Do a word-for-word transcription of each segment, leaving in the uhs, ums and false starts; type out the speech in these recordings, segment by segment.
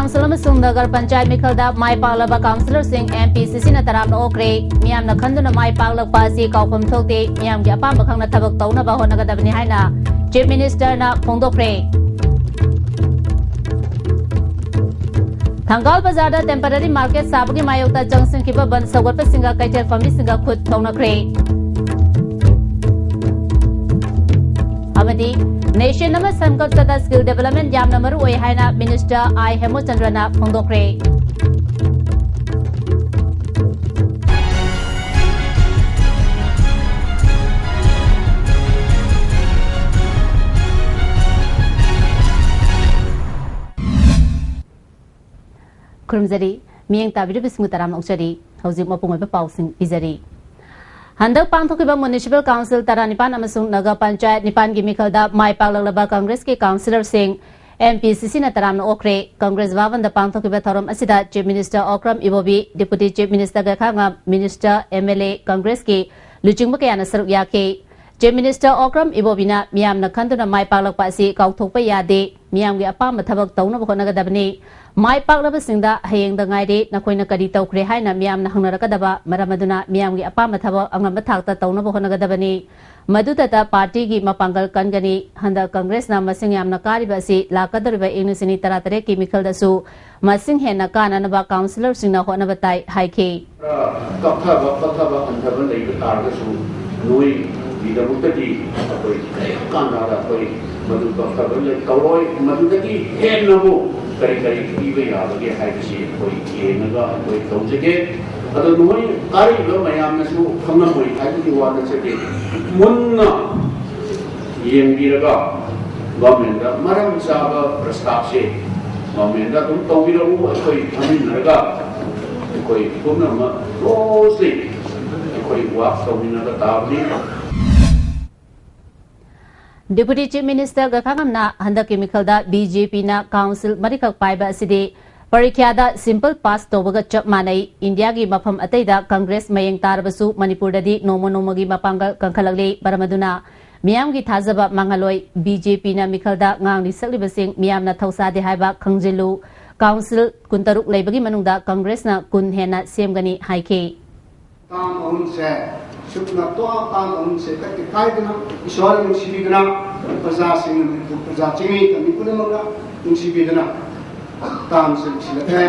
Council ꯑꯃꯁꯨꯡ ꯅꯒꯔ ꯄꯟꯆꯥꯌꯠ ꯃꯤꯈꯜꯗ ꯃꯥꯏ ꯄꯥꯛꯂꯕ ꯀꯥꯎꯟꯁꯤꯂꯔꯁꯤꯡ M P C ꯁꯤꯅ ꯇꯔꯥꯝꯅ ꯑꯣꯛꯈ꯭ꯔꯦ꯫ ꯃꯤꯌꯥꯝꯅ ꯈꯟꯗꯨꯅ ꯃꯥꯏ ꯄꯥꯛꯂꯛꯄ ꯑꯁꯤ ꯀꯥꯎꯐꯝ ꯊꯣꯛꯇꯦ꯫ ꯃꯤꯌꯥꯝꯒꯤ ꯑꯄꯥꯝꯕ ꯈꯪꯅ ꯊꯕꯛ ꯇꯧꯅꯕ ꯍꯣꯠꯅꯒꯗꯕꯅꯤ ꯍꯥꯏꯅ ꯆꯤꯐ ꯃꯤꯅꯤꯁꯇꯔꯅ ꯐꯣꯡꯗꯣꯛꯈ꯭ꯔꯦ꯫ ꯊꯪꯒꯥꯜ ꯕꯖꯥꯔꯗ ꯇꯦꯝꯄꯔꯔꯤ ꯃꯥꯔꯀꯦꯠ ꯁꯥꯕꯒꯤ ꯃꯥꯌꯣꯛꯇ ꯆꯪꯁꯤꯟꯈꯤꯕ ꯕꯟ ꯁꯧꯒꯠꯄꯁꯤꯡꯒ ꯀꯩꯊꯦꯜ ꯐꯝꯃꯤꯁꯤꯡꯒ ꯈꯨꯠ ꯊꯧꯅꯈ꯭ꯔꯦ꯫ ꯑꯃꯗꯤ ꯅꯦꯁꯟ ꯑꯃ ꯁꯦꯝꯒꯠꯄꯗ ꯁ꯭ꯀꯤꯜ ꯗꯦꯕꯂꯞꯃꯦꯟ ꯌꯥꯝꯅ ꯃꯔꯨ ꯑꯣꯏ ꯍꯥꯏꯅ ꯃꯤꯅꯤꯁꯇꯔ ꯑꯥꯏ ꯍꯦꯃꯨꯆꯟꯗ꯭ꯔꯅ ꯐꯣꯡꯗꯣꯛꯈ꯭ꯔꯦ꯫ ꯈꯨꯔꯨꯝꯖꯔꯤ꯫ ꯃꯤꯠꯌꯦꯡ ꯇꯥꯕꯤꯔꯤꯕꯁꯤꯡꯕꯨ ꯇꯔꯥꯝꯅ ꯑꯣꯛꯆꯔꯤ꯫ ꯍꯧꯖꯤꯛ ꯃꯄꯨꯡ ꯑꯣꯏꯕ ꯄꯥꯎꯁꯤꯡ ꯄꯤꯖꯔꯤ꯫ ꯍꯟꯗꯛ ꯄꯥꯡꯊꯣꯛꯈꯤꯕ ꯃ꯭ꯌꯨꯅꯤꯁꯤꯄꯥꯜ ꯀꯥꯎꯟꯁꯤꯜ ꯇꯔꯥꯅꯤꯄꯥꯟ ꯑꯃꯁꯨꯡ ꯅꯒꯔ ꯄꯟꯆꯥꯌꯠ ꯅꯤꯄꯥꯟꯒꯤ ꯃꯤꯈꯜꯗ ꯃꯥꯏ ꯄꯥꯛꯂꯛꯂꯕ ꯀꯪꯒ꯭ꯔꯦꯁꯀꯤ ꯀꯥꯎꯟꯁꯤꯂꯔꯁꯤꯡ ꯑꯦꯝ ꯄꯤ ꯁꯤ ꯁꯤꯅ ꯇꯔꯥꯝꯅ ꯑꯣꯛꯈ꯭ꯔꯦ꯫ ꯀꯪꯒ꯭ꯔꯦꯁ ꯚꯕꯟꯗ ꯄꯥꯡꯊꯣꯛꯈꯤꯕ ꯊꯧꯔꯝ ꯑꯁꯤꯗ chief minister Okram Ibobi, deputy chief minister Gaikhangam, minister, M L A, ꯀꯪꯒ꯭ꯔꯦꯁꯀꯤ ꯂꯨꯆꯤꯡꯕ ꯀꯌꯥꯅ ꯁꯔꯨꯛ ꯌꯥꯈꯤ꯫ ꯆꯤꯐ ꯃꯤꯅꯤꯁꯇꯔ ꯑꯣꯀ꯭ꯔꯝ ꯏꯕꯣꯕꯤꯅ ꯃꯤꯌꯥꯝꯅ ꯈꯟꯗꯨꯅ ꯃꯥꯏ ꯄꯥꯛꯂꯛꯄ ꯑꯁꯤ ꯀꯥꯎꯊꯣꯛꯄ ꯌꯥꯗꯦ꯫ ꯃꯤꯌꯥꯝꯒꯤ ꯑꯄꯥꯝꯕ ꯊꯕꯛ ꯇꯧꯅꯕ ꯍꯣꯠꯅꯒꯗꯕꯅꯤ꯫ ꯃꯥꯏ ꯄꯥꯛꯂꯕꯁꯤꯡꯗ ꯍꯌꯦꯡꯗ ꯉꯥꯏꯔꯦ, ꯅꯈꯣꯏꯅ ꯀꯔꯤ ꯇꯧꯈ꯭ꯔꯦ ꯍꯥꯏꯅ ꯃꯤꯌꯥꯝꯅ ꯍꯪꯅꯔꯛꯀꯗꯕ ꯃꯔꯝ ꯑꯗꯨꯅ ꯃꯤꯌꯥꯝꯒꯤ ꯑꯄꯥꯝꯕ ꯊꯕꯛ ꯑꯉꯝꯕ ꯊꯥꯛꯇ ꯇꯧꯅꯕ ꯍꯣꯠꯅꯒꯗꯕꯅꯤ꯫ ꯃꯗꯨꯗꯇ ꯄꯥꯔꯇꯤꯒꯤ ꯃꯄꯥꯡꯒꯜ ꯀꯟꯒꯅꯤ꯫ ꯍꯟꯗꯛ ꯀꯪꯒ꯭ꯔꯦꯁꯅ ꯃꯁꯤꯡ ꯌꯥꯝꯅ ꯀꯥꯔꯤꯕ ꯑꯁꯤ ꯂꯥꯛꯀꯗꯧꯔꯤꯕ ꯏꯪ ꯂꯤꯁꯤꯡ ꯑꯅꯤ ꯇꯔꯥꯇꯔꯦꯠꯀꯤ ꯃꯤꯈꯜꯗꯁꯨ ꯃꯁꯤꯡ ꯍꯦꯟꯅ ꯀꯥꯅꯅꯕ ꯀꯥꯎꯟꯁꯤꯂꯔꯁꯤꯡꯅ ꯍꯣꯠꯅꯕ ꯇꯥꯏ ꯍꯥꯏꯈꯤ꯫ ꯀꯛꯊꯕ, ꯀꯛꯊꯕ, ꯍꯟꯊꯕ ꯂꯩꯕ ꯇꯥꯔꯒꯁꯨ ꯅꯣꯏꯒꯤꯗꯃꯛꯇꯗꯤ ꯑꯩꯈꯣꯏ ꯀꯔꯤꯝ ꯀꯥꯟꯅꯕ ꯑꯩꯈꯣꯏ ꯃꯗꯨ ꯀꯛꯊꯕ ꯂꯩ-, ꯇꯧꯔꯣꯏ꯫ ꯃꯗꯨꯗꯒꯤ ꯍꯦꯟꯅꯕꯨ ꯀꯔꯤ ꯀꯔꯤ ꯄꯤꯕ ꯌꯥꯕꯒꯦ ꯍꯥꯏꯕꯁꯤ ꯑꯩꯈꯣꯏ ꯌꯦꯡꯉꯒ ꯑꯩꯈꯣꯏ ꯇꯧꯖꯒꯦ꯫ ꯑꯗꯣ ꯅꯣꯏ ꯀꯥꯔꯤꯕ ꯃꯌꯥꯝꯅꯁꯨ ꯈꯪꯂꯝꯃꯣꯏ ꯍꯥꯏꯕꯒꯤ ꯋꯥ ꯅꯠꯆꯗꯦ꯫ ꯃꯨꯟꯅ ꯌꯦꯡꯕꯤꯔꯒ ꯒꯣꯔꯃꯦꯟꯗ ꯃꯔꯝ ꯆꯥꯕ ꯄ꯭ꯔꯁꯇꯥꯞꯁꯦ ꯒꯣꯔꯃꯦꯟꯗ ꯑꯗꯨꯝ ꯇꯧꯕꯤꯔꯛꯎ꯫ ꯑꯩꯈꯣꯏ ꯐꯝꯃꯤꯟꯅꯔꯒ ꯑꯩꯈꯣꯏ ꯄꯨꯝꯅꯃꯛ ꯀ꯭ꯂꯣꯖꯂꯤ ꯑꯩꯈꯣꯏ ꯋꯥꯛ ꯇꯧꯃꯤꯟꯅꯕ ꯇꯥꯕꯅꯤ꯫ ꯗꯤꯄꯨꯇꯤ ꯆꯤꯐ ꯃꯤꯅꯤꯁꯇꯔ ꯒꯩꯈꯥꯉꯝꯅ ꯍꯟꯗꯛꯀꯤ ꯃꯤꯈꯜꯗ ꯕꯤ ꯖꯦ ꯄꯤꯅ ꯀꯥꯎꯟꯁꯤꯜ ꯃꯔꯤꯈꯛ ꯄꯥꯏꯕ ꯑꯁꯤꯗꯤ ꯄꯔꯤꯈ꯭ꯌꯥꯗ ꯁꯤꯝꯄꯜ ꯄꯥꯁ ꯇꯧꯕꯒ ꯆꯞ ꯃꯥꯟꯅꯩ꯫ ꯏꯟꯗꯤꯌꯥꯒꯤ ꯃꯐꯝ ꯑꯇꯩꯗ ꯀꯪꯒ꯭ꯔꯦꯁ ꯃꯌꯦꯡ ꯇꯥꯔꯕꯁꯨ ꯃꯅꯤꯄꯨꯔꯗꯗꯤ ꯅꯣꯡꯃ ꯅꯣꯡꯃꯒꯤ ꯃꯄꯥꯡꯒꯜ ꯀꯟꯈꯠꯂꯛꯂꯤ꯫ ꯃꯔꯝ ꯑꯗꯨꯅ ꯃꯤꯌꯥꯝꯒꯤ ꯊꯥꯖꯕ ꯃꯥꯡꯍꯜꯂꯣꯏ꯫ ꯕꯤ ꯖꯦ ꯄꯤꯅ ꯃꯤꯈꯜꯗ ꯉꯥꯡꯂꯤ ꯁꯛꯂꯤꯕꯁꯤꯡ ꯃꯤꯌꯥꯝꯅ ꯊꯧꯁꯥꯗꯦ ꯍꯥꯏꯕ ꯈꯪꯖꯤꯜꯂꯨ꯫ ꯀꯥꯎꯟꯁꯤꯜ ꯀꯨꯟꯇꯔꯨꯛ ꯂꯩꯕꯒꯤ ꯃꯅꯨꯡꯗ ꯀꯪꯒ꯭ꯔꯦꯁꯅ ꯀꯨꯟ ꯍꯦꯟꯅ ꯁꯦꯝꯒꯅꯤ ꯍꯥꯏꯈꯤ꯫ ꯇꯥꯝ ꯑꯍꯨꯝꯁꯦ ꯁꯨꯞꯅ ꯇꯣ-, ꯇꯥꯝ ꯑꯍꯨꯝꯁꯦ ꯀꯠꯇꯤ ꯀꯥꯏꯗꯅ ꯏꯁꯣꯔꯅ ꯅꯨꯡꯁꯤꯕꯤꯗꯨꯅ ꯄ꯭ꯔꯖꯥꯁꯤꯡꯅ, ꯃꯅꯤꯄꯨꯔ ꯄ꯭ꯔꯖꯥ ꯆꯤꯡꯃꯤ ꯇꯝꯃꯤ ꯄꯨꯝꯅꯃꯛꯅ ꯅꯨꯡꯁꯤꯕꯤꯗꯨꯅ ꯇꯥꯝꯁꯦ ꯂꯣꯏꯁꯤꯜꯂꯛꯂꯦ꯫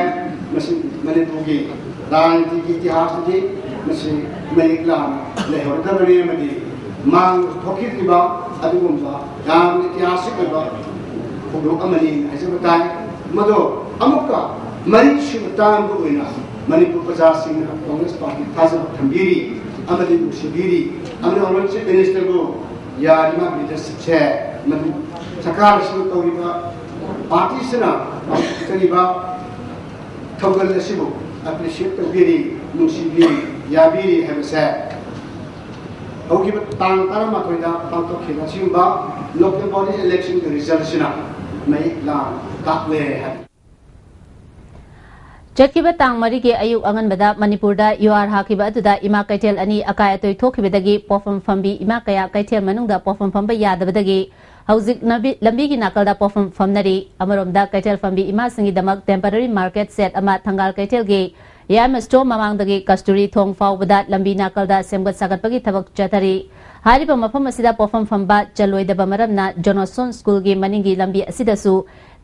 ꯃꯁꯤ ꯃꯅꯤꯄꯨꯔꯒꯤ ꯔꯥꯖꯅꯤꯇꯤꯒꯤ ꯏꯇꯤꯍꯥꯁꯇꯗꯤ ꯃꯁꯤ ꯃꯌꯦꯛ ꯂꯥꯅ ꯂꯩꯍꯧꯔꯗꯕꯅꯤ ꯑꯃꯗꯤ ꯃꯥꯡ ꯊꯣꯛꯈꯤꯗ꯭ꯔꯤꯕ ꯑꯗꯨꯒꯨꯝꯕ ꯌꯥꯝꯅ ꯏꯇꯤꯍꯥꯁꯤꯛ ꯑꯣꯏꯕ ꯊꯧꯗꯣꯛ ꯑꯃꯅꯤ ꯍꯥꯏꯖꯕ ꯇꯥꯏ꯫ ꯃꯗꯣ ꯑꯃꯨꯛꯀ ꯃꯔꯤꯁꯨꯕ ꯇꯥꯝꯒꯤ ꯑꯣꯏꯅ ꯃꯅꯤꯄꯨꯔ ꯄ꯭ꯔꯖꯥꯁꯤꯡꯅ ꯀꯪꯒ꯭ꯔꯦꯁ ꯄꯥꯔꯇꯤ ꯊꯥꯖꯕ ꯊꯝꯕꯤꯔꯤ ꯑꯃꯗꯤ ꯅꯨꯡꯁꯤꯕꯤꯔꯤ꯫ ꯑꯃꯗꯤ ꯑꯣꯅꯔꯦꯕꯜ ꯆꯤꯐ ꯃꯤꯅꯤꯁꯇꯔꯕꯨ ꯌꯥꯔꯤꯕ ꯂꯤꯗꯔꯁꯤꯞꯁꯦ ꯃꯗꯨ ꯁꯔꯀꯥꯔ ꯑꯁꯤꯅ ꯇꯧꯔꯤꯕ, ꯄꯥꯔꯇꯤꯁꯤꯅ ꯄꯥꯡꯊꯣꯛꯆꯔꯤꯕ ꯊꯧꯒꯜ ꯑꯁꯤꯕꯨ ꯑꯦꯄ꯭ꯔꯤꯁꯤꯌꯦꯠ ꯇꯧꯕꯤꯔꯤ, ꯅꯨꯡꯁꯤꯕꯤꯔꯤ, ꯌꯥꯕꯤꯔꯤ ꯍꯥꯏꯕꯁꯦ ꯍꯧꯈꯤꯕ ꯇꯥꯡ ꯇꯔꯥꯃꯥꯊꯣꯏꯗ ꯄꯥꯡꯊꯣꯛꯈꯤꯕ ꯑꯁꯤꯒꯨꯝꯕ ꯂꯣꯀꯦꯜ ꯕꯣꯗꯤ ꯏꯂꯦꯛꯁꯟꯒꯤ ꯔꯤꯖꯜꯠꯁꯤꯅ ꯃꯌꯦꯛ ꯂꯥꯅ ꯇꯥꯛꯂꯦ ꯍꯥꯏ꯫ ꯆꯠꯈꯤꯕ ꯇꯥꯡ ꯃꯔꯤꯒꯤ ꯑꯌꯨꯛ ꯑꯉꯟꯕꯗ ꯃꯅꯤꯄꯨꯔꯗ ꯌꯨꯍꯥꯔ ꯍꯥꯈꯤꯕ ꯑꯗꯨꯗ ꯏꯃꯥ ꯀꯩꯊꯦꯜ ꯑꯅꯤ ꯑꯀꯥꯏ ꯑꯇꯣꯏ ꯊꯣꯛꯈꯤꯕꯗꯒꯤ ꯄꯣꯠꯐꯝ ꯐꯝꯕꯤ ꯏꯃꯥ ꯀꯌꯥ ꯀꯩꯊꯦꯜ ꯃꯅꯨꯡꯗ ꯄꯣꯠꯐꯝ ꯐꯝꯕ ꯌꯥꯗꯕꯗꯒꯤ ꯍꯧꯖꯤꯛ ꯂꯝꯕꯤ-, ꯂꯝꯕꯤꯒꯤ ꯅꯥꯀꯜꯗ ꯄꯣꯠꯐꯝ ꯐꯝꯅꯔꯤ꯫ ꯑꯃꯔꯣꯝꯗ ꯀꯩꯊꯦꯜ ꯐꯝꯕꯤ ꯏꯃꯥꯁꯤꯡꯒꯤꯗꯃꯛ temporary market shed ꯑꯃ ꯊꯪꯒꯥꯜ ꯀꯩꯊꯦꯜꯒꯤ ꯌꯥꯏꯃ store ꯃꯃꯥꯡꯗꯒꯤ ꯀꯁꯇꯨꯔꯤ ꯊꯣꯡ ꯐꯥꯎꯕꯗ ꯂꯝꯕꯤ ꯅꯥꯀꯜꯗ ꯁꯦꯝꯒꯠ ꯁꯥꯒꯠꯄꯒꯤ ꯊꯕꯛ ꯆꯠꯊꯔꯤ꯫ ꯍꯥꯏꯔꯤꯕ ꯃꯐꯝ ꯑꯁꯤꯗ ꯄꯣꯠꯐꯝ ꯐꯝꯕ ꯆꯜꯂꯣꯏꯗꯕ ꯃꯔꯝꯅ ꯖꯣꯅꯣꯁꯣꯟ ꯁ꯭ꯀꯨꯜꯒꯤ ꯃꯅꯤꯡꯒꯤ ꯂꯝꯕꯤ ꯑꯁꯤꯗꯁꯨ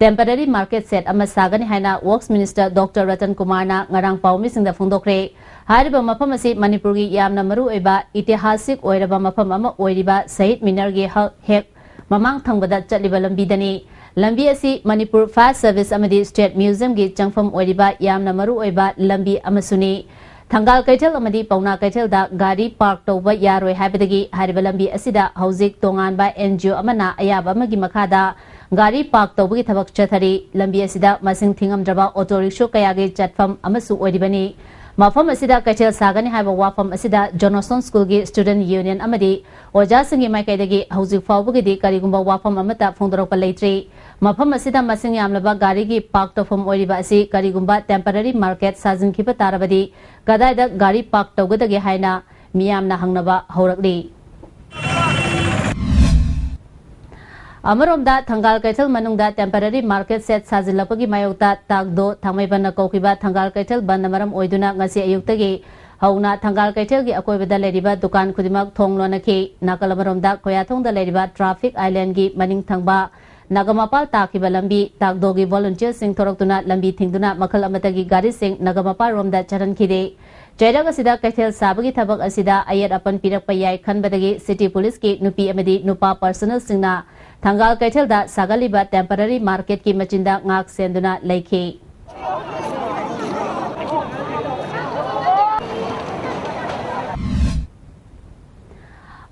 temporary market shed ꯑꯃ ꯁꯥꯒꯅꯤ ꯍꯥꯏꯅ Works Minister Doctor ꯔꯇꯟ ꯀꯨꯃꯥꯔꯅ ꯉꯔꯥꯡ ꯄꯥꯎꯃꯤꯁꯤꯡꯗ ꯐꯣꯡꯗꯣꯛꯈ꯭ꯔꯦ꯫ ꯍꯥꯏꯔꯤꯕ ꯃꯐꯝ ꯑꯁꯤ ꯃꯅꯤꯄꯨꯔꯒꯤ ꯌꯥꯝꯅ ꯃꯔꯨꯑꯣꯏꯕ ꯏꯇꯤꯍꯥꯁꯤꯛ ꯑꯣꯏꯔꯕ ꯃꯐꯝ ꯑꯃ ꯑꯣꯏꯔꯤꯕ ꯁꯍꯤꯗ ꯃꯤꯅꯔꯒꯤ ꯍ-, ꯍꯦꯛ ꯃꯃꯥꯡ ꯊꯪꯕꯗ ꯆꯠꯂꯤꯕ ꯂꯝꯕꯤꯗꯅꯤ꯫ ꯂꯝꯕꯤ ꯑꯁꯤ ꯃꯅꯤꯄꯨꯔ Fire Service ꯑꯃꯗꯤ State Museumꯒꯤ ꯆꯪꯐꯝ ꯑꯣꯏꯔꯤꯕ ꯌꯥꯝꯅ ꯃꯔꯨꯑꯣꯏꯕ ꯂꯝꯕꯤ ꯑꯃꯁꯨꯅꯤ꯫ ꯊꯪꯒꯥꯜ ꯀꯩꯊꯦꯜ ꯑꯃꯗꯤ ꯄꯥꯎꯅꯥ ꯀꯩꯊꯦꯜꯗ ꯒꯥꯔꯤ park ꯇꯧꯕ ꯌꯥꯔꯣꯏ ꯍꯥꯏꯕꯗꯒꯤ ꯍꯥꯏꯔꯤꯕ ꯂꯝꯕꯤ ꯑꯁꯤꯗ ꯍꯧꯖꯤꯛ ꯇꯣꯉꯥꯟꯕ NGO ꯑꯃꯅ ꯑꯌꯥꯕ ꯑꯃꯒꯤ ꯃꯈꯥꯗ ꯒꯥꯔꯤ park ꯇꯧꯕꯒꯤ ꯊꯕꯛ ꯆꯠꯊꯔꯤ꯫ ꯂꯝꯕꯤ ꯑꯁꯤꯗ ꯃꯁꯤꯡ ꯊꯤꯉꯝꯗ꯭ꯔꯕ auto rickshaw ꯀꯌꯥꯒꯤ ꯆꯠꯐꯝ ꯑꯃꯁꯨ ꯑꯣꯏꯔꯤꯕꯅꯤ꯫ ꯃꯐꯝ ꯑꯁꯤꯗ ꯀꯩꯊꯦꯜ ꯁꯥꯒꯅꯤ ꯍꯥꯏꯕ ꯋꯥꯐꯝ ꯑꯁꯤꯗ ꯖꯣꯅꯣꯁꯣꯟ ꯁ꯭ꯀꯨꯜꯒꯤ student union ꯑꯃꯗꯤ ꯑꯣꯖꯥꯁꯤꯡꯒꯤ ꯃꯥꯏꯀꯩꯗꯒꯤ ꯍꯧꯖꯤꯛ ꯐꯥꯎꯕꯒꯤꯗꯤ ꯀꯔꯤꯒꯨꯝꯕ ꯋꯥꯐꯝ ꯑꯃꯠꯇ ꯐꯣꯡꯗꯣꯔꯛꯄ ꯂꯩꯇ꯭ꯔꯤ꯫ ꯃꯐꯝ ꯑꯁꯤꯗ ꯃꯁꯤꯡ ꯌꯥꯝꯂꯕ ꯒꯥꯔꯤꯒꯤ park ꯇꯧꯐꯝ ꯑꯣꯏꯔꯤꯕ ꯑꯁꯤ ꯀꯔꯤꯒꯨꯝꯕ temporary market ꯁꯥꯖꯤꯟꯈꯤꯕ ꯇꯥꯔꯕꯗꯤ ꯀꯗꯥꯏꯗ ꯒꯥꯔꯤ park ꯇꯧꯒꯗꯒꯦ ꯍꯥꯏꯅ ꯃꯤꯌꯥꯝꯅ ꯍꯪꯅꯕ ꯍꯧꯔꯛꯂꯤ꯫ ꯑꯃꯔꯣꯝꯗ, ꯊꯪꯒꯥꯜ ꯀꯩꯊꯦꯜ ꯃꯅꯨꯡꯗ temporary market shed ꯁꯥꯖꯤꯜꯂꯛꯄꯒꯤ ꯃꯥꯌꯣꯛꯇ ꯇꯥꯛꯗꯣ ꯊꯥꯡꯃꯩꯕꯟꯅ ꯀꯧꯈꯤꯕ ꯊꯪꯒꯥꯜ ꯀꯩꯊꯦꯜ ꯕꯟꯗ ꯃꯔꯝ ꯑꯣꯏꯗꯨꯅ ꯉꯁꯤ ꯑꯌꯨꯛꯇꯒꯤ ꯍꯧꯅ ꯊꯪꯒꯥꯜ ꯀꯩꯊꯦꯜꯒꯤ ꯑꯀꯣꯏꯕꯗ ꯂꯩꯔꯤꯕ ꯗꯨꯀꯥꯟ ꯈꯨꯗꯤꯡꯃꯛ ꯊꯣꯡ ꯂꯣꯟꯅꯈꯤ꯫ ꯅꯥꯀꯜ ꯑꯃꯔꯣꯝꯗ, ꯈꯣꯌꯥꯊꯣꯡꯗ ꯂꯩꯔꯤꯕ traffic islandꯒꯤ ꯃꯅꯤꯡ ꯊꯪꯕ ꯅꯥꯒꯥꯃꯄꯥꯜ ꯇꯥꯈꯤꯕ ꯂꯝꯕꯤ ꯇꯥꯛꯗꯣꯒꯤ volunteerꯁꯤꯡ ꯊꯣꯔꯛꯇꯨꯅ ꯂꯝꯕꯤ ꯊꯤꯡꯗꯨꯅ ꯃꯈꯜ ꯑꯃꯠꯇꯒꯤ ꯒꯥꯔꯤꯁꯤꯡ ꯅꯥꯒꯥꯃꯄꯥꯜ ꯔꯣꯝꯗ ꯆꯠꯍꯟꯈꯤꯗꯦ꯫ ꯆꯩꯔꯛ ꯑꯁꯤꯗ ꯀꯩꯊꯦꯜ ꯁꯥꯕꯒꯤ ꯊꯕꯛ ꯑꯁꯤꯗ ꯑꯌꯦꯠ ꯑꯄꯟ ꯄꯤꯔꯛꯄ ꯌꯥꯏ ꯈꯟꯕꯗꯒꯤ city policeꯀꯤ ꯅꯨꯄꯤ ꯑꯃꯗꯤ ꯅꯨꯄꯥ personnelꯁꯤꯡꯅ ꯊꯪꯒꯥꯜ ꯀꯩꯊꯦꯜꯗ ꯁꯥꯒꯠꯂꯤꯕ temporary marketꯀꯤ ꯃꯆꯤꯟꯗ ꯉꯥꯛ ꯁꯦꯟꯗꯨꯅ ꯂꯩꯈꯤ꯫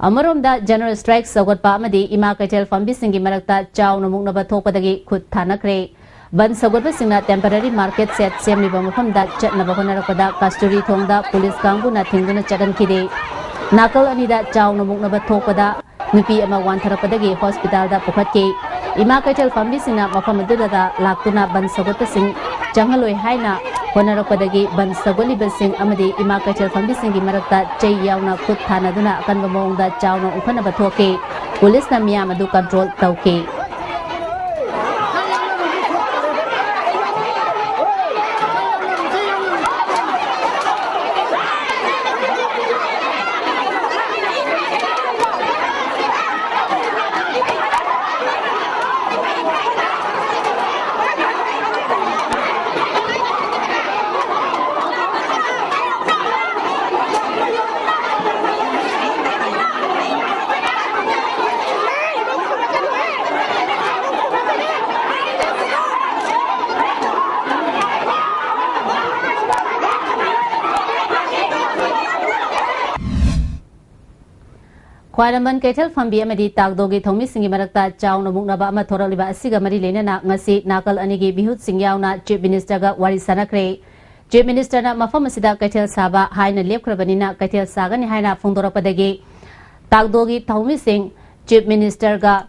ꯑꯃꯔꯣꯝꯗ, general strike ꯁꯧꯒꯠꯄ ꯑꯃꯗꯤ ꯏꯃꯥ ꯀꯩꯊꯦꯜ ꯐꯝꯕꯤꯁꯤꯡꯒꯤ ꯃꯔꯛꯇ ꯆꯥꯎꯅ ꯃꯨꯛꯅꯕ ꯊꯣꯛꯄꯗꯒꯤ ꯈꯨꯠ ꯊꯥꯅꯈ꯭ꯔꯦ꯫ ꯕꯟ ꯁꯧꯒꯠꯄꯁꯤꯡꯅ temporary market shed ꯁꯦꯝꯂꯤꯕ ꯃꯐꯝꯗ ꯆꯠꯅꯕ ꯍꯣꯠꯅꯔꯛꯄꯗ ꯀꯁꯇꯨꯔꯤ ꯊꯣꯡꯗ ꯄꯨꯂꯤꯁ ꯀꯥꯡꯕꯨꯅ ꯊꯤꯡꯗꯨꯅ ꯆꯠꯍꯟꯈꯤꯗꯦ꯫ ꯅꯥꯀꯜ ꯑꯅꯤꯗ ꯆꯥꯎꯅ ꯃꯨꯛꯅꯕ ꯊꯣꯛꯄꯗ ꯅꯨꯄꯤ ꯑꯃ ꯋꯥꯟꯊꯔꯛꯄꯗꯒꯤ ꯍꯣꯁꯄꯤꯇꯥꯜꯗ ꯄꯨꯈꯠꯈꯤ꯫ ꯏꯃꯥ ꯀꯩꯊꯦꯜ ꯐꯝꯕꯤꯁꯤꯡꯅ ꯃꯐꯝ ꯑꯗꯨꯗ ꯂꯥꯛꯇꯨꯅ ꯕꯟ ꯁꯧꯒꯠꯄꯁꯤꯡ ꯆꯪꯍꯜꯂꯣꯏ ꯍꯥꯏꯅ ꯍꯣꯠꯅꯔꯛꯄꯗꯒꯤ ꯕꯟ ꯁꯧꯒꯠꯂꯤꯕꯁꯤꯡ ꯑꯃꯗꯤ ꯏꯃꯥ ꯀꯩꯊꯦꯜ ꯐꯝꯕꯤꯁꯤꯡꯒꯤ ꯃꯔꯛꯇ ꯆꯩ ꯌꯥꯎꯅ ꯈꯨꯠ ꯊꯥꯅꯗꯨꯅ ꯑꯀꯟꯕ ꯃꯑꯣꯡꯗ ꯆꯥꯎꯅ ꯎꯪꯈꯠꯅꯕ ꯊꯣꯛꯈꯤ꯫ ꯄꯨꯂꯤꯁꯅ ꯃꯤꯌꯥꯝ ꯑꯗꯨ control ꯇꯧꯈꯤ꯫ ꯈ꯭ꯋꯥꯏꯔꯝꯕꯟ ꯀꯩꯊꯦꯜ ꯐꯝꯕꯤ ꯑꯃꯗꯤ ꯇꯥꯛꯗꯣꯒꯤ ꯊꯧꯃꯤꯁꯤꯡꯒꯤ ꯃꯔꯛꯇ ꯆꯥꯎꯅ ꯃꯨꯛꯅꯕ ꯑꯃ ꯊꯣꯔꯛꯂꯤꯕ ꯑꯁꯤꯒ ꯃꯔꯤ ꯂꯩꯅꯅ ꯉꯁꯤ ꯅꯥꯀꯜ ꯑꯅꯤꯒꯤ ꯃꯤꯍꯨꯠꯁꯤꯡ ꯌꯥꯎꯅ Chief Ministerꯒ ꯋꯥꯔꯤ ꯁꯥꯟꯅꯈ꯭ꯔꯦ꯫ Chief Ministerꯅ ꯃꯐꯝ ꯑꯁꯤꯗ ꯀꯩꯊꯦꯜ ꯁꯥꯕ ꯍꯥꯏꯅ ꯂꯦꯞꯈ꯭ꯔꯕꯅꯤꯅ ꯀꯩꯊꯦꯜ ꯁꯥꯒꯅꯤ ꯍꯥꯏꯅ ꯐꯣꯡꯗꯣꯔꯛꯄꯗꯒꯤ ꯇꯥꯛꯗꯣꯒꯤ ꯊꯧꯃꯤꯁꯤꯡ Chief Ministerꯒ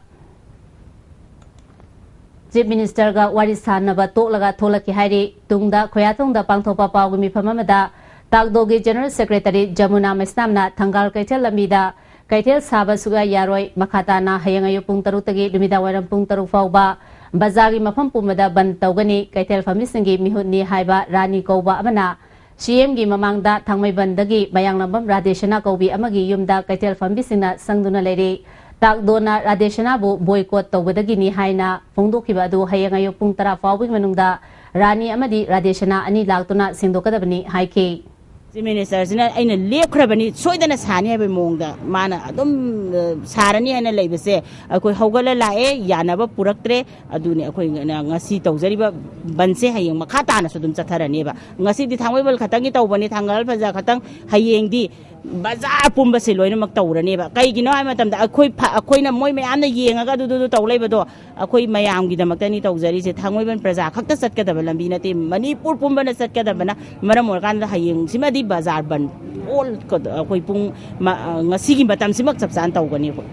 Chief Ministerꯒ ꯋꯥꯔꯤ ꯁꯥꯟꯅꯕ ꯇꯣꯛꯂꯒ ꯊꯣꯛꯂꯛꯈꯤ ꯍꯥꯏꯔꯤ꯫ ꯇꯨꯡꯗ ꯈꯣꯌꯥꯊꯣꯡꯗ ꯄꯥꯡꯊꯣꯛꯄ ꯄꯥꯎꯒꯤ ꯃꯤꯐꯝ ꯑꯃꯗ ꯇꯥꯛꯗꯣꯒꯤ General Secretary ꯖꯃꯨꯅꯥ ꯃꯩꯁꯅꯥꯝꯅ ꯊꯪꯒꯥꯜ ꯀꯩꯊꯦꯜ ꯂꯝꯕꯤꯗ ꯀꯩꯊꯦꯜ ꯁꯥꯕ ꯁꯨꯛꯌꯥ ꯌꯥꯔꯣꯏ꯫ ꯃꯈꯥ ꯇꯥꯅ ꯍꯌꯦꯡ ꯑꯌꯨꯛ ꯄꯨꯡ ꯇꯔꯨꯛꯇꯒꯤ ꯅꯨꯃꯤꯗꯥꯡ ꯋꯥꯏꯔꯝ ꯄꯨꯡ ꯇꯔꯨꯛ ꯐꯥꯎꯕ ꯕꯖꯥꯔꯒꯤ ꯃꯐꯝ ꯄꯨꯝꯕꯗ ꯕꯟꯗ ꯇꯧꯒꯅꯤ꯫ ꯀꯩꯊꯦꯜ ꯐꯝꯕꯤꯁꯤꯡꯒꯤ ꯃꯤꯍꯨꯠꯅꯤ ꯍꯥꯏꯕ ꯔꯥꯅꯤ ꯀꯧꯕ ꯑꯃꯅ ꯁꯤ ꯑꯦꯝꯒꯤ ꯃꯃꯥꯡꯗ ꯊꯥꯡꯃꯩꯕꯟꯗꯒꯤ ꯃꯌꯥꯡꯂꯝꯕꯝ ꯔꯥꯙꯦꯁꯅꯥ ꯀꯧꯕꯤ ꯑꯃꯒꯤ ꯌꯨꯝꯗ ꯀꯩꯊꯦꯜ ꯐꯝꯕꯤꯁꯤꯡꯅ ꯁꯪꯗꯨꯅ ꯂꯩꯔꯤ꯫ ꯇꯥꯛꯗꯣꯅ ꯔꯥꯙꯦꯁꯅꯥꯕꯨ ꯕꯣꯏꯀꯣꯠ ꯇꯧꯒꯗꯒꯤꯅꯤ ꯍꯥꯏꯅ ꯐꯣꯡꯗꯣꯛꯈꯤꯕ ꯑꯗꯨ ꯍꯌꯦꯡ ꯑꯌꯨꯛ ꯄꯨꯡ ꯇꯔꯥ ꯐꯥꯎꯕꯒꯤ ꯃꯅꯨꯡꯗ ꯔꯥꯅꯤ ꯑꯃꯗꯤ ꯔꯥꯙꯦꯁꯅꯥ ꯑꯅꯤ ꯂꯥꯛꯇꯨꯅ ꯁꯦꯡꯗꯣꯛꯀꯗꯕꯅꯤ ꯍꯥꯏꯈꯤ꯫ ꯆꯤꯐ ꯃꯤꯅꯤꯁꯇꯔꯁꯤꯅ ꯑꯩꯅ ꯂꯦꯞꯈ꯭ꯔꯕꯅꯤ, ꯁꯣꯏꯗꯅ ꯁꯥꯅꯤ ꯍꯥꯏꯕꯒꯤ ꯃꯑꯣꯡꯗ ꯃꯥꯅ ꯑꯗꯨꯝ, ꯑ, ꯁꯥꯔꯅꯤ ꯍꯥꯏꯅ ꯂꯩꯕꯁꯦ ꯑꯩꯈꯣꯏ ꯍꯧꯒꯠꯂ ꯂꯥꯛꯑꯦ, ꯌꯥꯅꯕ ꯄꯨꯔꯛꯇ꯭ꯔꯦ꯫ ꯑꯗꯨꯅꯤ ꯑꯩꯈꯣꯏꯅ ꯉꯁꯤ ꯇꯧꯖꯔꯤꯕ ꯕꯟꯁꯦ ꯍꯌꯦꯡ ꯃꯈꯥ ꯇꯥꯅꯁꯨ ꯑꯗꯨꯝ ꯆꯠꯊꯔꯅꯦꯕ꯫ ꯉꯁꯤꯗꯤ ꯊꯥꯡꯃꯩꯕꯟ ꯈꯛꯇꯪꯒꯤ ꯇꯧꯕꯅꯤ, ꯊꯪꯒꯥꯜ ꯕꯖꯥꯔ ꯈꯛꯇꯪ, ꯍꯌꯦꯡꯗꯤ ꯕꯖꯥꯔ ꯄꯨꯝꯕꯁꯦ ꯂꯣꯏꯅꯃꯛ ꯇꯧꯔꯅꯦꯕ꯫ ꯀꯩꯒꯤꯅꯣ ꯍꯥꯏꯕ ꯃꯇꯝꯗ ꯑꯩꯈꯣꯏ ꯐ-, ꯑꯩꯈꯣꯏꯅ ꯃꯣꯏ ꯃꯌꯥꯝꯅ ꯌꯦꯡꯉꯒ ꯑꯗꯨꯗꯨꯗꯨ ꯇꯧ ꯂꯩꯕꯗꯣ ꯑꯩꯈꯣꯏ ꯃꯌꯥꯝꯒꯤꯗꯃꯛꯇꯅꯤ ꯇꯧꯖꯔꯤꯁꯦ꯫ ꯊꯥꯡꯃꯩꯕꯟ ꯄ꯭ꯔꯖꯥ ꯈꯛꯇ ꯆꯠꯀꯗꯕ ꯂꯝꯕꯤ ꯅꯠꯇꯦ, ꯃꯅꯤꯄꯨꯔ ꯄꯨꯝꯕꯅ ꯆꯠꯀꯗꯕꯅ ꯃꯔꯝ ꯑꯣꯏꯔꯀꯥꯟꯗ ꯍꯌꯦꯡꯁꯤꯃꯗꯤ ꯕꯖꯥꯔ ꯕꯟ ꯑꯣꯜ ꯑꯩꯈꯣꯏ ꯄꯨꯡ ꯃ-, ꯑ, ꯉꯁꯤꯒꯤ ꯃꯇꯝꯁꯤꯃꯛ ꯆꯞ ꯆꯥꯅ ꯇꯧꯒꯅꯤ ꯑꯩꯈꯣꯏ꯫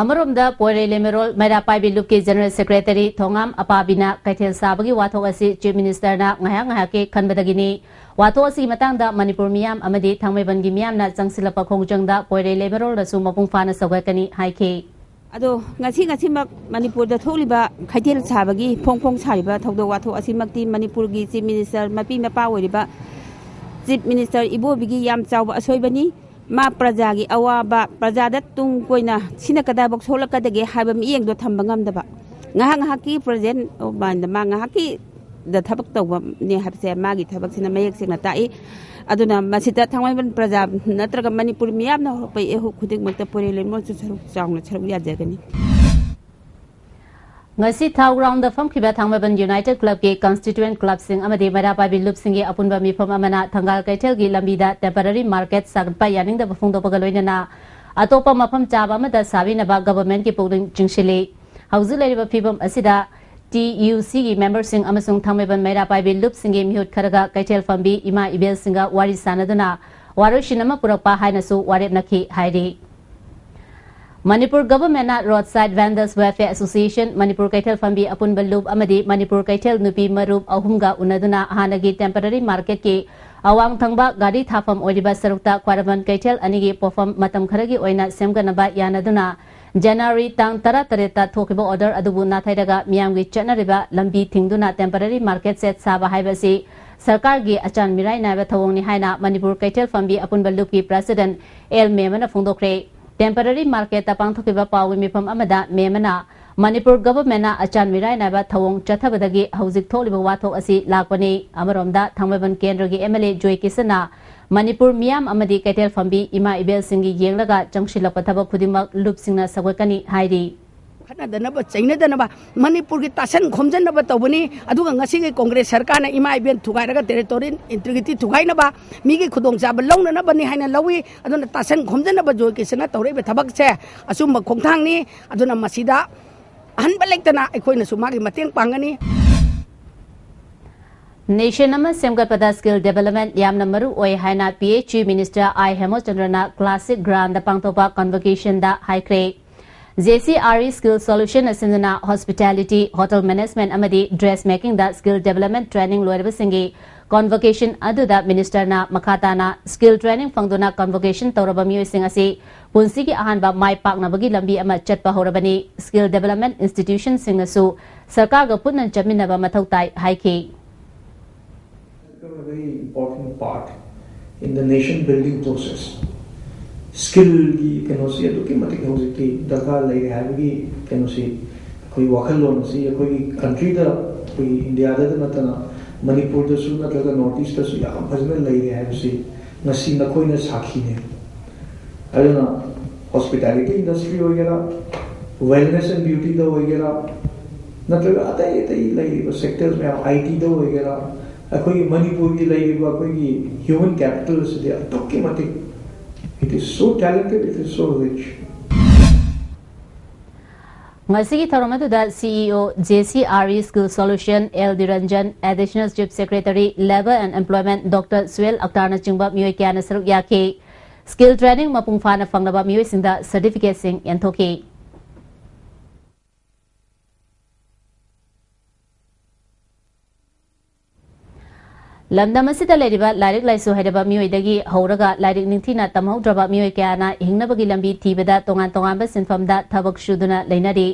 ꯑꯃꯔꯣꯝꯗ ꯄꯣꯏꯔꯩ ꯂꯩꯃꯔꯣꯜ ꯃꯩꯔꯥ ꯄꯥꯏꯕꯤ ꯂꯨꯞꯀꯤ ꯖꯦꯅꯔꯦꯜ ꯁꯦꯀ꯭ꯔꯦꯇꯔꯤ ꯊꯣꯉꯥꯝ ꯑꯄꯥꯕꯤꯅ ꯀꯩꯊꯦꯜ ꯁꯥꯕꯒꯤ ꯋꯥꯊꯣꯛ ꯑꯁꯤ ꯆꯤꯐ ꯃꯤꯅꯤꯁꯇꯔꯅ ꯉꯥꯏꯍꯥꯛ ꯉꯥꯏꯍꯥꯛꯀꯤ ꯈꯟꯕꯗꯒꯤꯅꯤ꯫ ꯋꯥꯊꯣꯛ ꯑꯁꯤꯒꯤ ꯃꯇꯥꯡꯗ ꯃꯅꯤꯄꯨꯔ ꯃꯤꯌꯥꯝ ꯑꯃꯗꯤ ꯊꯥꯡꯃꯩꯕꯟꯒꯤ ꯃꯤꯌꯥꯝꯅ ꯆꯪꯁꯤꯜꯂꯛꯄ ꯈꯣꯡꯖꯪꯗ ꯄꯣꯏꯔꯩ ꯂꯩꯃꯔꯣꯜꯗꯁꯨ ꯃꯄꯨꯡ ꯐꯥꯅ ꯁꯧꯒꯠꯀꯅꯤ ꯍꯥꯏꯈꯤ꯫ ꯑꯗꯣ ꯉꯁꯤ ꯉꯁꯤꯃꯛ ꯃꯅꯤꯄꯨꯔꯗ ꯊꯣꯛꯂꯤꯕ ꯀꯩꯊꯦꯜ ꯁꯥꯕꯒꯤ ꯐꯣꯡ ꯐꯣꯡ ꯁꯥꯔꯤꯕ ꯊꯧꯗꯣꯛ ꯋꯥꯊꯣꯛ ꯑꯁꯤꯃꯛꯇꯤ ꯃꯅꯤꯄꯨꯔꯒꯤ ꯆꯤꯐ ꯃꯤꯅꯤꯁꯇꯔ ꯃꯄꯤ ꯃꯄꯥ ꯑꯣꯏꯔꯤꯕ ꯆꯤꯐ ꯃꯤꯅꯤꯁꯇꯔ ꯏꯕꯣꯕꯤꯒꯤ ꯌꯥꯝ ꯆꯥꯎꯕ ꯑꯁꯣꯏꯕꯅꯤ꯫ ꯃꯥ ꯄ꯭ꯔꯖꯥꯒꯤ ꯑꯋꯥꯕ, ꯄ꯭ꯔꯖꯥꯗ ꯇꯨꯡ ꯀꯣꯏꯅ ꯁꯤꯅ ꯀꯗꯥꯏꯐꯥꯎ ꯁꯣꯛꯂꯛꯀꯗꯒꯦ ꯍꯥꯏꯕ ꯃꯤꯠꯌꯦꯡꯗꯣ ꯊꯝꯕ ꯉꯝꯗꯕ, ꯉꯥꯏꯍꯥꯛ ꯉꯥꯏꯍꯥꯛꯀꯤ ꯄ꯭ꯔꯖꯦꯟ ꯑꯣꯐ ꯃꯥꯏꯟꯗ ꯃꯥ ꯉꯥꯏꯍꯥꯛꯀꯤꯗ ꯊꯕꯛ ꯇꯧꯕꯅꯦ ꯍꯥꯏꯕꯁꯦ ꯃꯥꯒꯤ ꯊꯕꯛꯁꯤꯅ ꯃꯌꯦꯛ ꯁꯦꯡꯅ ꯇꯥꯛꯏ꯫ ꯑꯗꯨꯅ ꯃꯁꯤꯗ ꯊꯥꯡꯃꯩꯕꯟ ꯄ꯭ꯔꯖꯥ ꯅꯠꯇ꯭ꯔꯒ ꯃꯅꯤꯄꯨꯔ ꯃꯤꯌꯥꯝꯅ ꯍꯧꯔꯛꯄ ꯏꯍꯨ ꯈꯨꯗꯤꯡꯃꯛꯇ ꯄꯣꯏꯔꯩ ꯂꯩꯃꯔꯣꯜꯁꯨ ꯁꯔꯨꯛ ꯆꯥꯎꯅ ꯁꯔꯨꯛ ꯌꯥꯖꯒꯅꯤ꯫ ꯉꯁꯤ ꯊꯥꯎ ꯒ꯭ꯔꯥꯎꯟꯗ ꯐꯝꯈꯤꯕ ꯊꯥꯡꯃꯩꯕꯟ ꯌꯨꯅꯥꯏꯇꯦꯗ ꯀ꯭ꯂꯕꯀꯤ ꯀꯟꯁꯇꯤꯇ꯭ꯌꯨꯌꯦꯟ ꯀ꯭ꯂꯕꯁꯤꯡ ꯑꯃꯗꯤ ꯃꯩꯔꯥ ꯄꯥꯏꯕꯤ ꯂꯨꯞꯁꯤꯡꯒꯤ ꯑꯄꯨꯟꯕ ꯃꯤꯐꯝ ꯑꯃꯅ ꯊꯪꯒꯥꯜ ꯀꯩꯊꯦꯜꯒꯤ ꯂꯝꯕꯤꯗ ꯇꯦꯝꯄꯔꯔꯤ ꯃꯥꯔꯀꯦꯠ ꯁꯥꯒꯠꯄ ꯌꯥꯅꯤꯡꯗꯕ ꯐꯣꯡꯗꯣꯛꯄꯒ ꯂꯣꯏꯅꯅ ꯑꯇꯣꯞꯄ ꯃꯐꯝ ꯆꯥꯕ ꯑꯃꯗ ꯁꯥꯕꯤꯅꯕ ꯒꯚꯔꯟꯃꯦꯟꯠꯀꯤ ꯄꯨꯛꯅꯤꯡ ꯆꯤꯡꯁꯤꯜꯂꯤ꯫ ꯍꯧꯖꯤꯛ ꯂꯩꯔꯤꯕ ꯐꯤꯕꯝ ꯑꯁꯤꯗ ꯇꯤ ꯌꯨ ꯁꯤꯒꯤ ꯃꯦꯝꯕꯔꯁꯤꯡ ꯑꯃꯁꯨꯡ ꯊꯥꯡꯃꯩꯕꯟ ꯃꯩꯔꯥ ꯄꯥꯏꯕꯤ ꯂꯨꯞꯁꯤꯡꯒꯤ ꯃꯤꯍꯨꯠ ꯈꯔꯒ ꯀꯩꯊꯦꯜ ꯐꯝꯕꯤ ꯏꯃꯥ ꯏꯕꯦꯜꯁꯤꯡꯒ ꯋꯥꯔꯤ ꯁꯥꯟꯅꯗꯨꯅ ꯋꯥꯔꯣꯏꯁꯤꯟ ꯑꯃ ꯄꯨꯔꯛꯄ ꯍꯥꯏꯅꯁꯨ ꯋꯥꯔꯦꯞꯅꯈꯤ ꯍꯥꯏꯔꯤ꯫ ꯃꯅꯤꯄꯨꯔ ꯒꯚꯔꯟꯃꯦꯟꯠꯅ ꯔꯣꯗ ꯁꯥꯏꯗ ꯚꯦꯟꯗꯜꯁ ꯋꯦꯜꯐꯤꯌꯔ ꯑꯦꯁꯣꯁꯤꯌꯦꯁꯟ, ꯃꯅꯤꯄꯨꯔ ꯀꯩꯊꯦꯜ ꯐꯝꯕꯤ ꯑꯄꯨꯟꯕ ꯂꯨꯞ ꯑꯃꯗꯤ ꯃꯅꯤꯄꯨꯔ ꯀꯩꯊꯦꯜ ꯅꯨꯄꯤ ꯃꯔꯨꯞ ꯑꯍꯨꯝꯒ ꯎꯅꯗꯨꯅ ꯍꯥꯟꯅꯒꯤ ꯇꯦꯝꯄꯔꯔꯤ ꯃꯥꯔꯀꯦꯠꯀꯤ ꯑꯋꯥꯡ ꯊꯪꯕ ꯒꯥꯔꯤ ꯊꯥꯐꯝ ꯑꯣꯏꯔꯤꯕ ꯁꯔꯨꯛꯇ ꯈ꯭ꯋꯥꯏꯔꯝꯕꯟ ꯀꯩꯊꯦꯜ ꯑꯅꯤꯒꯤ ꯄꯣꯠꯐꯝ ꯃꯇꯝ ꯈꯔꯒꯤ ꯑꯣꯏꯅ ꯁꯦꯝꯒꯠꯅꯕ ꯌꯥꯅꯗꯨꯅ ꯖꯅꯋꯥꯔꯤ ꯇꯥꯡ ꯇꯔꯥꯇꯔꯦꯠꯇ ꯊꯣꯛꯈꯤꯕ order ꯑꯗꯨꯕꯨ ꯅꯥꯊꯩꯔꯒ ꯃꯤꯌꯥꯝꯒꯤ ꯆꯠꯅꯔꯤꯕ ꯂꯝꯕꯤ ꯊꯤꯡꯗꯨꯅ temporary market shed ꯁꯥꯕ ꯍꯥꯏꯕꯁꯤ ꯁꯔꯀꯥꯔꯒꯤ ꯑꯆꯥꯟ ꯃꯤꯔꯥꯏ ꯅꯥꯏꯕ ꯊꯧꯑꯣꯡꯅꯤ ꯍꯥꯏꯅ ꯃꯅꯤꯄꯨꯔ ꯀꯩꯊꯦꯜ ꯐꯝꯕꯤ ꯑꯄꯨꯟꯕ ꯂꯨꯞꯀꯤ president ꯑꯦꯜ ꯃꯦꯃꯅ ꯐꯣꯡꯗꯣꯛꯈ꯭ꯔꯦ꯫ Temporary marketꯇ ꯄꯥꯡꯊꯣꯛꯈꯤꯕ ꯄꯥꯎꯒꯤ ꯃꯤꯐꯝ ꯑꯃꯗ ꯃꯦꯃꯅ ꯃꯅꯤꯄꯨꯔ governmentꯅ ꯑꯆꯥꯟ ꯃꯤꯔꯥꯏ ꯅꯥꯏꯕ ꯊꯧꯑꯣꯡ ꯆꯠꯊꯕꯗꯒꯤ ꯍꯧꯖꯤꯛ ꯊꯣꯛꯂꯤꯕ ꯋꯥꯊꯣꯛ ꯑꯁꯤ ꯂꯥꯛꯄꯅꯤ꯫ ꯑꯃꯔꯣꯝꯗ ꯊꯥꯡꯃꯩꯕꯟ ꯀꯦꯟꯗ꯭ꯔꯒꯤ MLA ꯖꯣꯏ ꯀꯤꯁꯟꯅ ꯃꯅꯤꯄꯨꯔ ꯃꯤꯌꯥꯝ ꯑꯃꯗꯤ ꯀꯩꯊꯦꯜ ꯐꯝꯕꯤ ꯏꯃꯥ ꯏꯕꯦꯜꯁꯤꯡꯒꯤ ꯌꯦꯡꯂꯒ ꯆꯪꯁꯤꯜꯂꯛꯄ ꯊꯕꯛ ꯈꯨꯗꯤꯡꯃꯛ ꯂꯨꯞꯁꯤꯡꯅ ꯁꯧꯒꯠꯀꯅꯤ ꯍꯥꯏꯔꯤ꯫ ꯈꯠꯅꯗꯅꯕ, ꯆꯩꯅꯗꯅꯕ, ꯃꯅꯤꯄꯨꯔꯒꯤ ꯇꯥꯁꯟ ꯈꯣꯝꯖꯟꯅꯕ ꯇꯧꯕꯅꯤ꯫ ꯑꯗꯨꯒ ꯉꯁꯤꯒꯤ ꯀꯣꯡꯒ꯭ꯔꯦꯁ ꯁꯔꯀꯥꯔꯅ ꯏꯃꯥ ꯏꯕꯦꯟ ꯊꯨꯒꯥꯏꯔꯒ territorial integrity ꯊꯨꯒꯥꯏꯅꯕ, ꯃꯤꯒꯤ ꯈꯨꯗꯣꯡꯆꯥꯕ ꯂꯧꯅꯅꯕꯅꯤ ꯍꯥꯏꯅ ꯂꯧꯏ꯫ ꯑꯗꯨꯅ ꯇꯥꯁꯟ ꯈꯣꯝꯖꯟꯅꯕ ꯖꯣꯏ ꯀꯤꯁꯟꯅ ꯇꯧꯔꯛꯏꯕ ꯊꯕꯛꯁꯦ ꯑꯆꯨꯝꯕ ꯈꯣꯡꯊꯥꯡꯅꯤ꯫ ꯑꯗꯨꯅ ꯃꯁꯤꯗ ꯑꯍꯟꯕ ꯂꯩꯇꯅ ꯑꯩꯈꯣꯏꯅꯁꯨ ꯃꯥꯒꯤ ꯃꯇꯦꯡ ꯄꯥꯡꯒꯅꯤ꯫ Nation ꯑꯃ ꯁꯦꯝꯒꯠꯄꯗ skill development ꯌꯥꯝꯅ ꯃꯔꯨ ꯑꯣꯏ ꯍꯥꯏꯅ PHE minister ꯑꯥꯏ ꯍꯦꯃꯆꯟꯗ꯭ꯔꯅ classic groundꯗ ꯄꯥꯡꯊꯣꯛꯄ convocationꯗ ꯍꯥꯏꯈ꯭ꯔꯦ꯫ JCRE Skill Solution ꯑꯁꯤꯅ hospitality, hotel management ꯑꯃꯗꯤ dress makingꯗ skill development training ꯂꯣꯏꯔꯕꯁꯤꯡꯒꯤ convocation ꯑꯗꯨꯗ ministerꯅ ꯃꯈꯥ ꯇꯥꯅ skill training ꯐꯪꯗꯨꯅ convocation ꯇꯧꯔꯕ ꯃꯤꯑꯣꯏꯁꯤꯡ ꯑꯁꯤ ꯄꯨꯟꯁꯤꯒꯤ ꯑꯍꯥꯟꯕ ꯃꯥꯏ ꯄꯥꯛꯅꯕꯒꯤ ꯂꯝꯕꯤ ꯑꯃ ꯆꯠꯄ ꯍꯧꯔꯕꯅꯤ꯫ Skill development institutionꯁꯤꯡꯅꯁꯨ ꯁꯔꯀꯥꯔꯒ ꯄꯨꯟꯅ ꯆꯠꯃꯤꯟꯅꯕ ꯃꯊꯧ ꯇꯥꯏ ꯍꯥꯏꯈꯤ꯫ Become a very important part in the nation building process. Skillꯒꯤ ꯀꯩꯅꯣꯁꯤ ꯑꯗꯨꯛꯀꯤ ꯃꯇꯤꯛ ꯍꯧꯖꯤꯛꯇꯤ ꯗꯔꯀꯥꯔ ꯂꯩꯔꯦ ꯍꯥꯏꯕꯒꯤ ꯀꯩꯅꯣꯁꯤ, ꯑꯩꯈꯣꯏ ꯋꯥꯈꯜꯂꯣꯟ ꯑꯁꯤ ꯑꯩꯈꯣꯏꯒꯤ countryꯗ, ꯑꯩꯈꯣꯏꯒꯤ Indiaꯗ ꯅꯠꯇꯅ ꯃꯅꯤꯄꯨꯔꯗꯁꯨ ꯅꯠꯇ꯭ꯔꯒ North Eastꯇꯁꯨ ꯌꯥꯝ ꯐꯖꯅ ꯂꯩꯔꯦ ꯍꯥꯏꯕꯁꯤ ꯉꯁꯤ ꯅꯈꯣꯏꯅ ꯁꯥꯈꯤꯅꯦ꯫ ꯑꯗꯨꯅ hospitality industry ꯑꯣꯏꯒꯦꯔꯥ, wellness and beautyꯗ ꯑꯣꯏꯒꯦꯔꯥ, ꯅꯠꯇ꯭ꯔꯒ ꯑꯇꯩ ꯑꯇꯩ ꯂꯩꯔꯤꯕ sectors ꯃꯌꯥꯝ, ITꯗ ꯑꯣꯏꯒꯦꯔꯥ, ꯑꯩꯈꯣꯏꯒꯤ ꯃꯅꯤꯄꯨꯔꯒꯤ ꯂꯩꯔꯤꯕ ꯑꯩꯈꯣꯏꯒꯤ human capital ꯑꯁꯤꯗꯤ ꯑꯗꯨꯛꯀꯤ ꯃꯇꯤꯛ, it is so talented, it is so rich. ꯉꯁꯤꯒꯤ ꯊꯧꯔꯝ ꯑꯗꯨꯗ CEO JCRE Skill Solution L Diranjan, Additional Chief Secretary Labour and Employment doctor Suhel ꯑꯛꯇꯥꯔꯅꯆꯤꯡꯕ ꯃꯤꯑꯣꯏ ꯀꯌꯥꯅ ꯁꯔꯨꯛ ꯌꯥꯈꯤ꯫ Skill training ꯃꯄꯨꯡ ꯐꯥꯅ ꯐꯪꯂꯕ ꯃꯤꯑꯣꯏꯁꯤꯡꯗ certificateꯁꯤꯡ ꯌꯦꯟꯊꯣꯛꯈꯤ꯫ ꯂꯝꯗꯝ ꯑꯁꯤꯗ ꯂꯩꯔꯤꯕ ꯂꯥꯏꯔꯤꯛ ꯂꯥꯏꯁꯨ ꯍꯩꯔꯕ ꯃꯤꯑꯣꯏꯗꯒꯤ ꯍꯧꯔꯒ ꯂꯥꯏꯔꯤꯛ ꯅꯤꯡꯊꯤꯅ ꯇꯝꯍꯧꯗ꯭ꯔꯕ ꯃꯤꯑꯣꯏ ꯀꯌꯥꯅ ꯍꯤꯡꯅꯕꯒꯤ ꯂꯝꯕꯤ ꯊꯤꯕꯗ ꯇꯣꯉꯥꯟ ꯇꯣꯉꯥꯟꯕ ꯁꯤꯟꯐꯝꯗ ꯊꯕꯛ ꯁꯨꯗꯨꯅ ꯂꯩꯅꯔꯤ꯫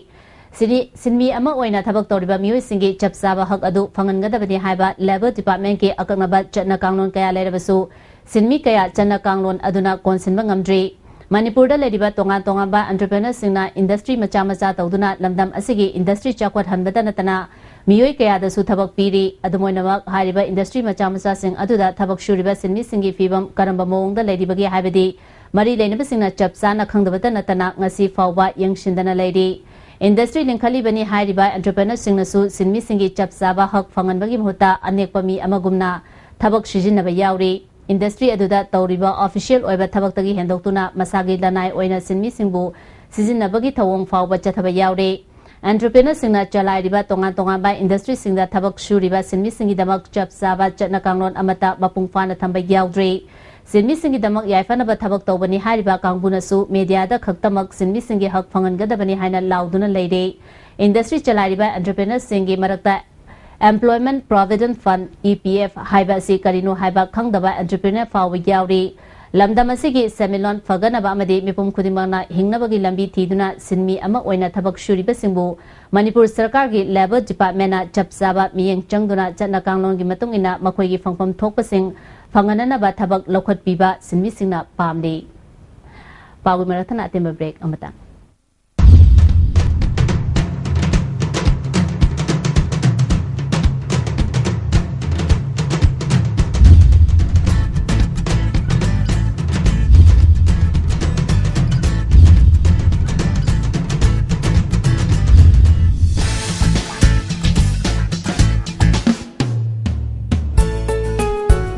ꯁꯤꯟꯃꯤ ꯑꯃ ꯑꯣꯏꯅ ꯊꯕꯛ ꯇꯧꯔꯤꯕ ꯃꯤꯑꯣꯏꯁꯤꯡꯒꯤ ꯆꯞ ꯆꯥꯕ ꯍꯛ ꯑꯗꯨ ꯐꯪꯍꯟꯒꯗꯕꯅꯤ ꯍꯥꯏꯕ Labour Departmentꯀꯤ ꯑꯀꯛꯅꯕ ꯆꯠꯅ ꯀꯥꯡꯂꯣꯟ ꯀꯌꯥ ꯂꯩꯔꯕꯁꯨ, ꯁꯤꯟꯃꯤ ꯀꯌꯥ ꯆꯠꯅ ꯀꯥꯡꯂꯣꯟ ꯑꯗꯨꯅ ꯀꯣꯟꯁꯤꯟꯕ ꯉꯝꯗ꯭ꯔꯤ꯫ ꯃꯅꯤꯄꯨꯔꯗ ꯂꯩꯔꯤꯕ ꯇꯣꯉꯥꯟ ꯇꯣꯉꯥꯟꯕ entrepreneurꯁꯤꯡꯅ industry ꯃꯆꯥ ꯃꯆꯥ ꯇꯧꯗꯨꯅ ꯂꯝꯗꯝ ꯑꯁꯤꯒꯤ industry ꯆꯥꯎꯈꯠꯍꯟꯕꯇ ꯅꯠꯇꯅ ꯃꯤꯑꯣꯏ ꯀꯌꯥꯗꯁꯨ ꯊꯕꯛ ꯄꯤꯔꯤ꯫ ꯑꯗꯨꯝ ꯑꯣꯏꯅꯃꯛ, ꯍꯥꯏꯔꯤꯕ industry ꯃꯆꯥ ꯃꯆꯥꯁꯤꯡ ꯑꯗꯨꯗ ꯊꯕꯛ ꯁꯨꯔꯤꯕ ꯁꯤꯟꯃꯤꯁꯤꯡꯒꯤ ꯐꯤꯕꯝ ꯀꯔꯝꯕ ꯃꯑꯣꯡꯗ ꯂꯩꯔꯤꯕꯒꯦ ꯍꯥꯏꯕꯗꯤ ꯃꯔꯤ ꯂꯩꯅꯕꯁꯤꯡꯅ ꯆꯞ ꯆꯥꯅ ꯈꯪꯗꯕꯇ ꯅꯠꯇꯅ ꯉꯁꯤ ꯐꯥꯎꯕ ꯌꯦꯡꯁꯤꯟꯗꯅ ꯂꯩꯔꯤ꯫ Industry ꯂꯤꯡꯈꯠꯂꯤꯕꯅꯤ ꯍꯥꯏꯔꯤꯕ entrepreneurꯁꯤꯡꯅꯁꯨ ꯁꯤꯟꯃꯤꯁꯤꯡꯒꯤ ꯆꯞ ꯆꯥꯕ ꯍꯛ ꯐꯪꯍꯟꯕꯒꯤ ꯃꯍꯨꯠꯇ ꯑꯅꯦꯛꯄ ꯃꯤ ꯑꯃꯒꯨꯝꯅ ꯊꯕꯛ ꯁꯤꯖꯤꯟꯅꯕ ꯌꯥꯎꯔꯤ꯫ Industry ꯑꯗꯨꯗ ꯇꯧꯔꯤꯕ official ꯑꯣꯏꯕ ꯊꯕꯛꯇꯒꯤ ꯍꯦꯟꯗꯣꯛꯇꯨꯅ ꯃꯁꯥꯒꯤ ꯂꯅꯥꯏ ꯑꯣꯏꯅ ꯁꯤꯟꯃꯤꯁꯤꯡꯕꯨ ꯁꯤꯖꯤꯟꯅꯕꯒꯤ ꯊꯧꯑꯣꯡ ꯐꯥꯎꯕ ꯆꯠꯊꯕ ꯌꯥꯎꯔꯤ꯫ Entrepreneurꯁꯤꯡꯅ ꯆꯂꯥꯏꯔꯤꯕ ꯇꯣꯉꯥꯟ ꯇꯣꯉꯥꯟꯕ industryꯁꯤꯡꯗ ꯊꯕꯛ ꯁꯨꯔꯤꯕ ꯁꯤꯟꯃꯤꯁꯤꯡꯒꯤꯗꯃꯛ ꯆꯞ ꯆꯥꯕ ꯆꯠꯅ ꯀꯥꯡꯂꯣꯟ ꯑꯃꯠꯇ ꯃꯄꯨꯡ ꯐꯥꯅ ꯊꯝꯕ ꯌꯥꯎꯗ꯭ꯔꯤ꯫ ꯁꯤꯟꯃꯤꯁꯤꯡꯒꯤꯗꯃꯛ ꯌꯥꯏꯐꯅꯕ ꯊꯕꯛ ꯇꯧꯕꯅꯤ ꯍꯥꯏꯔꯤꯕ ꯀꯥꯡꯕꯨꯅꯁꯨ mediaꯗ ꯈꯛꯇꯃꯛ ꯁꯤꯟꯃꯤꯁꯤꯡꯒꯤ ꯍꯛ ꯐꯪꯍꯟꯒꯗꯕꯅꯤ ꯍꯥꯏꯅ ꯂꯥꯎꯗꯨꯅ ꯂꯩꯔꯤ꯫ Industry ꯆꯂꯥꯏꯔꯤꯕ entrepreneurꯁꯤꯡꯒꯤ ꯃꯔꯛꯇ Employment Provident Fund, EPF, ꯍꯥꯏꯕ ꯑꯁꯤ ꯀꯔꯤꯅꯣ ꯍꯥꯏꯕ ꯈꯪꯗꯕ entrepreneur ꯐꯥꯎꯕ ꯌꯥꯎꯔꯤ꯫ ꯂꯝꯗꯝ ꯑꯁꯤꯒꯤ ꯁꯦꯟꯃꯤꯠꯂꯣꯟ ꯐꯒꯠꯅꯕ ꯑꯃꯗꯤ ꯃꯤꯄꯨꯝ ꯈꯨꯗꯤꯡꯃꯛꯅ ꯍꯤꯡꯅꯕꯒꯤ ꯂꯝꯕꯤ ꯊꯤꯗꯨꯅ ꯁꯤꯟꯃꯤ ꯑꯃ ꯑꯣꯏꯅ ꯊꯕꯛ ꯁꯨꯔꯤꯕꯁꯤꯡꯕꯨ ꯃꯅꯤꯄꯨꯔ ꯁꯔꯀꯥꯔꯒꯤ Labour Departmentꯅ ꯆꯞ ꯆꯥꯕ ꯃꯤꯠꯌꯦꯡ ꯆꯪꯗꯨꯅ ꯆꯠꯅ ꯀꯥꯡꯂꯣꯟꯒꯤ ꯃꯇꯨꯡ ꯏꯟꯅ ꯃꯈꯣꯏꯒꯤ ꯐꯪꯐꯝ ꯊꯣꯛꯄꯁꯤꯡ ꯐꯪꯍꯟꯅꯅꯕ ꯊꯕꯛ ꯂꯧꯈꯠꯄꯤꯕ ꯁꯤꯟꯃꯤꯁꯤꯡꯅ ꯄꯥꯝꯂꯤ꯫ ꯄꯥꯎꯒꯤ ꯃꯔꯛ ꯊꯠꯅ ꯑꯇꯦꯟꯕ break ꯑꯃꯇꯪ꯫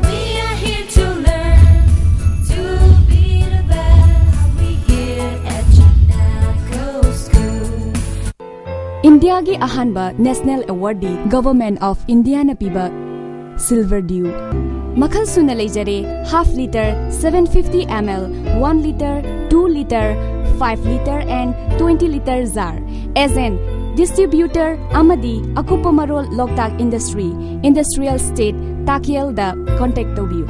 We are here to learn, to be the best. We here at Chinago School. ꯏꯟꯗꯤꯌꯥꯒꯤ ꯑꯍꯥꯟꯕ national awardꯗꯤ Government of Indiaꯅ ꯄꯤꯕ Silver Dew꯫ ꯃꯈꯜ ꯁꯨꯅ ꯂꯩꯖꯔꯦ: half litre, seven fifty ml, one litre, two litre, five litre and twenty litre jar꯫ Agent, distributor ꯑꯃꯗꯤ ꯑꯀꯨꯞꯄ ꯃꯔꯣꯜ ꯂꯣꯛꯇꯥꯛ Industry, Industrial State, ꯇꯥꯀꯤꯌꯦꯜꯗ ꯀꯣꯟꯇꯦꯛ ꯇꯧꯕꯤꯌꯨ꯫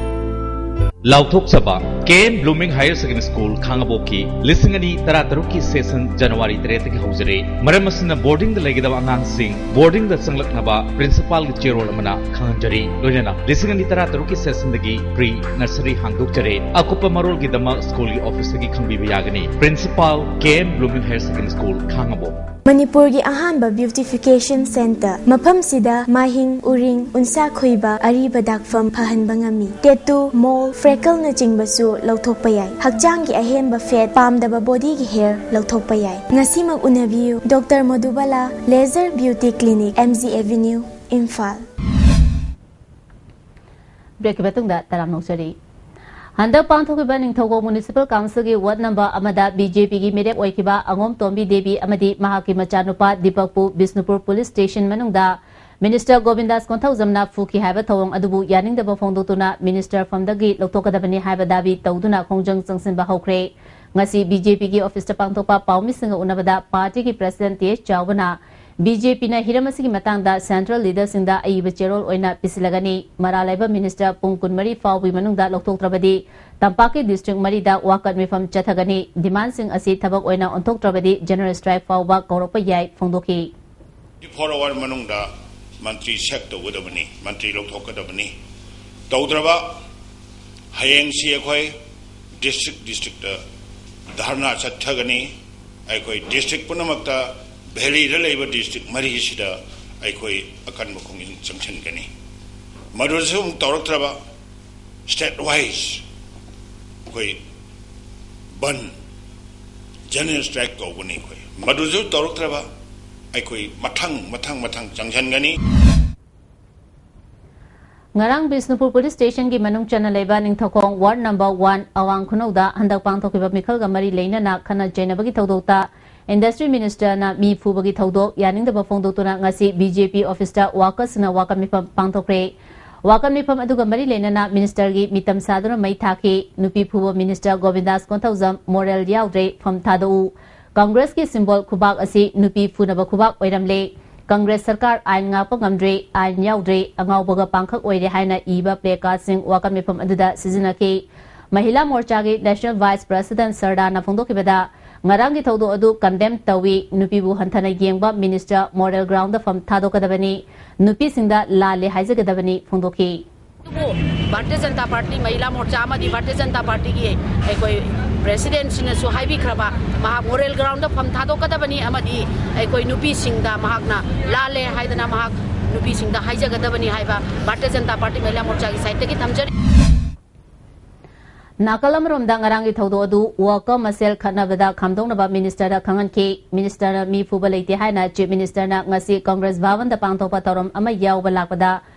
ꯂꯥꯎꯊꯣꯛꯆꯕ, K N blooming higher secondary school ꯈꯥꯉꯕꯣꯛꯀꯤ ꯂꯤꯁꯤꯡ ꯑꯅꯤ ꯇꯔꯥꯇꯔꯨꯛꯀꯤ ꯁꯦꯁꯟ ꯖꯅꯋꯥꯔꯤ ꯇꯔꯦꯠꯇꯒꯤ ꯍꯧꯖꯔꯦ꯫ ꯃꯔꯝ ꯑꯁꯤꯅ ꯕꯣꯔꯗꯤꯡꯗ ꯂꯩꯒꯗꯕ ꯑꯉꯥꯡꯁꯤꯡ ꯕꯣꯔꯗꯤꯡꯗ ꯆꯪꯂꯛꯅꯕ ꯄ꯭ꯔꯤꯟꯁꯤꯄꯥꯜꯒꯤ ꯆꯦꯔꯣꯜ ꯑꯃꯅ ꯈꯪꯍꯟꯖꯔꯤ꯫ ꯂꯣꯏꯅꯅ ꯂꯤꯁꯤꯡ ꯑꯅꯤ ꯇꯔꯥꯇꯔꯨꯛꯀꯤ ꯁꯦꯁꯟꯗꯒꯤ ꯄ꯭ꯔꯤ ꯅꯔꯁꯔꯤ ꯍꯥꯡꯗꯣꯛꯆꯔꯦ꯫ ꯑꯀꯨꯞꯄ ꯃꯔꯣꯜꯒꯤꯗꯃꯛ ꯁ꯭ꯀꯨꯜꯒꯤ ꯑꯣꯐꯤꯁꯇꯒꯤ ꯈꯪꯕꯤꯕ ꯌꯥꯒꯅꯤ꯫ Principal, K N blooming higher secondary school ꯈꯥꯉꯕꯣꯛ꯫ ꯃꯅꯤꯄꯨꯔꯒꯤ ꯑꯍꯥꯟꯕ ꯕ꯭ꯌꯨꯇꯤꯐꯤꯀꯦꯁꯟ ꯁꯦꯟꯇꯔ꯫ ꯃꯐꯝꯁꯤꯗ ꯃꯥꯍꯤꯡ, ꯎꯔꯤꯡ, ꯎꯟꯁꯥ ꯈꯣꯏꯕ, ꯑꯔꯤꯕ ꯗꯥꯛꯐꯝ ꯐꯍꯟꯕ ꯉꯝꯃꯤ꯫ ꯇꯦꯇꯨ, ꯃꯣꯜ, ꯐ꯭ꯔꯦꯀꯜꯅꯆꯤꯡꯕꯁꯨ ꯂꯧꯊꯣꯛꯄ ꯌꯥꯏ꯫ ꯍꯛꯆꯥꯡꯒꯤ ꯑꯍꯦꯟꯕ ꯐꯦꯠ, ꯄꯥꯝꯗꯕ ꯕꯣꯗꯤꯒꯤ ꯍꯦꯌꯔ ꯂꯧꯊꯣꯛꯄ ꯌꯥꯏ꯫ ꯉꯁꯤꯃꯛ ꯎꯅꯕꯤꯌꯨ꯫ Doctor Modubala, laser beauty clinic, M G avenue, Imphal. ꯕ꯭ꯔꯦꯛꯀꯤ ꯃꯇꯨꯡꯗ ꯇꯔꯥꯝꯅ ꯑꯣꯛꯆꯔꯤ꯫ ꯍꯟꯗꯛ ꯄꯥꯡꯊꯣꯛꯈꯤꯕ ꯅꯤꯡꯊꯧꯈꯣꯡ ꯃ꯭ꯌꯨꯅꯤꯁꯤꯄꯥꯜ ꯀꯥꯎꯟꯁꯤꯜꯒꯤ ꯋꯥꯔꯗ ꯅꯝꯕꯔ ꯑꯃꯗ ꯕꯤ ꯖꯦ ꯄꯤꯒꯤ ꯃꯤꯔꯦꯞ ꯑꯣꯏꯈꯤꯕ ꯑꯉꯣꯝ ꯇꯣꯝꯕꯤ ꯗꯦꯕꯤ ꯑꯃꯗꯤ ꯃꯍꯥꯛꯀꯤ ꯃꯆꯥꯅꯨꯄꯥ ꯗꯤꯄꯛꯄꯨ ꯕꯤꯁꯅꯨꯄꯨꯔ ꯄꯨꯂꯤꯁ ꯁ꯭ꯇꯦꯁꯟ ꯃꯅꯨꯡꯗ ꯃꯤꯅꯤꯁꯇꯔ ꯒꯣꯕꯤꯟꯗꯥꯁ ꯀꯣꯟꯊꯧꯖꯝꯅ ꯐꯨꯈꯤ ꯍꯥꯏꯕ ꯊꯧꯑꯣꯡ ꯑꯗꯨꯕꯨ ꯌꯥꯅꯤꯡꯗꯕ ꯐꯣꯡꯗꯣꯛꯇꯨꯅ ꯃꯤꯅꯤꯁꯇꯔ ꯐꯝꯗꯒꯤ ꯂꯧꯊꯣꯛꯀꯗꯕꯅꯤ ꯍꯥꯏꯕ ꯗꯥꯕꯤ ꯇꯧꯗꯨꯅ ꯈꯣꯡꯖꯪ ꯆꯪꯁꯤꯟꯕ ꯍꯧꯈ꯭ꯔꯦ꯫ ꯉꯁꯤ ꯕꯤ ꯖꯦ ꯄꯤꯒꯤ ꯑꯣꯐꯤꯁꯇ ꯄꯥꯡꯊꯣꯛꯄ ꯄꯥꯎꯃꯤꯁꯤꯡꯒ ꯎꯅꯕꯗ ꯄꯥꯔꯇꯤꯒꯤ ꯄ꯭ꯔꯁꯤꯗꯦꯟꯠ ꯇꯤ ꯑꯦꯆ ꯆꯥꯎꯕꯅ ꯕꯤ ꯖꯦ ꯄꯤꯅ ꯍꯤꯔꯝ ꯑꯁꯤꯒꯤ ꯃꯇꯥꯡꯗ ꯁꯦꯟꯇ꯭ꯔꯦꯜ ꯂꯤꯗꯔꯁꯤꯡꯗ ꯑꯏꯕ ꯆꯦꯔꯣꯜ ꯑꯣꯏꯅ ꯄꯤꯁꯤꯜꯂꯒꯅꯤ꯫ ꯃꯔꯥꯜ ꯂꯩꯕ ꯃꯤꯅꯤꯁꯇꯔ ꯄꯨꯡ ꯀꯨꯟꯃꯔꯤ ꯐꯥꯎꯕꯒꯤ ꯃꯅꯨꯡꯗ ꯂꯧꯊꯣꯛꯇ꯭ꯔꯕꯗꯤ ꯇꯝꯄꯥꯛꯀꯤ ꯗꯤꯁꯇ꯭ꯔꯤꯛ ꯃꯔꯤꯗ ꯋꯥꯀꯠ ꯃꯤꯐꯝ ꯆꯠꯊꯒꯅꯤ꯫ ꯗꯤꯃꯥꯟꯁꯤꯡ ꯑꯁꯤ ꯊꯕꯛ ꯑꯣꯏꯅ ꯑꯣꯟꯊꯣꯛꯇ꯭ꯔꯕꯗꯤ ꯖꯦꯅꯔꯦꯜ ꯁ꯭ꯇ꯭ꯔꯥꯏꯛ ꯐꯥꯎꯕ ꯀꯧꯔꯛꯄ ꯌꯥꯏ ꯐꯣꯡꯗꯣꯛꯈꯤ꯫ ꯇ꯭ꯋꯦꯟꯇꯤ ꯐꯣꯔ ꯑꯋꯥꯔ ꯃꯅꯨꯡꯗ ꯃꯟꯇ꯭ꯔꯤ ꯁꯦꯛ ꯇꯧꯒꯗꯕꯅꯤ, ꯃꯟꯇ꯭ꯔꯤ ꯂꯧꯊꯣꯛꯀꯗꯕꯅꯤ꯫ ꯇꯧꯗ꯭ꯔꯕ ꯍꯌꯦꯡꯁꯤ ꯑꯩꯈꯣꯏ ꯗꯤꯁꯇ꯭ꯔꯤꯛ ꯗꯤꯁꯇ꯭ꯔꯤꯛꯇ ꯙꯔꯅꯥ ꯆꯠꯊꯒꯅꯤ꯫ ꯑꯩꯈꯣꯏ ꯗꯤꯁꯇ꯭ꯔꯤꯛ ꯄꯨꯝꯅꯃꯛꯇ, ꯚꯦꯂꯤꯗ ꯂꯩꯕ ꯗꯤꯁꯇ꯭ꯔꯤꯛ ꯃꯔꯤꯁꯤꯗ ꯑꯩꯈꯣꯏ ꯑꯀꯟꯕ ꯈꯣꯡꯖꯪ ꯆꯪꯁꯤꯟꯒꯅꯤ꯫ ꯃꯗꯨꯗꯁꯨ ꯑꯃꯨꯛ ꯇꯧꯔꯛꯇ꯭ꯔꯕ, ꯁ꯭ꯇꯦꯠ ꯋꯥꯏꯁ ꯑꯩꯈꯣꯏ ꯕꯟ, ꯖꯦꯅꯔꯦꯜ ꯁ꯭ꯇ꯭ꯔꯥꯏꯛ ꯀꯧꯒꯅꯤ ꯑꯩꯈꯣꯏ꯫ ꯃꯗꯨꯁꯨ ꯇꯧꯔꯛꯇ꯭ꯔꯕ ꯑꯩꯈꯣꯏ ꯃꯊꯪ ꯃꯊꯪ ꯃꯊꯪ ꯆꯪꯁꯤꯟꯒꯅꯤ꯫ ꯉꯔꯥꯡ ꯕꯤꯁꯅꯨꯄꯨꯔ ꯄꯨꯂꯤꯁ ꯁ꯭ꯇꯦꯁꯟꯒꯤ ꯃꯅꯨꯡ ꯆꯟꯅ ꯂꯩꯕ ꯅꯤꯡꯊꯧꯈꯣꯡ ꯋꯥꯔꯗ ꯅꯝꯕꯔ ꯋꯥꯟ ꯑꯋꯥꯡ ꯈꯨꯅꯧꯗ ꯍꯟꯗꯛ ꯄꯥꯡꯊꯣꯛꯈꯤꯕ ꯃꯤꯈꯜꯒ ꯃꯔꯤ ꯂꯩꯅꯅ ꯈꯠꯅ ꯆꯩꯅꯕꯒꯤ ꯊꯧꯗꯣꯛꯇ ꯏꯟꯗꯁꯇ꯭ꯔꯤ ꯃꯤꯅꯤꯁꯇꯔꯅ ꯃꯤ ꯐꯨꯕꯒꯤ ꯊꯧꯗꯣꯛ ꯌꯥꯅꯤꯡꯗꯕ ꯐꯣꯡꯗꯣꯛꯇꯨꯅ ꯉꯁꯤ ꯕꯤ ꯖꯦ ꯄꯤ ꯑꯣꯐꯤꯁꯇ ꯋꯥꯀꯔꯁꯤꯡꯅ ꯋꯥꯀꯠ ꯃꯤꯐꯝ ꯄꯥꯡꯊꯣꯛꯈ꯭ꯔꯦ꯫ ꯋꯥꯀꯠ ꯃꯤꯐꯝ ꯑꯗꯨꯒ ꯃꯔꯤ ꯂꯩꯅꯅ ꯃꯤꯅꯤꯁꯇꯔꯒꯤ ꯃꯤꯇꯝ ꯁꯥꯗꯨꯅ ꯃꯩ ꯊꯥꯈꯤ꯫ ꯅꯨꯄꯤ ꯐꯨꯕ ꯃꯤꯅꯤꯁꯇꯔ ꯒꯣꯕꯤꯟꯗꯥꯁ ꯀꯣꯟꯊꯧꯖꯝ ꯃꯣꯔꯦꯜ ꯌꯥꯎꯗ꯭ꯔꯦ, ꯐꯝ ꯊꯥꯗꯣꯛꯎ꯫ ꯀꯪꯒ꯭ꯔꯦꯁꯀꯤ ꯁꯤꯝꯕꯣꯜ ꯈꯨꯕꯥꯛ ꯑꯁꯤ ꯅꯨꯄꯤ ꯐꯨꯅꯕ ꯈꯨꯕꯥꯛ ꯑꯣꯏꯔꯝꯂꯦ꯫ ꯀꯪꯒ꯭ꯔꯦꯁ ꯁꯔꯀꯥꯔ ꯑꯥꯏꯟ ꯉꯥꯛꯄ ꯉꯝꯗ꯭ꯔꯦ, ꯑꯥꯏꯟ ꯌꯥꯎꯗ꯭ꯔꯦ, ꯑꯉꯥꯎꯕꯒ ꯄꯥꯡꯈꯛ ꯑꯣꯏꯔꯦ ꯍꯥꯏꯅ ꯏꯕ ꯄ꯭ꯂꯦ ꯀꯥꯔꯗꯁꯤꯡ ꯋꯥꯀꯠ ꯃꯤꯐꯝ ꯑꯗꯨꯗ ꯁꯤꯖꯤꯟꯅꯈꯤ꯫ ꯃꯍꯤꯂꯥ ꯃꯣꯔꯆꯥꯒꯤ ꯅꯦꯁꯅꯦꯜ ꯚꯥꯏꯁ ꯄ꯭ꯔꯁꯤꯗꯦꯟ ꯁꯔꯗꯥꯅ ꯐꯣꯡꯗꯣꯛꯈꯤꯕꯗ, ꯉꯔꯥꯡꯒꯤ ꯊꯧꯗꯣꯛ ꯑꯗꯨ ꯀꯟꯗꯦꯝ ꯇꯧꯏ, ꯅꯨꯄꯤꯕꯨ ꯍꯟꯊꯅ ꯌꯦꯡꯕ ꯃꯤꯅꯤꯁꯇꯔ ꯃꯣꯔꯦꯜ ꯒ꯭ꯔꯥꯎꯟꯗ ꯐꯝ ꯊꯥꯗꯣꯛꯀꯗꯕꯅꯤ, ꯅꯨꯄꯤꯁꯤꯡꯗ ꯂꯥꯜꯂꯦ ꯍꯥꯏꯖꯒꯗꯕꯅꯤ ꯐꯣꯡꯗꯣꯛꯈꯤ꯫ ꯑꯗꯨꯕꯨ ꯚꯥꯔꯇꯤꯌ ꯖꯅꯇꯥ ꯄꯥꯔꯇꯤ, ꯃꯍꯤꯂꯥ ꯃꯣꯔꯆꯥ ꯑꯃꯗꯤ ꯚꯥꯔꯇꯤꯌ ꯖꯅꯇꯥ ꯄꯥꯔꯇꯤꯒꯤ ꯑꯩꯈꯣꯏ ꯄ꯭ꯔꯦꯁꯤꯗꯦꯟꯁꯤꯅꯁꯨ ꯍꯥꯏꯕꯤꯈ꯭ꯔꯕ, ꯃꯍꯥꯛ ꯃꯣꯔꯦꯜ ꯒ꯭ꯔꯥꯎꯟꯗ ꯐꯝ ꯊꯥꯗꯣꯛꯀꯗꯕꯅꯤ ꯑꯃꯗꯤ ꯑꯩꯈꯣꯏ ꯅꯨꯄꯤꯁꯤꯡꯗ ꯃꯍꯥꯛꯅ ꯂꯥꯜꯂꯦ ꯍꯥꯏꯗꯅ ꯃꯍꯥꯛ ꯅꯨꯄꯤꯁꯤꯡꯗ ꯍꯥꯏꯖꯒꯗꯕꯅꯤ ꯍꯥꯏꯕ ꯚꯥꯔꯇꯤꯌ ꯖꯅꯇꯥ ꯄꯥꯔꯇꯤ ꯃꯍꯤꯂꯥ ꯃꯣꯔꯆꯥꯒꯤ ꯁꯥꯏꯠꯇꯒꯤ ꯊꯝꯖꯔꯤ꯫ ꯅꯥꯀꯜ ꯑꯃꯔꯣꯝꯗ ꯉꯔꯥꯡꯒꯤ ꯊꯧꯗꯣꯛ ꯑꯗꯨ ꯋꯥꯀ ꯃꯁꯦꯜ ꯈꯠꯅꯕꯗ ꯈꯥꯝꯗꯣꯛꯅꯕ ꯃꯤꯅꯤꯁꯇꯔꯗ ꯈꯪꯍꯟꯈꯤ꯫ ꯃꯤꯅꯤꯁꯇꯔꯅ ꯃꯤ ꯐꯨꯕ ꯂꯩꯇꯦ ꯍꯥꯏꯅ ꯆꯤꯐ ꯃꯤꯅꯤꯁꯇꯔꯅ ꯉꯁꯤ ꯀꯪꯒ꯭ꯔꯦꯁ ꯚꯕꯟꯗ ꯄꯥꯡꯊꯣꯛꯄ ꯊꯧꯔꯝ ꯑꯃ ꯌꯥꯎꯕ ꯂꯥꯛꯄꯗ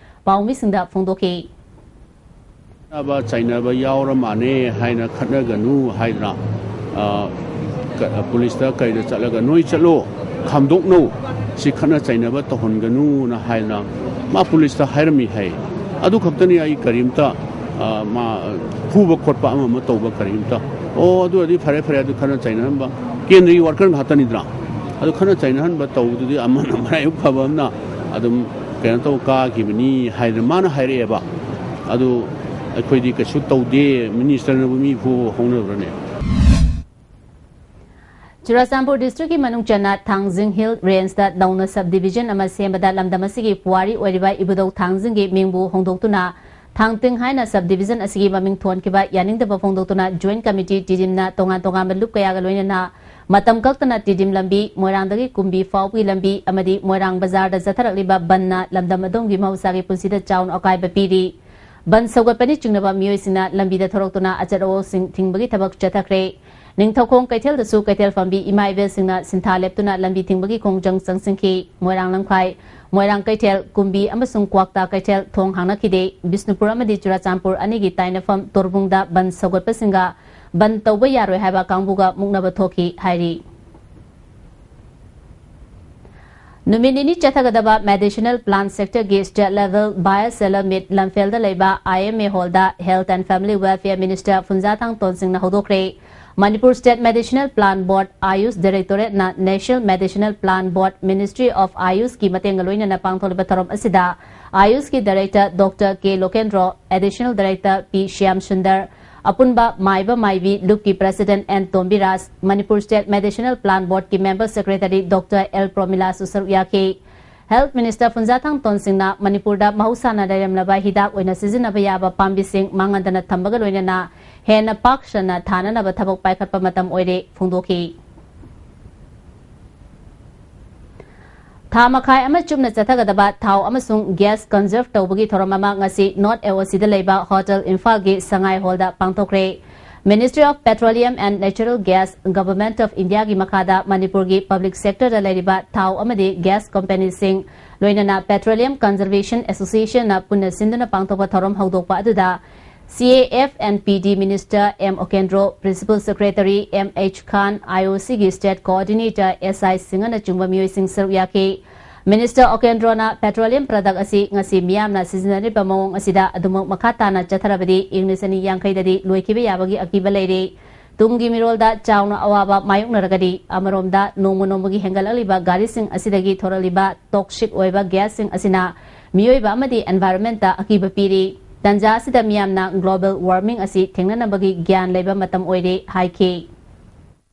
ꯄꯥꯎꯃꯤꯁꯤꯡꯗ ꯐꯣꯡꯗꯣꯛꯈꯤ꯫ ꯈꯠꯅꯕ ꯆꯩꯅꯕ ꯌꯥꯎꯔ ꯃꯥꯅꯦ ꯍꯥꯏꯅ ꯈꯠꯅꯒꯅꯨ ꯍꯥꯏꯗꯅ, ꯑ, ꯀ-, ꯄꯨꯂꯤꯁꯇ ꯀꯩꯗ ꯆꯠꯂꯒ "ꯅꯣꯏ ꯆꯠꯂꯣ, ꯈꯥꯝꯗꯣꯛꯅꯧ, ꯁꯤ ꯈꯠꯅ ꯆꯩꯅꯕ ꯇꯧꯍꯟꯒꯅꯨꯅ" ꯍꯥꯏꯗꯅ ꯃꯥ ꯄꯨꯂꯤꯁꯇ ꯍꯥꯏꯔꯝꯃꯤ ꯍꯥꯏ꯫ ꯑꯗꯨ ꯈꯛꯇꯅꯤ, ꯑꯩ ꯀꯔꯤꯝꯇ, ꯑ, ꯃꯥ ꯐꯨꯕ ꯈꯣꯠꯄ ꯑꯃ ꯑꯃ ꯇꯧꯕ ꯀꯔꯤꯝꯇ꯫ ꯑꯣ, ꯑꯗꯨ ꯑꯣꯏꯔꯗꯤ ꯐꯔꯦ, ꯐꯔꯦ, ꯑꯗꯨ ꯈꯠꯅ ꯆꯩꯅꯍꯟꯕ ꯀꯦꯟꯗ꯭ꯔꯒꯤ ꯋꯥꯔꯀꯔ ꯉꯥꯛꯇꯅꯤꯗꯅ꯫ ꯑꯗꯨ ꯈꯠꯅ ꯆꯩꯅꯍꯟꯕ ꯇꯧꯕꯗꯨꯗꯤ ꯑꯃꯅ ꯃꯔꯥꯏꯕꯛ ꯐꯕ ꯑꯃꯅ ꯑꯗꯨꯝ ꯀꯩꯅꯣ ꯇꯧ ꯀꯥꯈꯤꯕꯅꯤ ꯍꯥꯏꯗꯅ ꯃꯥꯅ ꯍꯥꯏꯔꯛꯑꯦꯕ꯫ ꯑꯗꯨ ꯑꯩꯈꯣꯏꯗꯤ ꯀꯩꯁꯨ ꯇꯧꯗꯦ, ꯃꯤꯅꯤꯁꯇꯔꯅꯕꯨ ꯃꯤ ꯐꯨꯕ ꯍꯧꯅꯕ꯭ꯔꯅꯦ? ꯆꯨꯔꯥꯆꯥꯟꯄꯨꯔ ꯗꯤꯁꯇ꯭ꯔꯤꯛꯀꯤ ꯃꯅꯨꯡ ꯆꯟꯅ ꯊꯥꯡꯖꯤꯡ ꯍꯤꯜ ꯔꯦꯟꯖꯇ ꯅꯧꯅ ꯁꯕ ꯗꯤꯕꯤꯖꯟ ꯑꯃ ꯁꯦꯝꯕꯗ ꯂꯝꯗꯝ ꯑꯁꯤꯒꯤ ꯄꯨꯋꯥꯔꯤ ꯑꯣꯏꯔꯤꯕ ꯏꯕꯨꯙꯧ ꯊꯥꯡꯖꯤꯡꯒꯤ ꯃꯤꯡꯕꯨ ꯍꯣꯡꯗꯣꯛꯇꯨꯅ ꯊꯥꯡꯇꯤꯡ ꯍꯥꯏꯅ ꯁꯕ ꯗꯤꯕꯤꯖꯟ ꯑꯁꯤꯒꯤ ꯃꯃꯤꯡ ꯊꯣꯟꯈꯤꯕ ꯌꯥꯅꯤꯡꯗꯕ ꯐꯣꯡꯗꯣꯛꯇꯨꯅ ꯖꯣꯏꯟꯠ ꯀꯃꯤꯇꯤ ꯇꯤꯗꯤꯝꯅ ꯇꯣꯉꯥꯟ ꯇꯣꯉꯥꯟꯕ ꯂꯨꯞ ꯀꯌꯥꯒ ꯂꯣꯏꯅꯅ ꯃꯇꯝ ꯀꯛꯇꯅ ꯇꯤꯗꯤꯝ ꯂꯝꯕꯤ, ꯃꯣꯏꯔꯥꯡꯗꯒꯤ ꯀꯨꯝꯕꯤ ꯐꯥꯎꯕꯒꯤ ꯂꯝꯕꯤ ꯑꯃꯗꯤ ꯃꯣꯏꯔꯥꯡ ꯕꯖꯥꯔꯗ ꯆꯠꯊꯔꯛꯂꯤꯕ ꯕꯟꯅ ꯂꯝꯗꯝ ꯑꯗꯣꯝꯒꯤ ꯃꯍꯧꯁꯥꯒꯤ ꯄꯨꯟꯁꯤꯗ ꯆꯥꯎꯅ ꯑꯀꯥꯏꯕ ꯄꯤꯔꯤ꯫ ꯕꯟ ꯁꯧꯒꯠꯄꯅ ꯆꯤꯡꯅꯕ ꯃꯤꯑꯣꯏꯁꯤꯡꯅ ꯂꯝꯕꯤꯗ ꯊꯣꯔꯛꯇꯨꯅ ꯑꯆꯠ ꯑꯑꯣꯜꯁꯤꯡ ꯊꯤꯡꯕꯒꯤ ꯊꯕꯛ ꯆꯠꯊꯈ꯭ꯔꯦ꯫ ꯅꯤꯡꯊꯧꯈꯣꯡ ꯀꯩꯊꯦꯜꯗꯁꯨ ꯀꯩꯊꯦꯜ ꯐꯝꯕꯤ ꯏꯃꯥ ꯏꯕꯦꯜꯁꯤꯡꯅ ꯁꯤꯟꯊꯥ ꯂꯦꯞꯇꯨꯅ ꯂꯝꯕꯤ ꯊꯤꯡꯕꯒꯤ ꯈꯣꯡꯖꯪ ꯆꯪꯁꯤꯟꯈꯤ꯫ ꯃꯣꯏꯔꯥꯡ ꯂꯝꯈꯥꯏ, ꯃꯣꯏꯔꯥꯡ ꯀꯩꯊꯦꯜ, ꯀꯨꯝꯕꯤ ꯑꯃꯁꯨꯡ ꯀ꯭ꯋꯥꯛꯇꯥ ꯀꯩꯊꯦꯜ ꯊꯣꯡ ꯍꯥꯡꯅꯈꯤꯗꯦ꯫ ꯕꯤꯁꯅꯨꯄꯨꯔ ꯑꯃꯗꯤ ꯆꯨꯔꯥꯆꯥꯟꯄꯨꯔ ꯑꯅꯤꯒꯤ ꯇꯥꯏꯅꯐꯝ ꯇꯣꯔꯕꯨꯡꯗ ꯕꯟ ꯁꯧꯒꯠꯄꯁꯤꯡꯒ ꯕꯟ ꯇꯧꯕ ꯌꯥꯔꯣꯏ ꯍꯥꯏꯕ ꯀꯥꯡꯕꯨꯒ ꯃꯨꯛꯅꯕ ꯊꯣꯛꯈꯤ ꯍꯥꯏꯔꯤ꯫ ꯅꯨꯃꯤꯠ ꯅꯤꯅꯤ ꯆꯠꯊꯒꯗꯕ ꯃꯦꯗꯤꯁꯤꯅꯦꯜ ꯄ꯭ꯂꯥꯟꯠ ꯁꯦꯛꯇꯔꯒꯤ state level buyer seller meet ꯂꯝꯐꯦꯜꯗ ꯂꯩꯕ I M A hall health and family welfare minister Phunzathang ꯇꯣꯟꯁꯤꯡꯅ ꯍꯧꯗꯣꯛꯈ꯭ꯔꯦ꯫ Manipur State Medicinal Plant Board, Ayush Directorate ꯅ National Medicinal Plant Board, Ministry of Ayush ꯀꯤ ꯃꯇꯦꯡꯒ ꯂꯣꯏꯅꯅ ꯄꯥꯡꯊꯣꯛꯂꯤꯕ ꯊꯧꯔꯝ ꯑꯁꯤꯗ Ayush ꯀꯤ Director Doctor K Lokendro, Additional Director P Shyam Sundar, ꯑꯄꯨꯟꯕ ꯃꯥꯏꯕ ꯃꯥꯏꯕꯤ ꯂꯨꯞꯀꯤ President N ꯇꯣꯝꯕꯤꯔꯥꯖ, Manipur State Medicinal Plant Board ꯀꯤ Member Secretary Doctor L ꯄ꯭ꯔꯣꯃꯤꯂꯥꯁꯨ ꯁꯔꯨꯛ ꯌꯥꯈꯤ꯫ Health Minister ꯐꯨꯟꯖꯥꯊꯥꯡ ꯇꯣꯟꯁꯤꯡꯅ ꯃꯅꯤꯄꯨꯔꯗ ꯃꯍꯧꯁꯥꯅ ꯂꯩꯔꯝꯂꯕ ꯍꯤꯗꯥꯛ ꯑꯣꯏꯅ ꯁꯤꯖꯤꯟꯅꯕ ꯌꯥꯕ ꯄꯥꯝꯕꯤꯁꯤꯡ ꯃꯥꯡꯍꯟꯗꯅ ꯊꯝꯕꯒ ꯂꯣꯏꯅꯅ ꯍꯦꯟꯅ ꯄꯥꯛ ꯁꯟꯅ ꯊꯥꯅꯅꯕ ꯊꯕꯛ ꯄꯥꯏꯈꯠꯄ ꯃꯇꯝ ꯑꯣꯏꯔꯦ ꯐꯣꯡꯗꯣꯛꯈꯤ꯫ ꯊꯥ ꯃꯈꯥꯏ ꯑꯃ ꯆꯨꯞꯅ ꯆꯠꯊꯒꯗꯕ ꯊꯥꯎ ꯑꯃꯁꯨꯡ gas conserve ꯇꯧꯕꯒꯤ ꯊꯧꯔꯝ ꯑꯃ ꯉꯁꯤ North A O C ꯗ ꯂꯩꯕ Hotel ꯏꯝꯐꯥꯜꯒꯤ ꯁꯉꯥꯏ Hall the ꯄꯥꯡꯊꯣꯛꯈ꯭ꯔꯦ꯫ Ministry of Petroleum and Natural Gas, Government of India ꯒꯤ ꯃꯈꯥꯗ ꯃꯅꯤꯄꯨꯔꯒꯤ public sector ꯗ ꯂꯩꯔꯤꯕ ꯊꯥꯎ ꯑꯃꯗꯤ gas company ꯁꯤꯡ, ꯂꯣꯏꯅꯅ Petroleum Conservation Association ꯅ ꯄꯨꯟꯅ ꯁꯤꯟꯗꯨꯅ ꯄꯥꯡꯊꯣꯛꯄ ꯊꯧꯔꯝ ꯍꯧꯗꯣꯛꯄ ꯑꯗꯨꯗ C A F and P D Minister M ꯑꯣꯀꯦꯟꯗ꯭ꯔꯣ, Principal Secretary M H Khan, I O C ꯒꯤ State Coordinator S I ꯁꯤꯡꯍꯅꯆꯤꯡꯕ ꯃꯤꯑꯣꯏꯁꯤꯡ ꯁꯔꯨꯛ ꯌꯥꯈꯤ꯫ Minister ꯑꯣꯀꯦꯟꯗ꯭ꯔꯣꯅ petroleum product ꯑꯁꯤ ꯉꯁꯤ ꯃꯤꯌꯥꯝꯅ ꯁꯤꯖꯤꯟꯅꯔꯤꯕ ꯃꯑꯣꯡ ꯑꯁꯤꯗ ꯑꯗꯨꯃꯛ ꯃꯈꯥ ꯇꯥꯅ ꯆꯠꯊꯔꯕꯗꯤ ꯏꯪ ꯂꯤꯁꯤꯡ ꯑꯅꯤ ꯌꯥꯡꯈꯩꯗꯗꯤ ꯂꯣꯏꯈꯤꯕ ꯌꯥꯕꯒꯤ ꯑꯀꯤꯕ ꯂꯩꯔꯤ꯫ ꯇꯨꯡꯒꯤ ꯃꯤꯔꯣꯜꯗ ꯆꯥꯎꯅ ꯑꯋꯥꯕ ꯃꯥꯌꯣꯛꯅꯔꯒꯗꯤ, ꯑꯃꯔꯣꯝꯗ ꯅꯣꯡꯃ ꯅꯣꯡꯃꯒꯤ ꯍꯦꯟꯒꯠꯂꯛꯂꯤꯕ ꯒꯥꯔꯤꯁꯤꯡ ꯑꯁꯤꯗꯒꯤ ꯊꯣꯔꯛꯂꯤꯕ toxic ꯑꯣꯏꯕ gas ꯁꯤꯡ ꯑꯁꯤꯅ ꯃꯤꯑꯣꯏꯕ ꯑꯃꯗꯤ environment ꯇ ꯑꯀꯤꯕ ꯄꯤꯔꯤ꯫ ꯇꯟꯖꯥ ꯑꯁꯤꯗ ꯃꯤꯌꯥꯝꯅ global warming ꯑꯁꯤ ꯊꯦꯡꯅꯅꯕꯒꯤ ꯒ꯭ꯌꯥꯟ ꯂꯩꯕ ꯃꯇꯝ ꯑꯣꯏꯔꯦ ꯍꯥꯏꯈꯤ꯫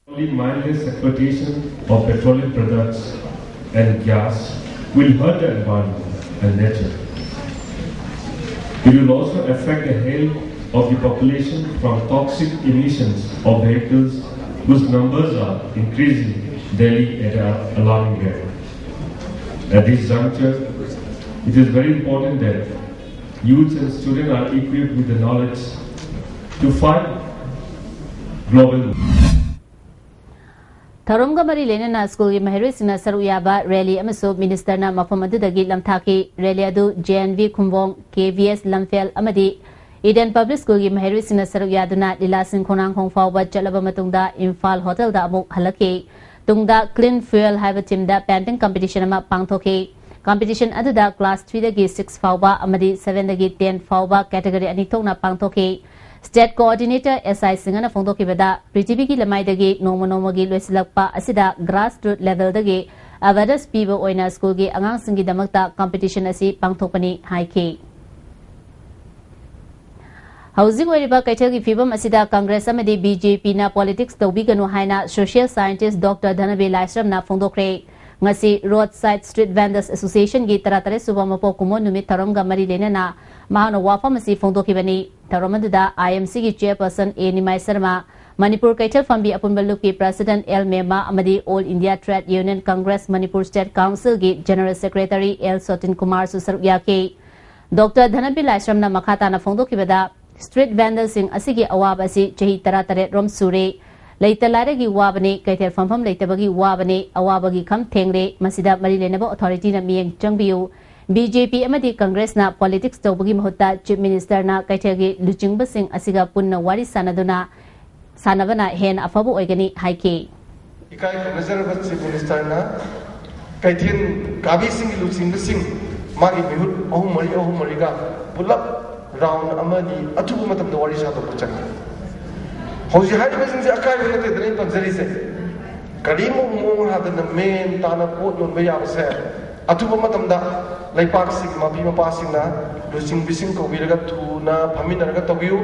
Only mindless exportation of petroleum products and gas will hurt the environment and nature. It will also affect the health of the population from toxic emissions of vehicles whose numbers are increasing daily at an alarming rate. At this juncture, it is very important that youths and students are equipped with the knowledge to fight global. ꯊꯧꯔꯝꯒ ꯃꯔꯤ ꯂꯩꯅꯅ ꯁ꯭ꯀꯨꯜꯒꯤ ꯃꯍꯩꯔꯣꯏꯁꯤꯡꯅ ꯁꯔꯨꯛ ꯌꯥꯕ rally ꯑꯃꯁꯨ minister ꯅ ꯃꯐꯝ ꯑꯗꯨꯗꯒꯤ ꯂꯝꯊꯥꯈꯤ꯫ Rally ꯑꯗꯨ J N V Khumbong, K V S ꯂꯝꯐꯦꯜ ꯑꯃꯗꯤ Eden Public School ꯒꯤ ꯃꯍꯩꯔꯣꯏꯁꯤꯡꯅ ꯁꯔꯨꯛ ꯌꯥꯗꯨꯅ ꯂꯤꯂꯥꯁꯤꯡ ꯈꯣꯡꯅꯥꯡꯈꯣꯡ ꯐꯥꯎꯕ ꯆꯠꯂꯕ ꯃꯇꯨꯡꯗ ꯏꯝꯐꯥꯜ Hotel ꯗ ꯑꯃꯨꯛ ꯍꯜꯂꯛꯈꯤ꯫ ꯇꯨꯡꯗ Clean Fuel ꯍꯥꯏꯕ theme ꯗ painting competition ꯑꯃ ꯄꯥꯡꯊꯣꯛꯈꯤ꯫ Competition ꯑꯗꯨꯗ class three ꯗꯒꯤ six ꯐꯥꯎꯕ ꯑꯃꯗꯤ seven ꯗꯒꯤ ten ꯐꯥꯎꯕ category ꯑꯅꯤ ꯊꯣꯛꯅ ꯄꯥꯡꯊꯣꯛꯈꯤ꯫ State Coordinator S I ꯁꯤꯡꯍꯅ ꯐꯣꯡꯗꯣꯛꯈꯤꯕꯗ, ꯄ꯭ꯔꯤꯊꯤꯕꯤꯒꯤ ꯂꯃꯥꯏꯗꯒꯤ ꯅꯣꯡꯃ ꯅꯣꯡꯃꯒꯤ ꯂꯣꯏꯁꯤꯜꯂꯛꯄ ꯑꯁꯤꯗ grassroots levelꯗꯒꯤ awareness ꯄꯤꯕ ꯑꯣꯏꯅ ꯁ꯭ꯀꯨꯜꯒꯤ ꯑꯉꯥꯡꯁꯤꯡꯒꯤꯗꯃꯛꯇ competition ꯑꯁꯤ ꯄꯥꯡꯊꯣꯛꯄꯅꯤ ꯍꯥꯏꯈꯤ꯫ ꯍꯧꯖꯤꯛ ꯑꯣꯏꯔꯤꯕ ꯀꯩꯊꯦꯜꯒꯤ ꯐꯤꯕꯝ ꯑꯁꯤꯗ Congress ꯑꯃꯗꯤ B J Pꯅ politics ꯇꯧꯕꯤꯒꯅꯨ ꯍꯥꯏꯅ social scientist Doctor ꯙꯅꯕꯤꯔ ꯂꯥꯏꯁ꯭ꯔꯝꯅ ꯐꯣꯡꯗꯣꯛꯈ꯭ꯔꯦ꯫ ꯉꯁꯤ Roadside Street Vendors Associationꯒꯤ ꯇꯔꯥꯇꯔꯦꯠ ꯁꯨꯕ ꯃꯄꯣꯛ ꯀꯨꯝꯑꯣꯟ ꯅꯨꯃꯤꯠ ꯊꯧꯔꯝꯒ ꯃꯔꯤ ꯂꯩꯅꯅ ꯃꯍꯥꯛꯅ ꯋꯥꯐꯝ ꯑꯁꯤ ꯐꯣꯡꯗꯣꯛꯈꯤꯕꯅꯤ꯫ ꯊꯧꯔꯝ ꯑꯗꯨꯗ I M Cꯒꯤ chairperson A ꯅꯤꯃꯥꯏ ꯁꯔꯃ, ꯃꯅꯤꯄꯨꯔ ꯀꯩꯊꯦꯜ ꯐꯝꯕꯤ ꯑꯄꯨꯟꯕ ꯂꯨꯞꯀꯤ president L ꯃꯦꯃꯥ ꯑꯃꯗꯤ All India Trade Union Congress Manipur State Councilꯒꯤ general secretary L ꯁꯣꯇꯤꯟ ꯀꯨꯃꯥꯔꯁꯨ ꯁꯔꯨꯛ ꯌꯥꯈꯤ꯫ Doctor ꯙꯅꯕꯤꯔ ꯂꯥꯏꯁ꯭ꯔꯝꯅ ꯃꯈꯥ ꯇꯥꯅ ꯐꯣꯡꯗꯣꯛꯈꯤꯕꯗ, street vendorꯁꯤꯡ ꯑꯁꯤꯒꯤ ꯑꯋꯥꯕ ꯑꯁꯤ ꯆꯍꯤ ꯇꯔꯥꯇꯔꯦꯠ ꯔꯣꯝ ꯁꯨꯔꯦ꯫ ꯂꯩꯇ ꯂꯥꯏꯔꯒꯤ ꯋꯥꯕꯅꯤ, ꯀꯩꯊꯦꯜ ꯐꯝꯐꯝ ꯂꯩꯇꯕꯒꯤ ꯋꯥꯕꯅꯤ, ꯑꯋꯥꯕꯒꯤ ꯈꯝ ꯊꯦꯡꯂꯦ꯫ ꯃꯁꯤꯗ ꯃꯔꯤ ꯂꯩꯅꯕ authorityꯅ ꯃꯤꯠꯌꯦꯡ ꯆꯪꯕꯤꯌꯨ꯫ B J P ꯑꯃꯗꯤ Congressꯅ politics ꯇꯧꯕꯒꯤ ꯃꯍꯨꯠꯇ Chief Ministerꯅ ꯀꯩꯊꯦꯜꯒꯤ ꯂꯨꯆꯤꯡꯕꯁꯤꯡ ꯑꯁꯤꯒ ꯄꯨꯟꯅ ꯋꯥꯔꯤ ꯁꯥꯟꯅꯗꯨꯅ ꯁꯥꯟꯅꯕꯅ ꯍꯦꯟꯅ ꯑꯐꯕ ꯑꯣꯏꯒꯅꯤ ꯍꯥꯏꯈꯤ꯫ ꯏꯀꯥꯏ ꯈꯨꯝꯅꯖꯔꯕ Chief Ministerꯅ ꯀꯩꯊꯦꯜ ꯀꯥꯕꯤꯁꯤꯡꯒꯤ ꯂꯨꯆꯤꯡꯕꯁꯤꯡ ꯃꯥꯒꯤ ꯃꯤꯍꯨꯠ ꯑꯍꯨꯝ ꯃꯔꯤ, ꯑꯍꯨꯝ ꯃꯔꯤꯒ ꯄꯨꯂꯞ round ꯑꯃꯗꯤ ꯑꯊꯨꯕ ꯃꯇꯝꯗ ꯋꯥꯔꯤ ꯁꯥꯗꯣꯛꯄ ꯆꯪꯉꯤ꯫ ꯍꯧꯖꯤꯛ ꯍꯥꯏꯔꯤꯕꯁꯤꯡꯁꯦ ꯑꯀꯥꯏꯕ ꯅꯠꯇꯦꯗꯅ ꯑꯩꯅ ꯄꯟꯖꯔꯤꯁꯦ꯫ ꯀꯔꯤꯒꯨꯝꯕ ꯃꯑꯣꯡ ꯍꯥꯗꯅ ꯃꯦꯟ ꯇꯥꯅ ꯄꯣꯠ ꯌꯣꯟꯕ ꯌꯥꯕꯁꯦ ꯑꯊꯨꯕ ꯃꯇꯝꯗ ꯂꯩꯄꯥꯛꯁꯤꯒꯤ ꯃꯄꯤ ꯃꯄꯥꯁꯤꯡꯅ ꯂꯨꯆꯤꯡꯕꯤꯁꯤꯡ ꯀꯧꯕꯤꯔꯒ ꯊꯨꯅ ꯐꯝꯃꯤꯟꯅꯔꯒ ꯇꯧꯕꯤꯌꯨ꯫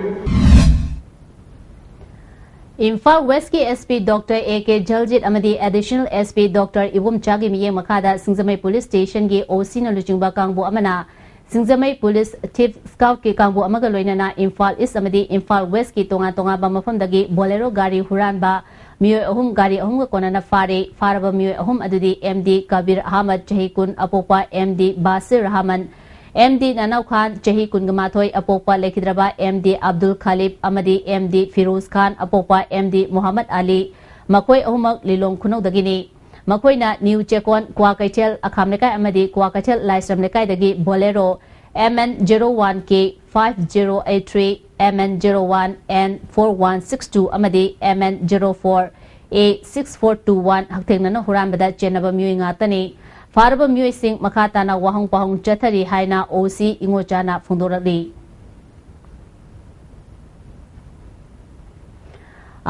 Imphal Westꯀꯤ S P Doctor A K ꯖꯜꯖꯤꯠ ꯑꯃꯗꯤ Additional S P Doctor ꯏꯕꯣꯝꯆꯥꯒꯤ ꯃꯤꯠꯌꯦꯡ ꯃꯈꯥꯗ ꯁꯤꯡꯖꯃꯩ Police Stationꯒꯤ O Cꯅ ꯂꯨꯆꯤꯡꯕ ꯀꯥꯡꯕꯨ ꯑꯃꯅ ꯁꯤꯡꯖꯃꯩ Police Thief Squadꯀꯤ ꯀꯥꯡꯕꯨ ꯑꯃꯒ ꯂꯣꯏꯅꯅ ꯏꯝꯐꯥꯜ East ꯑꯃꯗꯤ ꯏꯝꯐꯥꯜ Westꯀꯤ ꯇꯣꯉꯥꯟ ꯇꯣꯉꯥꯟꯕ ꯃꯐꯝꯗꯒꯤ Bolero ꯒꯥꯔꯤ ꯍꯨꯔꯥꯟꯕ ꯃꯤꯑꯣꯏ ꯑꯍꯨꯝ ꯒꯥꯔꯤ ꯑꯍꯨꯝꯒ ꯀꯣꯟꯅꯅ ꯐꯥꯔꯦ꯫ ꯐꯥꯔꯕ ꯃꯤꯑꯣꯏ ꯑꯍꯨꯝ ꯑꯗꯨꯗꯤ M D ꯀꯕꯤꯔ ꯑꯍꯃꯗ, ꯆꯍꯤ ꯀꯨꯟ, ꯑꯄꯣꯛꯄ M D ꯕꯥꯁꯤꯔ Rahman, M D ꯅꯅꯧ ꯈꯥꯟ, ꯆꯍꯤ ꯀꯨꯟꯒ ꯃꯥꯊꯣꯏ, ꯑꯄꯣꯛꯄ ꯂꯩꯈꯤꯗ꯭ꯔꯕ M D ꯑꯕꯗꯨꯜ ꯈꯥꯂꯤꯕ ꯑꯃꯗꯤ M D ꯐꯤꯔꯣꯖ ꯈꯥꯟ, ꯑꯄꯣꯛꯄ M D ꯃꯨꯍꯝꯃꯗ ꯑꯂꯤ, ꯃꯈꯣꯏ ꯑꯍꯨꯝꯃꯛ ꯂꯤꯂꯣꯡ ꯈꯨꯅꯧꯗꯒꯤꯅꯤ꯫ ꯃꯈꯣꯏꯅ ꯅ꯭ꯌꯨ ꯆꯦꯀꯣꯟ, ꯀ꯭ꯋꯥꯀꯩꯊꯦꯜ ꯑꯈꯥꯝ ꯂꯩꯀꯥꯏ ꯑꯃꯗꯤ ꯀ꯭ꯋꯥꯀꯩꯊꯦꯜ ꯂꯥꯏꯁ꯭ꯔꯝ ꯂꯩꯀꯥꯏꯗꯒꯤ Bolero M N zero one K five zero eight three, M N zero one N four one six two ꯑꯃꯗꯤ M N zero four A six four two one ꯍꯛꯊꯦꯡꯅꯅ ꯍꯨꯔꯥꯟꯕꯗ ꯆꯦꯟꯅꯕ ꯃꯤꯑꯣꯏ ꯉꯥꯛꯇꯅꯤ꯫ ꯐꯥꯔꯕ ꯃꯤꯑꯣꯏꯁꯤꯡ ꯃꯈꯥ ꯇꯥꯅ ꯋꯥꯍꯪ ꯄꯥꯎꯍꯪ ꯆꯠꯊꯔꯤ ꯍꯥꯏꯅ O C ꯏꯉꯣꯆꯥꯅ ꯐꯣꯡꯗꯣꯔꯛꯂꯤ꯫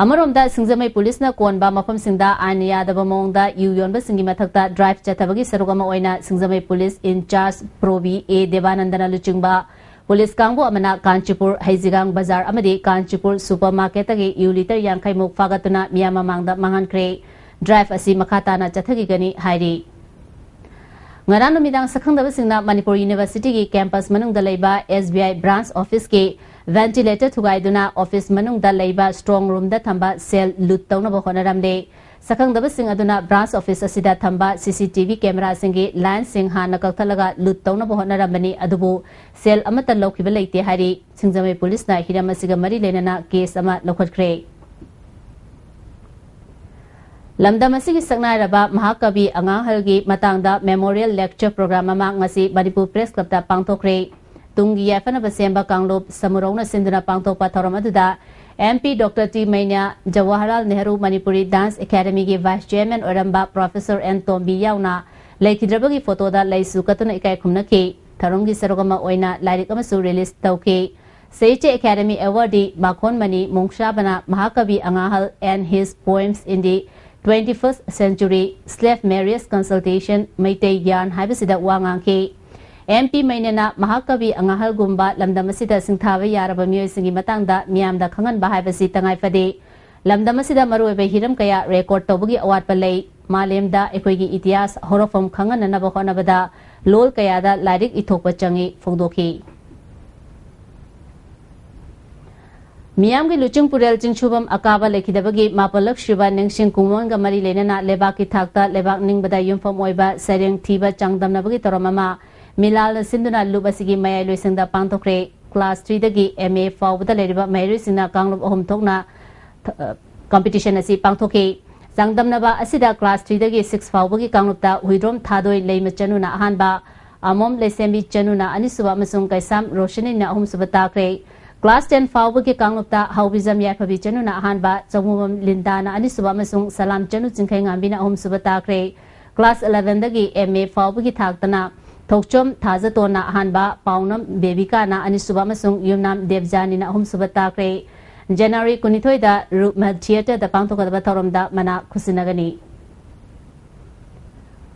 ꯑꯃꯔꯣꯝꯗ, ꯁꯤꯡꯖꯃꯩ ꯄꯨꯂꯤꯁꯅ ꯀꯣꯟꯕ ꯃꯐꯝꯁꯤꯡꯗ ꯑꯥꯏꯟ ꯌꯥꯗꯕ ꯃꯑꯣꯡꯗ ꯌꯨ ꯌꯣꯟꯕꯁꯤꯡꯒꯤ ꯃꯊꯛꯇ ꯗ꯭ꯔꯥꯏꯚ ꯆꯠꯊꯕꯒꯤ ꯁꯔꯨꯛ ꯑꯃ ꯑꯣꯏꯅ ꯁꯤꯡꯖꯃꯩ ꯄꯨꯂꯤꯁ ꯏꯟꯆꯥꯔꯖ ꯄ꯭ꯔꯣꯕꯤ ꯑꯦ ꯗꯦꯕꯥꯅꯟꯗꯅ ꯂꯨꯆꯤꯡꯕ ꯄꯨꯂꯤꯁ ꯀꯥꯡꯕꯨ ꯑꯃꯅ ꯀꯥꯟꯆꯤꯄꯨꯔ ꯍꯩꯖꯤꯒꯥꯡ ꯕꯖꯥꯔ ꯑꯃꯗꯤ ꯀꯥꯟꯆꯤꯄꯨꯔ ꯁꯨꯄꯔ ꯃꯥꯔꯀꯦꯠꯇꯒꯤ ꯌꯨ ꯂꯤꯇꯔ ꯌꯥꯡꯈꯩ ꯃꯨꯛ ꯐꯥꯒꯠꯇꯨꯅ ꯃꯤꯌꯥꯝ ꯃꯃꯥꯡꯗ ꯃꯥꯡꯍꯟꯈ꯭ꯔꯦ꯫ ꯗ꯭ꯔꯥꯏꯚ ꯑꯁꯤ ꯃꯈꯥ ꯇꯥꯅ ꯆꯠꯊꯈꯤꯒꯅꯤ ꯍꯥꯏꯔꯤ꯫ ꯉꯔꯥꯡ ꯅꯨꯃꯤꯗꯥꯡ ꯁꯛꯈꯪꯗꯕꯁꯤꯡꯅ ꯃꯅꯤꯄꯨꯔ ꯌꯨꯅꯤꯚꯔꯁꯤꯇꯤꯒꯤ ꯀꯦꯝꯄꯁ ꯃꯅꯨꯡꯗ ꯂꯩꯕ ꯑꯦꯁ ꯕꯤ ꯑꯥꯏ ꯕ꯭ꯔꯥꯟꯆ ꯑꯣꯐꯤꯁꯀꯤ ꯚꯦꯟꯇꯤꯂꯦꯇꯔ ꯊꯨꯒꯥꯏꯗꯨꯅ ꯑꯣꯐꯤꯁ ꯃꯅꯨꯡꯗ ꯂꯩꯕ ꯁ꯭ꯇ꯭ꯔꯣꯡ ꯔꯨꯝꯗ ꯊꯝꯕ ꯁꯦꯜ ꯂꯨꯠ ꯇꯧꯅꯕ ꯍꯣꯠꯅꯔꯝꯂꯦ꯫ ꯁꯛꯈꯪꯗꯕꯁꯤꯡ ꯑꯗꯨꯅ ꯕ꯭ꯔꯥꯟꯆ ꯑꯣꯐꯤꯁ ꯑꯁꯤꯗ ꯊꯝꯕ ꯁꯤ ꯁꯤ ꯇꯤ ꯚꯤ ꯀꯦꯃꯦꯔꯥꯁꯤꯡꯒꯤ ꯂꯥꯏꯟꯁꯤꯡ ꯍꯥꯟꯅ ꯀꯛꯊꯠꯂꯒ ꯂꯨꯠ ꯇꯧꯅꯕ ꯍꯣꯠꯅꯔꯝꯕꯅꯤ, ꯑꯗꯨꯕꯨ ꯁꯦꯜ ꯑꯃꯠꯇ ꯂꯧꯈꯤꯕ ꯂꯩꯇꯦ ꯍꯥꯏꯔꯤ꯫ ꯁꯤꯡꯖꯃꯩ ꯄꯨꯂꯤꯁꯅ ꯍꯤꯔꯝ ꯑꯁꯤꯒ ꯃꯔꯤ ꯂꯩꯅꯅ ꯀꯦꯁ ꯑꯃ ꯂꯧꯈꯠꯈ꯭ꯔꯦ꯫ ꯂꯝꯗꯝ ꯑꯁꯤꯒꯤ ꯁꯛꯅꯥꯏꯔꯕ ꯃꯍꯥꯀꯕꯤ ꯑꯉꯥꯡꯍꯜꯒꯤ ꯃꯇꯥꯡꯗ ꯃꯦꯃꯣꯔꯤꯌꯦꯜ ꯂꯦꯛꯆꯔ ꯄ꯭ꯔꯣꯒ꯭ꯔꯥꯝ ꯑꯃ ꯉꯁꯤ ꯃꯅꯤꯄꯨꯔ ꯄ꯭ꯔꯦꯁ ꯀ꯭ꯂꯕꯇ ꯄꯥꯡꯊꯣꯛꯈ꯭ꯔꯦ꯫ ꯇꯨꯡꯒꯤ ꯌꯥꯏꯐꯅꯕ ꯁꯦꯝꯕ ꯀꯥꯡꯂꯨꯞ ꯁꯃꯨꯔꯧꯅ ꯁꯤꯟꯗꯨꯅ ꯄꯥꯡꯊꯣꯛꯄ ꯊꯧꯔꯝ ꯑꯗꯨꯗ M P doctor T Meinya, Jawaharlal Nehru Manipuri dance ꯑꯦꯀꯥꯗꯃꯤꯒꯤ ꯚꯥꯏꯁ ꯆꯤꯌꯔꯃꯦꯟ ꯑꯣꯏꯔꯝꯕ ꯄ꯭ꯔꯣꯐꯦꯁꯔ ꯑꯦꯟ ꯇꯣꯝꯕꯤ ꯌꯥꯎꯅ ꯂꯩꯈꯤꯗ꯭ꯔꯕꯒꯤ ꯐꯣꯇꯣꯗ ꯂꯩꯁꯨ ꯀꯠꯇꯨꯅ ꯏꯀꯥꯏ ꯈꯨꯝꯅꯈꯤ꯫ ꯊꯧꯔꯝꯒꯤ ꯁꯔꯨꯛ ꯑꯃ ꯑꯣꯏꯅ ꯂꯥꯏꯔꯤꯛ ꯑꯃꯁꯨ ꯔꯤꯂꯤꯖ ꯇꯧꯈꯤ꯫ ꯁꯥꯍꯤꯇ꯭ꯌ academy ꯑꯦꯋꯥꯔꯗꯤ ꯃꯥꯈꯣꯟꯃꯅꯤ ꯃꯣꯡꯁꯥꯕꯅ Mahakobi Angahal and His Poems in the Twenty-first Century, Slave Marriage Consultation, Meitei Yarn ꯍꯥꯏꯕꯁꯤꯗ ꯋꯥ ꯉꯥꯡꯈꯤ꯫ ꯑꯦꯝ ꯄꯤ ꯃꯩꯅꯦꯅ ꯃꯍꯥꯀꯕꯤ ꯑꯉꯥꯍꯜꯒꯨꯝꯕ ꯂꯝꯗꯝ ꯑꯁꯤꯗ ꯁꯤꯡꯊꯥꯕ ꯌꯥꯔꯕ ꯃꯤꯑꯣꯏꯁꯤꯡꯒꯤ ꯃꯇꯥꯡꯗ ꯃꯤꯌꯥꯝꯗ ꯈꯪꯍꯟꯕ ꯍꯥꯏꯕꯁꯤ ꯇꯉꯥꯏ ꯐꯗꯦ꯫ ꯂꯝꯗꯝ ꯑꯁꯤꯗ ꯃꯔꯨꯑꯣꯏꯕ ꯍꯤꯔꯝ ꯀꯌꯥ ꯔꯦꯀꯣꯔꯗ ꯇꯧꯕꯒꯤ ꯑꯋꯥꯠꯄ ꯂꯩ꯫ ꯃꯥꯂꯦꯝꯗ ꯑꯩꯈꯣꯏꯒꯤ ꯏꯇꯤꯍꯥꯁ ꯍꯧꯔꯛꯐꯝ ꯈꯪꯍꯟꯅꯅꯕ ꯍꯣꯠꯅꯕꯗ ꯂꯣꯜ ꯀꯌꯥꯗ ꯂꯥꯏꯔꯤꯛ ꯏꯊꯣꯛꯄ ꯆꯪꯏ ꯐꯣꯡꯗꯣꯛꯈꯤ꯫ ꯃꯤꯌꯥꯝꯒꯤ ꯂꯨꯆꯤꯡ ꯄꯨꯔꯦꯜ ꯆꯤꯡꯁꯨꯕꯝ ꯑꯀꯥꯕ ꯂꯩꯈꯤꯗꯕꯒꯤ ꯃꯥꯄꯜꯂꯛ ꯁꯨꯕ ꯅꯤꯡꯁꯤꯡ ꯀꯨꯝꯑꯣꯟꯒ ꯃꯔꯤ ꯂꯩꯅꯅ ꯂꯩꯕꯥꯛꯀꯤ ꯊꯥꯛꯇ ꯂꯩꯕꯥꯛ ꯅꯤꯡꯕꯗ ꯌꯨꯝꯐꯝ ꯑꯣꯏꯕ ꯁꯩꯔꯦꯡ ꯊꯤꯕ ꯆꯥꯡꯗꯝꯅꯕꯒꯤ ꯊꯧꯔꯝ ꯑꯃ ꯃꯤꯂꯥꯜꯅ ꯁꯤꯟꯗꯨꯅ ꯂꯨꯞ ꯑꯁꯤꯒꯤ ꯃꯌꯥꯏ ꯂꯣꯏꯁꯪꯗ ꯄꯥꯡꯊꯣꯛꯈ꯭ꯔꯦ꯫ ꯀ꯭ꯂꯥꯁ ꯊ꯭ꯔꯤꯗꯒꯤ ꯑꯦꯝ ꯑꯦ ꯐꯥꯎꯕꯗ ꯂꯩꯔꯤꯕ ꯃꯍꯩꯔꯣꯏꯁꯤꯡꯅ ꯀꯥꯡꯂꯨꯞ ꯑꯍꯨꯝ ꯊꯣꯛꯅ ꯊ-, ꯀꯝꯄꯤꯇꯤꯁꯟ ꯑꯁꯤ ꯄꯥꯡꯊꯣꯛꯈꯤ꯫ ꯆꯥꯡꯗꯝꯅꯕ ꯑꯁꯤꯗ ꯀ꯭ꯂꯥꯁ ꯊ꯭ꯔꯤꯗꯒꯤ ꯁꯤꯛꯁ ꯐꯥꯎꯕꯒꯤ ꯀꯥꯡꯂꯨꯞꯇ ꯍꯨꯏꯗ꯭ꯔꯣꯝ ꯊꯥꯗꯣꯏ ꯂꯩꯃ ꯆꯅꯨꯅ ꯑꯍꯥꯟꯕ, ꯑꯃꯣꯝ ꯂꯩꯁꯦꯝꯕꯤ ꯆꯅꯨꯅ ꯑꯅꯤꯁꯨꯕ ꯑꯃꯁꯨꯡ ꯀꯩꯁꯥꯝ ꯔꯣꯁꯅꯤꯅ ꯑꯍꯨꯝꯁꯨꯕ ꯇꯥꯈ꯭ꯔꯦ꯫ ꯀ꯭ꯂꯥꯁ ꯇꯦꯟ ꯐꯥꯎꯕꯒꯤ ꯀꯥꯡꯂꯨꯞꯇ ꯍꯥꯎꯕꯤꯖꯝ ꯌꯥꯏꯐꯕꯤ ꯆꯅꯨꯅ ꯑꯍꯥꯟꯕ, ꯆꯧꯃꯨꯕꯝ ꯂꯤꯟꯗꯥꯅ ꯑꯅꯤꯁꯨꯕ ꯑꯃꯁꯨꯡ ꯁꯂꯥꯝ ꯆꯅꯨ ꯆꯤꯡꯈꯩꯉꯥꯝꯕꯤꯅ ꯑꯍꯨꯝꯁꯨꯕ ꯇꯥꯈ꯭ꯔꯦ꯫ ꯀ꯭ꯂꯥꯁ ꯏꯂꯦꯚꯦꯟꯗꯒꯤ ꯑꯦꯝ ꯑꯦ ꯐꯥꯎꯕꯒꯤ ꯊꯥꯛꯇꯅ ꯊꯣꯛꯆꯣꯝ ꯊꯥꯖꯇꯣꯟꯅ ꯑꯍꯥꯟꯕ, ꯄꯥꯎꯅꯝ ꯕꯦꯕꯤꯀꯥꯅ ꯑꯅꯤꯁꯨꯕ ꯑꯃꯁꯨꯡ ꯌꯨꯝꯅꯥꯝ ꯗꯦꯕꯖꯥꯅꯤꯅ ꯑꯍꯨꯝꯁꯨꯕ ꯇꯥꯈ꯭ꯔꯦ꯫ ꯖꯅꯋꯥꯔꯤ ꯀꯨꯟꯅꯤꯊꯣꯏꯗ ꯔꯨꯛꯃ ꯊꯤꯌꯦꯇꯔꯗ ꯄꯥꯡꯊꯣꯛꯀꯗꯕ ꯊꯧꯔꯝꯗ ꯃꯅꯥ ꯈꯨꯠꯁꯤꯟꯅꯒꯅꯤ꯫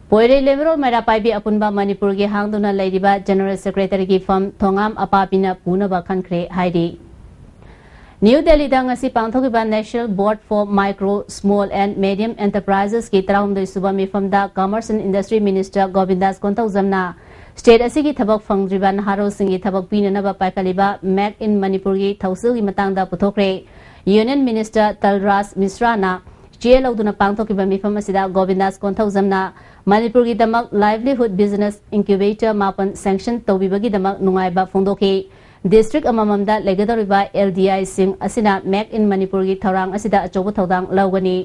ꯄꯣꯏꯔꯩ ꯂꯦꯃꯤꯔꯣꯜ ꯃꯩꯔꯥ ꯄꯥꯏꯕꯤ ꯑꯄꯨꯟꯕ ꯃꯅꯤꯄꯨꯔꯒꯤ ꯍꯥꯡꯗꯨꯅ ꯂꯩꯔꯤꯕ ꯖꯦꯅꯔꯦꯜ ꯁꯦꯀ꯭ꯔꯦꯇꯔꯤꯒꯤ ꯐꯝ ꯊꯣꯉꯥꯝ ꯑꯄꯥꯕꯤꯅ ꯄꯨꯅꯕ ꯈꯟꯈ꯭ꯔꯦ ꯍꯥꯏꯔꯤ꯫ ꯅ꯭ꯌꯨ ꯗꯦꯜꯂꯤꯗ ꯉꯁꯤ ꯄꯥꯡꯊꯣꯛꯈꯤꯕ National Board for Micro, Small and Medium Enterprises ꯀꯤ ꯇꯔꯥꯍꯨꯝꯗꯣꯏ ꯁꯨꯕ ꯃꯤꯐꯝꯗ Commerce and Industry Minister ꯒꯣꯕꯤꯟꯗꯥꯁ ꯀꯣꯟꯊꯧꯖꯝꯅ state ꯑꯁꯤꯒꯤ ꯊꯕꯛ ꯐꯪꯗ꯭ꯔꯤꯕ ꯅꯍꯥꯔꯣꯜꯁꯤꯡꯒꯤ ꯊꯕꯛ ꯄꯤꯅꯅꯕ ꯄꯥꯏꯈꯠꯂꯤꯕ Make in ꯃꯅꯤꯄꯨꯔꯒꯤ ꯊꯧꯁꯤꯜꯒꯤ ꯃꯇꯥꯡꯗ ꯄꯨꯊꯣꯛꯈ꯭ꯔꯦ꯫ Union Minister ꯇꯜꯔꯥꯖ ꯃꯤꯁ꯭ꯔꯥꯅ ꯆꯦ ꯂꯧꯗꯨꯅ ꯄꯥꯡꯊꯣꯛꯈꯤꯕ ꯃꯤꯐꯝ ꯑꯁꯤꯗ ꯒꯣꯕꯤꯟꯗꯥꯁ ꯀꯣꯟꯊꯧꯖꯝꯅ ꯃꯅꯤꯄꯨꯔꯒꯤꯗꯃꯛ Livelihood Business Incubator ꯃꯥꯄꯟ sanction ꯇꯧꯕꯤꯕꯒꯤꯗꯃꯛ ꯅꯨꯡꯉꯥꯏꯕ ꯐꯣꯡꯗꯣꯛꯈꯤ꯫ District ꯑꯃꯃꯝꯗ ꯂꯩꯒꯗꯧꯔꯤꯕ L D I ꯁꯤꯡ ꯑꯁꯤꯅ Make in ꯃꯅꯤꯄꯨꯔꯒꯤ ꯊꯧꯔꯥꯡ ꯑꯁꯤꯗ ꯑꯆꯧꯕ ꯊꯧꯗꯥꯡ ꯂꯧꯒꯅꯤ꯫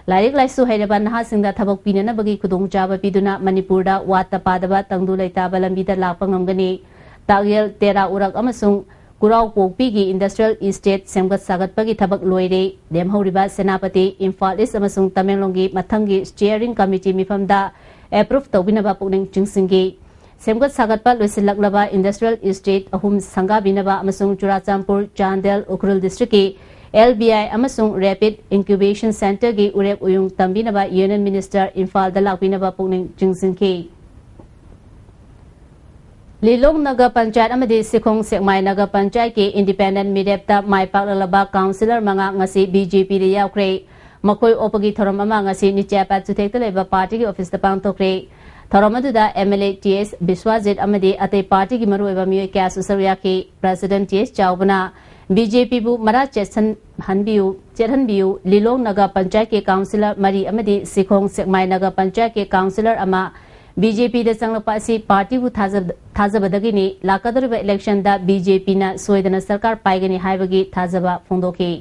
ꯂꯥꯏꯔꯤꯛ ꯂꯥꯏꯁꯨ ꯍꯩꯔꯕ ꯅꯍꯥꯁꯤꯡꯗ ꯊꯕꯛ ꯄꯤꯅꯅꯕꯒꯤ ꯈꯨꯗꯣꯡꯆꯥꯕ ꯄꯤꯗꯨꯅ ꯃꯅꯤꯄꯨꯔꯗ ꯋꯥꯠꯇ ꯄꯥꯗꯕ ꯇꯪꯗꯨ ꯂꯩꯇꯥꯕ ꯂꯝꯕꯤꯗ ꯂꯥꯛꯄ ꯉꯝꯒꯅꯤ꯫ ꯇꯥꯛꯌꯦꯜ, ꯇꯦꯔꯥ ꯎꯔꯛ ꯑꯃꯁꯨꯡ ꯀꯨꯔꯥꯎꯄꯣꯛꯄꯤꯒꯤ industrial estate ꯁꯦꯝꯒꯠ ꯁꯥꯒꯠꯄꯒꯤ ꯊꯕꯛ ꯂꯣꯏꯔꯦ꯫ ꯂꯦꯝꯍꯧꯔꯤꯕ ꯁꯦꯅꯥꯄꯇꯤ, ꯏꯝꯐꯥꯜ ꯏꯁ ꯑꯃꯁꯨꯡ ꯇꯃꯦꯡꯂꯣꯡꯒꯤ ꯃꯊꯪꯒꯤ steering committee ꯃꯤꯐꯝꯗ approve ꯇꯧꯕꯤꯅꯕ ꯄꯨꯛꯅꯤꯡ ꯆꯤꯡꯁꯤꯟꯈꯤ꯫ ꯁꯦꯝꯒꯠ ꯁꯥꯒꯠꯄ ꯂꯣꯏꯁꯤꯜꯂꯛꯂꯕ industrial estate ꯑꯍꯨꯝ ꯁꯪꯒꯥꯕꯤꯅꯕ ꯑꯃꯁꯨꯡ ꯆꯨꯔꯥꯆꯥꯟꯄꯨꯔ, ꯆꯥꯟꯗꯦꯜ, ꯎꯈ꯭ꯔꯨꯜ district ꯀꯤ L B I ꯑꯃꯁꯨꯡ Rapid Incubation Centre ꯒꯤ ꯎꯔꯦꯞ ꯎꯌꯨꯡ ꯇꯝꯕꯤꯅꯕ Union Minister ꯏꯝꯐꯥꯜꯗ ꯂꯥꯛꯄꯤꯅꯕ ꯄꯨꯛꯅꯤꯡ ꯆꯤꯡꯁꯤꯟꯈꯤ꯫ ꯂꯤꯂꯣꯡ ꯅꯒꯔ ꯄꯟꯆꯥꯌꯠ ꯑꯃꯗꯤ ꯁꯤꯈꯣꯡ ꯁꯦꯛꯃꯥꯏ ꯅꯒꯔ ꯄꯟꯆꯥꯌꯠꯀꯤ independent ꯃꯤꯔꯦꯞꯇ ꯃꯥꯏ ꯄꯥꯛꯂꯛꯂꯕ councillor ꯃꯉꯥ ꯉꯁꯤ B J P ꯗ ꯌꯥꯎꯈ꯭ꯔꯦ꯫ ꯃꯈꯣꯏ ꯑꯣꯛꯄꯒꯤ ꯊꯧꯔꯝ ꯑꯃ ꯉꯁꯤ ꯅꯤꯆꯥꯄꯥꯠ ꯆꯨꯊꯦꯛꯇ ꯂꯩꯕ party ꯒꯤ office ꯇ ꯄꯥꯡꯊꯣꯛꯈ꯭ꯔꯦ꯫ ꯊꯧꯔꯝ ꯑꯗꯨꯗ M L A T S ꯕꯤꯁ꯭ꯋꯥꯖꯤꯠ ꯑꯃꯗꯤ ꯑꯇꯩ party ꯒꯤ ꯃꯔꯨꯑꯣꯏꯕ ꯃꯤꯑꯣꯏ ꯀꯌꯥꯁꯨ ꯁꯔꯨꯛ ꯌꯥꯈꯤ꯫ President T S ꯆꯥꯎꯕꯅ B J P ꯕꯨ ꯃꯔꯥ ꯆꯦꯠꯁꯟꯍꯟꯕꯤꯌꯨ, ꯆꯦꯠꯍꯟꯕꯤꯌꯨ, ꯂꯤꯂꯣꯡ ꯅꯒꯔ ꯄꯟꯆꯥꯌꯠꯀꯤ councillor ꯃꯔꯤ ꯑꯃꯗꯤ ꯁꯤꯈꯣꯡ ꯁꯦꯛꯃꯥꯏ ꯅꯒꯔ ꯄꯟꯆꯥꯌꯠꯀꯤ councillor ꯑꯃ B J P ꯗ ꯆꯪꯂꯛꯄ ꯑꯁꯤ party ꯕꯨ ꯊꯥꯖ-, ꯊꯥꯖꯕꯗꯒꯤꯅꯤ꯫ ꯂꯥꯛꯀꯗꯧꯔꯤꯕ election ꯗ B J P ꯅ ꯁꯣꯏꯗꯅ ꯁꯔꯀꯥꯔ ꯄꯥꯏꯒꯅꯤ ꯍꯥꯏꯕꯒꯤ ꯊꯥꯖꯕ ꯐꯣꯡꯗꯣꯛꯈꯤ꯫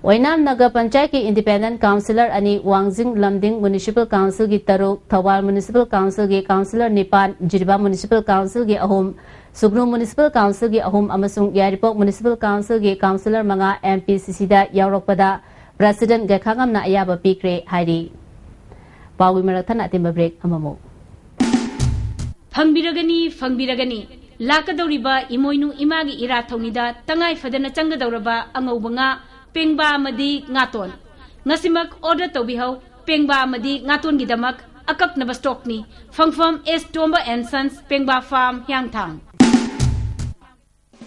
ꯑꯣꯏꯅꯥꯝ ꯅꯒꯔ ꯄꯟꯆꯥꯌꯠꯀꯤ independent councillor ꯑꯅꯤ, ꯋꯥꯡꯖꯤꯡ ꯂꯝꯗꯤꯡ Municipal Council ꯒꯤ ꯇꯔꯨꯛ, ꯊꯧꯕꯥꯜ Municipal Council ꯒꯤ councillor ꯅꯤꯄꯥꯟ, ꯖꯤꯔꯤꯕꯥꯝ Municipal Council ꯒꯤ ꯑꯍꯨꯝ, ꯁꯨꯒꯅꯨ Municipal Council ꯒꯤ ꯑꯍꯨꯝ ꯑꯃꯁꯨꯡ ꯌꯥꯏꯔꯤꯄꯣꯛ Municipal Council ꯒꯤ councillor ꯃꯉꯥ M P C C ꯗ ꯌꯥꯎꯔꯛꯄꯗ President ꯒꯦꯈꯥꯉꯝꯅ ꯑꯌꯥꯕ ꯄꯤꯈ꯭ꯔꯦ ꯍꯥꯏꯔꯤ꯫ ꯄꯥꯎꯒꯤ ꯃꯔꯛ ꯊꯠꯅ ꯑꯇꯦꯟꯕ break ꯑꯃꯃꯨꯛ꯫ ꯐꯪꯕꯤꯔꯒꯅꯤ, ꯐꯪꯕꯤꯔꯒꯅꯤ꯫ ꯂꯥꯛꯀꯗꯧꯔꯤꯕ ꯏꯃꯣꯏꯅꯨ ꯏꯃꯥꯒꯤ ꯏꯔꯥꯠ ꯊꯧꯅꯤꯗ ꯇꯉꯥꯏ ꯐꯗꯅ ꯆꯪꯒꯗꯧꯔꯕ ꯑꯉꯧꯕ ꯉꯥ, ꯄꯦꯡꯕꯥ ꯑꯃꯗꯤ ꯉꯥꯇꯣꯟ꯫ ꯉꯁꯤꯃꯛ order ꯇꯧꯕꯤꯍꯧ꯫ ꯄꯦꯡꯕꯥ ꯑꯃꯗꯤ ꯉꯥꯇꯣꯟꯒꯤꯗꯃꯛ ꯑꯀꯛꯅꯕ stockꯅꯤ꯫ ꯐꯪꯐꯝ S Tomba and Sons, ꯄꯦꯡꯕꯥ Farm, Hiyangthang.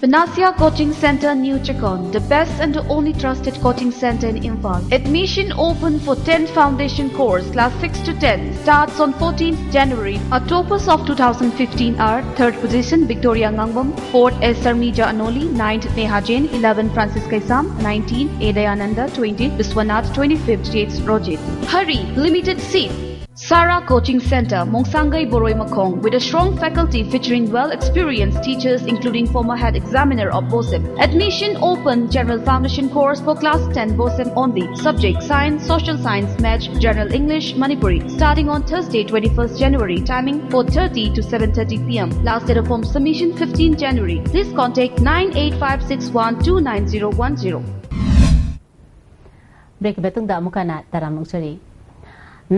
Panacea Coaching Center, New Chakon, the best and the only trusted coaching center in Imphal. Admission open for tenth foundation course, class six to ten, starts on fourteenth January. Our toppers of two thousand fifteen are: third position, Victoria Ngangbam; fourth, S Sarmija Anoli; ninth, Neha Jain; eleven, Francis Kaisam; nineteen, A Dayananda; twenty, Biswanath; twenty-fifth, J Rojit. Hurry, limited seat. Sarah Coaching Center, Mongsangai Boroi Makhong, with a strong faculty featuring well-experienced teachers, including former head examiner of BOSEM. Admission open, general foundation course for class ten BOSEM only. Subject: science, social science, maths, general English, Manipuri. Starting on Thursday, twenty-first January. Timing: four thirty to seven thirty p m. Last date of form submission, fifteenth January. Please contact nine eight five six one two nine zero one zero. Break ꯃꯇꯨꯡꯗ ꯑꯃꯨꯛ ꯍꯟꯅ ꯇꯔꯥꯝ ꯑꯣꯛꯆꯔꯤ꯫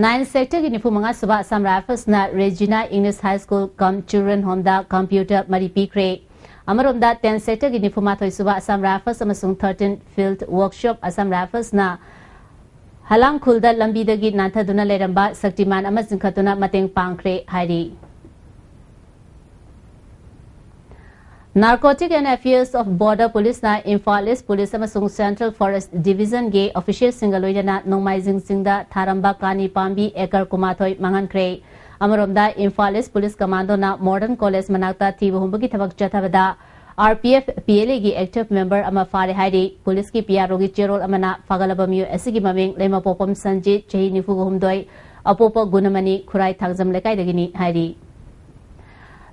Nine sectorꯒꯤ ꯅꯤꯐꯨ ꯃꯉꯥ ꯁꯨꯕ Assam Riflesꯅ Regina English High School cum Children Homeꯗ computer ꯃꯔꯤ ꯄꯤꯈ꯭ꯔꯦ꯫ ꯑꯃꯔꯣꯝꯗ, ten sectorꯒꯤ ꯅꯤꯐꯨ ꯃꯥꯊꯣꯏ ꯁꯨꯕ Assam Rifles ꯑꯃꯁꯨꯡ thirteen Field Workshop Assam Riflesꯅ ꯍꯂꯥꯡꯈꯨꯜꯗ ꯂꯝꯕꯤꯗꯒꯤ ꯅꯥꯟꯊꯗꯨꯅ ꯂꯩꯔꯝꯕ ꯁꯛꯇꯤꯃꯥꯟ ꯑꯃ ꯆꯤꯡꯈꯠꯇꯨꯅ ꯃꯇꯦꯡ ꯄꯥꯡꯈ꯭ꯔꯦ ꯍꯥꯏꯔꯤ꯫ Narcotic and Affairs of Border Policeꯅ Imphal East Police ꯑꯃꯁꯨꯡ Central Forest Divisionꯒꯤ officialꯁꯤꯡꯒ ꯂꯣꯏꯅꯅ ꯅꯣꯡꯃꯥꯏꯖꯤꯡ ꯆꯤꯡꯗ ꯊꯥꯔꯝꯕ ꯀꯥꯅꯤ ꯄꯥꯝꯕꯤ acre ꯀꯨꯟꯃꯥꯊꯣꯏ ꯃꯥꯡꯍꯟꯈ꯭ꯔꯦ꯫ ꯑꯃꯔꯣꯝꯗ, Imphal East Police Commandoꯅ Modern College ꯃꯅꯥꯛꯇ ꯊꯤꯕ ꯍꯨꯝꯕꯒꯤ ꯊꯕꯛ ꯆꯠꯊꯕꯗ R P F P L Aꯒꯤ active member ꯑꯃ ꯐꯥꯔꯦ ꯍꯥꯏꯔꯤ꯫ Policeꯀꯤ P R Oꯒꯤ ꯆꯦꯔꯣꯜ ꯑꯃꯅ ꯐꯥꯒꯠꯂꯕ ꯃꯤꯑꯣꯏ ꯑꯁꯤꯒꯤ ꯃꯃꯤꯡ ꯂꯩꯃꯄꯣꯛꯄꯝ ꯁꯟꯖꯤꯠ, ꯆꯍꯤ ꯅꯤꯐꯨ ꯍꯨꯝꯗꯣꯏ, ꯑꯄꯣꯛꯄ ꯒꯨꯅꯃꯅꯤ, ꯈꯨꯔꯥꯏ ꯊꯥꯡꯖꯝ ꯂꯩꯀꯥꯏꯗꯒꯤꯅꯤ ꯍꯥꯏꯔꯤ꯫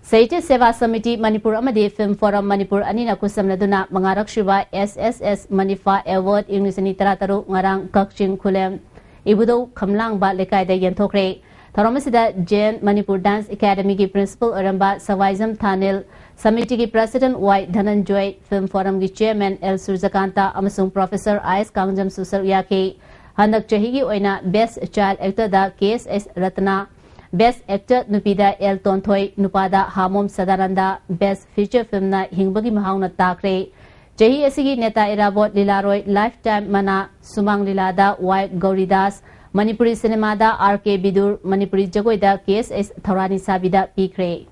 ꯁꯥꯍꯤꯇ꯭ꯌ ꯁꯦꯕꯥ ꯁꯃꯤꯇꯤ ꯃꯅꯤꯄꯨꯔ ꯑꯃꯗꯤ Film Forum ꯃꯅꯤꯄꯨꯔ ꯑꯅꯤꯅ ꯈꯨꯠꯁꯝꯅꯗꯨꯅ ꯃꯉꯥꯔꯛ ꯁꯨꯕ S S S ꯃꯅꯤꯐꯥ Award ꯏꯪ ꯂꯤꯁꯤꯡ ꯑꯅꯤ ꯇꯔꯥꯇꯔꯨꯛ ꯉꯔꯥꯡ ꯀꯛꯆꯤꯡ ꯈꯨꯂꯦꯝ ꯏꯕꯨꯙꯧ ꯈꯝꯂꯥꯡꯕ ꯂꯩꯀꯥꯏꯗ ꯌꯦꯟꯊꯣꯛꯈ꯭ꯔꯦ꯫ ꯊꯧꯔꯝ ꯑꯁꯤꯗ J N Manipur Dance Academyꯒꯤ principal ꯑꯣꯏꯔꯝꯕ ꯁꯋꯥꯏꯖꯝ ꯊꯥꯅꯤꯜ, ꯁꯃꯤꯇꯤꯒꯤ president Y ꯙꯅꯟꯖꯣꯏ, Film Forumꯒꯤ chairman L ꯁꯨꯔꯖꯀꯥꯟꯇ ꯑꯃꯁꯨꯡ professor I S ꯀꯥꯡꯖꯝꯁꯨ ꯁꯔꯨꯛ ꯌꯥꯈꯤ꯫ ꯍꯟꯗꯛ ꯆꯍꯤꯒꯤ ꯑꯣꯏꯅ Best Child Actorꯗ K S S ꯔꯇꯅꯥ, Best Actor ꯅꯨꯄꯤꯗ ꯑꯦꯜ ꯇꯣꯟꯊꯣꯏ, ꯅꯨꯄꯥꯗ ꯍꯥꯃꯣꯝ ꯁꯗꯥꯅꯟꯗ, Best Feature Filmꯅ ꯍꯤꯡꯕꯒꯤ ꯃꯍꯥꯎꯅ ꯇꯥꯈ꯭ꯔꯦ꯫ ꯆꯍꯤ ꯑꯁꯤꯒꯤ ꯅꯦꯇꯥ ꯏꯔꯥꯕꯣꯠ ꯂꯤꯂꯥꯔꯣꯏ, Lifetime ꯃꯅꯥ, ꯁꯨꯃꯥꯡ ꯂꯤꯂꯥꯗ ꯋꯥꯏ ꯒꯧꯔꯤꯗꯥꯁ, ꯃꯅꯤꯄꯨꯔꯤ ꯁꯤꯅꯦꯃꯥꯗ ꯑꯥꯔ ꯀꯦ ꯕꯤꯗꯨꯔ, ꯃꯅꯤꯄꯨꯔꯤ ꯖꯒꯣꯏꯗ ꯀꯦ ꯑꯦꯁ ꯑꯦꯁ ꯊꯧꯔꯥꯅꯤꯁꯥꯕꯤꯗ ꯄꯤꯈ꯭ꯔꯦ꯫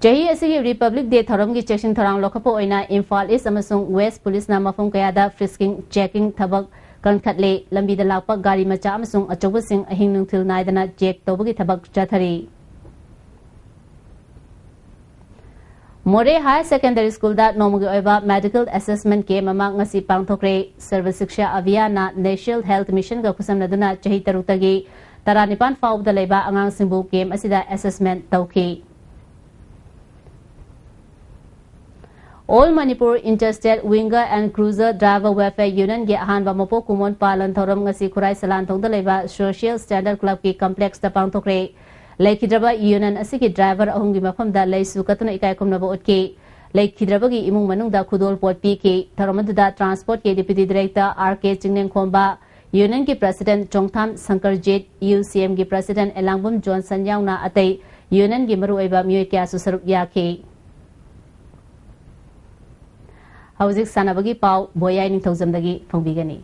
ꯆꯍꯤ ꯑꯁꯤꯒꯤ Republic Day ꯊꯧꯔꯝꯒꯤ ꯆꯦꯛꯁꯤꯟ ꯊꯧꯔꯥꯡ ꯂꯧꯈꯠꯄ ꯑꯣꯏꯅ ꯏꯝꯐꯥꯜ ꯏꯁ ꯑꯃꯁꯨꯡ ꯋꯦꯁ ꯄꯨꯂꯤꯁꯅ ꯃꯐꯝ ꯀꯌꯥꯗ frisking, checking ꯊꯕꯛ ꯀꯟꯈꯠꯂꯦ꯫ ꯂꯝꯕꯤꯗ ꯂꯥꯛꯄ ꯒꯥꯔꯤ ꯃꯆꯥ ꯑꯃꯁꯨꯡ ꯑꯆꯧꯕꯁꯤꯡ ꯑꯍꯤꯡ ꯅꯨꯡꯊꯤꯜ ꯅꯥꯏꯗꯅ check ꯇꯧꯕꯒꯤ ꯊꯕꯛ ꯆꯠꯊꯔꯤ꯫ ꯃꯣꯔꯦ Higher Secondary Schoolꯗ ꯅꯣꯡꯃꯒꯤ ꯑꯣꯏꯕ medical assessment camp ꯑꯃ ꯉꯁꯤ ꯄꯥꯡꯊꯣꯛꯈ꯭ꯔꯦ꯫ ꯁꯔꯕ ꯁꯤꯛꯁꯥ ꯑꯚꯤꯌꯥꯟꯅ National Health Missionꯒ ꯈꯨꯠꯁꯝꯅꯗꯨꯅ ꯆꯍꯤ ꯇꯔꯨꯛꯇꯒꯤ ꯇꯔꯥꯅꯤꯄꯥꯟ ꯐꯥꯎꯕꯗ ꯂꯩꯕ ꯑꯉꯥꯡꯁꯤꯡꯕꯨ camp ꯑꯁꯤꯗ assessment ꯇꯧꯈꯤ꯫ All Manipur Interstate Winger and Cruiser Driver Welfare Unionꯒꯤ ꯑꯍꯥꯟꯕ ꯃꯄꯣꯛ ꯀꯨꯝꯑꯣꯟ ꯄꯥꯂꯟ ꯊꯧꯔꯝ ꯉꯁꯤ ꯈꯨꯔꯥꯏ ꯁꯂꯥꯟꯊꯣꯡꯗ ꯂꯩꯕ Social Standard Clubꯀꯤ complexꯇ ꯄꯥꯡꯊꯣꯛꯈ꯭ꯔꯦ꯫ ꯂꯩꯈꯤꯗ꯭ꯔꯕ union ꯑꯁꯤꯒꯤ driver ꯑꯍꯨꯝꯒꯤ ꯃꯐꯝꯗ ꯂꯩꯁꯨ ꯀꯠꯇꯨꯅ ꯏꯀꯥꯏ ꯈꯨꯝꯅꯕ ꯎꯠꯈꯤ꯫ ꯂꯩꯈꯤꯗ꯭ꯔꯕꯒꯤ ꯏꯃꯨꯡ ꯃꯅꯨꯡꯗ ꯈꯨꯗꯣꯜ ꯄꯣꯠ ꯄꯤꯈꯤ꯫ ꯊꯧꯔꯝ ꯑꯗꯨꯗ Transportꯀꯤ Deputy Director ꯑꯥꯔ ꯀꯦ ꯆꯤꯡꯂꯦꯟꯈꯣꯝꯕ, Unionꯒꯤ President ꯆꯣꯡꯊꯥꯝ ꯁꯪꯀꯔꯖꯤꯠ, ꯌꯨ ꯁꯤ ꯑꯦꯝꯒꯤ President ꯑꯦꯂꯥꯡꯕꯝ ꯖꯣꯟꯁꯟ ꯌꯥꯎꯅ ꯑꯇꯩ Unionꯒꯤ ꯃꯔꯨꯑꯣꯏꯕ ꯃꯤꯑꯣꯏ ꯀꯌꯥꯁꯨ ꯁꯔꯨꯛ ꯌꯥꯈꯤ꯫ ꯍꯧꯖꯤꯛ ꯁꯥꯟꯅꯕꯒꯤ ꯄꯥꯎ ꯕꯣꯌꯥꯏ ꯅꯤꯡꯊꯧꯖꯝꯗꯒꯤ ꯐꯪꯕꯤꯒꯅꯤ꯫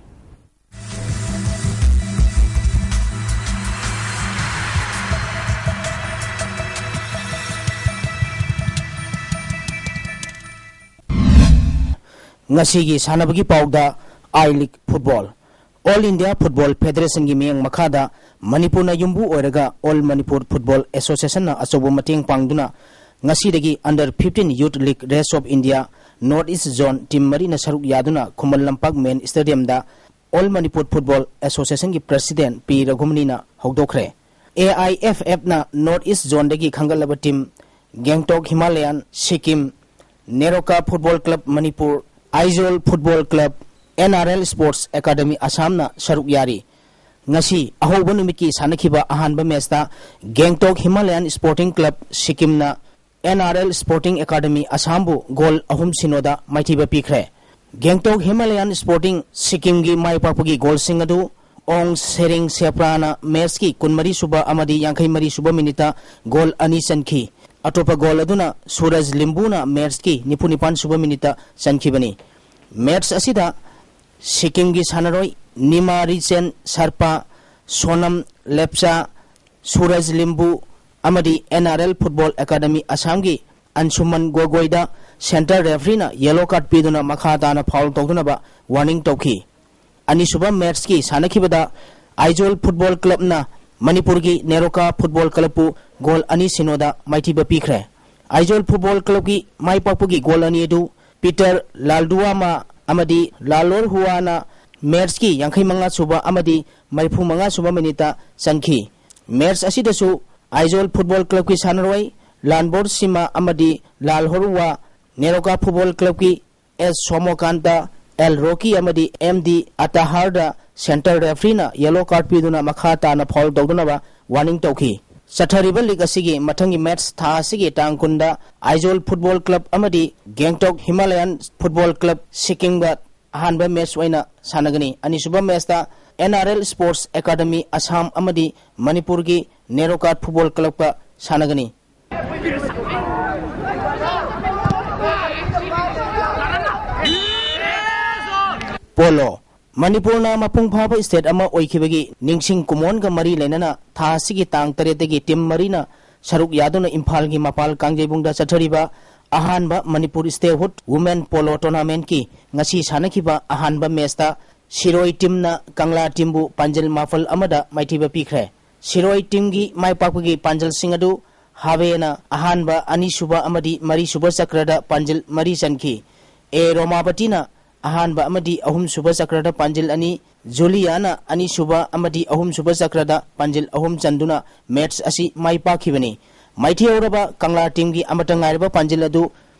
ꯉꯁꯤꯒꯤ ꯁꯥꯟꯅꯕꯒꯤ ꯄꯥꯎꯗ I League football꯫ All India Football Federationꯒꯤ ꯃꯤꯠꯌꯦꯡ ꯃꯈꯥꯗ ꯃꯅꯤꯄꯨꯔꯅ ꯌꯨꯝꯕꯨ ꯑꯣꯏꯔꯒ All Manipur Football Associationꯅ ꯑꯆꯧꯕ ꯃꯇꯦꯡ ꯄꯥꯡꯗꯨꯅ ꯉꯁꯤꯗꯒꯤ Under fifteen Youth League Race of India North East Zone team ꯃꯔꯤꯅ ꯁꯔꯨꯛ ꯌꯥꯗꯨꯅ ꯈꯨꯃꯟ ꯂꯝꯄꯥꯛ main stadiumꯗ All Manipur Football Associationꯒꯤ President ꯄꯤ ꯔꯘꯨꯃꯅꯤꯅ ꯍꯧꯗꯣꯛꯈ꯭ꯔꯦ꯫ ꯑꯦ ꯑꯥꯏ ꯑꯦꯐ ꯑꯦꯐꯅ North East Zoneꯗꯒꯤ ꯈꯟꯒꯠꯂꯕ team Gangtok Himalayan Sikkim, NEROCA Football Club Manipur, Aizawl Football Club, N R L Sports Academy Assamꯅ ꯁꯔꯨꯛ ꯌꯥꯔꯤ꯫ ꯉꯁꯤ ꯑꯍꯧꯕ ꯅꯨꯃꯤꯠꯀꯤ ꯁꯥꯟꯅꯈꯤꯕ ꯑꯍꯥꯟꯕ matchꯇ Gangtok Himalayan Sporting Club ꯁꯤꯛꯀꯤꯝꯅ N R L Sporting Academy Assamꯕꯨ goal ꯑꯍꯨꯝ ꯁꯤꯅꯣꯗ ꯃꯥꯏꯊꯤꯕ ꯄꯤꯈ꯭ꯔꯦ꯫ ꯒꯦꯡꯇꯣꯛ ꯍꯤꯃꯥꯂꯌꯥꯟ Sporting ꯁꯤꯛꯀꯤꯝꯒꯤ ꯃꯥꯏ ꯄꯥꯛꯄꯒꯤ goalꯁꯤꯡ ꯑꯗꯨ ꯑꯣꯡ ꯁꯦꯔꯤꯡ ꯁꯦꯄ꯭ꯔꯥꯅ ꯃꯦꯠꯁꯀꯤ ꯀꯨꯟꯃꯔꯤ ꯁꯨꯕ ꯑꯃꯗꯤ ꯌꯥꯡꯈꯩ ꯃꯔꯤ ꯁꯨꯕ ꯃꯤꯅꯤꯠꯇ ꯒꯣꯜ ꯑꯅꯤ ꯆꯟꯈꯤ꯫ ꯑꯇꯣꯞꯄ ꯒꯣꯜ ꯑꯗꯨꯅ ꯁꯨꯔꯖ ꯂꯤꯝꯕꯨꯅ ꯃꯦꯠꯁꯀꯤ ꯅꯤꯐꯨ ꯅꯤꯄꯥꯟ ꯁꯨꯕ ꯃꯤꯅꯤꯠꯇ ꯆꯟꯈꯤꯕꯅꯤ꯫ ꯃꯦꯠꯁ ꯑꯁꯤꯗ ꯁꯤꯛꯀꯤꯝꯒꯤ ꯁꯥꯟꯅꯔꯣꯏ ꯅꯤꯃꯥ ꯔꯤꯆꯦꯟ ꯁꯔꯄꯥ, ꯁꯣꯅꯝ ꯂꯦꯞꯆꯥ, ꯁꯨꯔꯖ ꯂꯤꯝꯕꯨ ꯑꯃꯗꯤ N R L football academy ꯑꯁꯥꯝꯒꯤ ꯑꯟꯁꯨꯃꯟ ꯒꯣꯒꯣꯏꯗ ꯁꯦꯟꯇꯔ ꯔꯦꯐ꯭ꯔꯤꯅ ꯌꯦꯂꯣ ꯀꯥꯔꯗ ꯄꯤꯗꯨꯅ ꯃꯈꯥ ꯇꯥꯅ ꯐꯥꯎꯜ ꯇꯧꯗꯅꯕ ꯋꯥꯔꯅꯤꯡ ꯇꯧꯈꯤ꯫ ꯑꯅꯤꯁꯨꯕ ꯃꯦꯠꯁꯀꯤ ꯁꯥꯟꯅꯈꯤꯕꯗ ꯑꯥꯏꯖꯣꯜ ꯐꯨꯠꯕꯣꯜ ꯀ꯭ꯂꯕꯅ ꯃꯅꯤꯄꯨꯔꯒꯤ ꯅꯦꯔꯣꯀꯥ ꯐꯨꯠꯕꯣꯜ ꯀ꯭ꯂꯕꯄꯨ ꯒꯣꯜ ꯑꯅꯤ ꯁꯤꯅꯣꯗ ꯃꯥꯏꯊꯤꯕ ꯄꯤꯈ꯭ꯔꯦ꯫ ꯑꯥꯏꯖꯣꯜ ꯐꯨꯠꯕꯣꯜ ꯀ꯭ꯂꯕꯀꯤ ꯃꯥꯏ ꯄꯥꯛꯄꯒꯤ ꯒꯣꯜ ꯑꯅꯤ ꯑꯗꯨ ꯄꯤꯇꯔ ꯂꯥꯜꯗꯨꯋꯥꯃꯥ ꯑꯃꯗꯤ ꯂꯥꯜꯂꯣꯔ ꯍꯨꯋꯥꯅ ꯃꯦꯠꯁꯀꯤ ꯌꯥꯡꯈꯩ ꯃꯉꯥ ꯁꯨꯕ ꯑꯃꯗꯤ ꯃꯔꯤꯐꯨ ꯃꯉꯥ ꯁꯨꯕ ꯃꯤꯅꯤꯠꯇ ꯆꯟꯈꯤ꯫ ꯃꯦꯠꯁ ꯑꯁꯤꯗꯁꯨ ꯑꯥꯏꯖꯣꯜ ꯐꯨꯠꯕꯣꯜ ꯀ꯭ꯂꯕꯀꯤ ꯁꯥꯟꯅꯔꯣꯏ ꯂꯥꯟꯕꯣꯔ ꯁꯤꯃꯥ ꯑꯃꯗꯤ ꯂꯥꯜꯍꯣꯔ ꯍꯨꯋꯥ, ꯅꯦꯔꯣꯀꯥ ꯐꯨꯠꯕꯣꯜ ꯀ꯭ꯂꯕꯀꯤ ꯑꯦꯁ ꯁꯣꯃꯣꯀꯥꯟꯇ, ꯑꯦꯜ ꯔꯣꯀꯤ ꯑꯃꯗꯤ ꯑꯦꯝ ꯗꯤ ꯑꯇꯥꯍꯥꯔꯗ ꯁꯦꯟꯇꯔ ꯔꯦꯐ꯭ꯔꯤꯅ ꯌꯦꯂꯣ ꯀꯥꯔꯗ ꯄꯤꯗꯨꯅ ꯃꯈꯥ ꯇꯥꯅ ꯐꯥꯎꯜ ꯇꯧꯗꯅꯕ ꯋꯥꯔꯅꯤꯡ ꯇꯧꯈꯤ꯫ ꯆꯠꯊꯔꯤꯕ ꯂꯤꯒ ꯑꯁꯤꯒꯤ ꯃꯊꯪꯒꯤ ꯃꯦꯠꯁ ꯊꯥ ꯑꯁꯤꯒꯤ ꯇꯥꯡ ꯀꯨꯟꯗ ꯑꯥꯏꯖꯣꯜ ꯐꯨꯠꯕꯣꯜ ꯀ꯭ꯂꯕ ꯑꯃꯗꯤ ꯒꯦꯡꯇꯣꯛ ꯍꯤꯃꯥꯂꯌꯥꯟ ꯐꯨꯠꯕꯣꯜ ꯀ꯭ꯂꯕ ꯁꯤꯛꯀꯤꯝꯒ ꯑꯍꯥꯟꯕ ꯃꯦꯠꯁ ꯑꯣꯏꯅ ꯁꯥꯟꯅꯒꯅꯤ꯫ ꯑꯅꯤꯁꯨꯕ ꯃꯦꯠꯁꯇ N R L sports academy Assam ꯑꯃꯗꯤ ꯃꯅꯤꯄꯨꯔꯒꯤ ꯅꯦꯔꯣꯀꯥꯠ ꯐꯨꯠꯕꯣꯜ ꯀ꯭ꯂꯕꯀ ꯁꯥꯟꯅꯒꯅꯤ꯫ ꯄꯣꯂꯣ꯫ ꯃꯅꯤꯄꯨꯔꯅ ꯃꯄꯨꯡ ꯐꯥꯕ ꯁ꯭ꯇꯦꯠ ꯑꯃ ꯑꯣꯏꯈꯤꯕꯒꯤ ꯅꯤꯡꯁꯤꯡ ꯀꯨꯝꯑꯣꯟꯒ ꯃꯔꯤ ꯂꯩꯅꯅ ꯊꯥ ꯑꯁꯤꯒꯤ ꯇꯥꯡ ꯇꯔꯦꯠꯇꯒꯤ ꯇꯤꯝ ꯃꯔꯤꯅ ꯁꯔꯨꯛ ꯌꯥꯗꯨꯅ ꯏꯝꯐꯥꯜꯒꯤ ꯃꯄꯥꯜ ꯀꯥꯡꯖꯩꯕꯨꯡꯗ ꯆꯠꯊꯔꯤꯕ ꯑꯍꯥꯟꯕ ꯃꯅꯤꯄꯨꯔ ꯁ꯭ꯇꯦꯠꯍꯨꯗ ꯋꯨꯃꯦꯟ ꯄꯣꯂꯣ ꯇꯣꯔꯅꯥꯃꯦꯟꯠꯀꯤ ꯉꯁꯤ ꯁꯥꯟꯅꯈꯤꯕ ꯑꯍꯥꯟꯕ ꯃꯦꯆꯇ ꯁꯤꯔꯣꯏ ꯇꯤꯝꯅ ꯀꯪꯂꯥ ꯇꯤꯝꯕꯨ ꯄꯥꯟꯖꯤꯜ ꯃꯥꯄꯜ ꯑꯃꯗ ꯃꯥꯏꯊꯤꯕ ꯄꯤꯈ꯭ꯔꯦ꯫ ꯁꯤꯔꯣꯏ ꯇꯤꯝꯒꯤ ꯃꯥꯏ ꯄꯥꯛꯄꯒꯤ ꯄꯥꯟꯖꯤꯜꯁꯤꯡ ꯑꯗꯨ ꯍꯥꯕꯦꯅ ꯑꯍꯥꯟꯕ, ꯑꯅꯤꯁꯨꯕ ꯑꯃꯗꯤ ꯃꯔꯤꯁꯨꯕ ꯆꯀ꯭ꯔꯗ ꯄꯥꯟꯖꯤꯜ ꯃꯔꯤ ꯆꯟꯈꯤ꯫ ꯑꯦ ꯔꯣꯃꯥꯕꯇꯤꯅ ꯑꯍꯥꯟꯕ ꯑꯃꯗꯤ ꯑꯍꯨꯝꯁꯨꯕ ꯆꯀ꯭ꯔꯗ ꯄꯥꯟꯖꯤꯜ ꯑꯅꯤ, ꯖꯨꯂꯤꯌꯥꯅ ꯑꯅꯤꯁꯨꯕ ꯑꯃꯗꯤ ꯑꯍꯨꯝꯁꯨꯕ ꯆꯀ꯭ꯔꯗ ꯄꯥꯟꯖꯤꯜ ꯑꯍꯨꯝ ꯆꯟꯗꯨꯅ ꯃꯦꯆ ꯑꯁꯤ ꯃꯥꯏ ꯄꯥꯛꯈꯤꯕꯅꯤ꯫ ꯃꯥꯏꯊꯤꯍꯧꯔꯕ ꯀꯪꯂꯥ ꯇꯤꯝꯒꯤ ꯑꯃꯠꯇ ꯉꯥꯏꯔꯕ ꯄꯥꯟꯖꯤꯜ ꯑꯗꯨ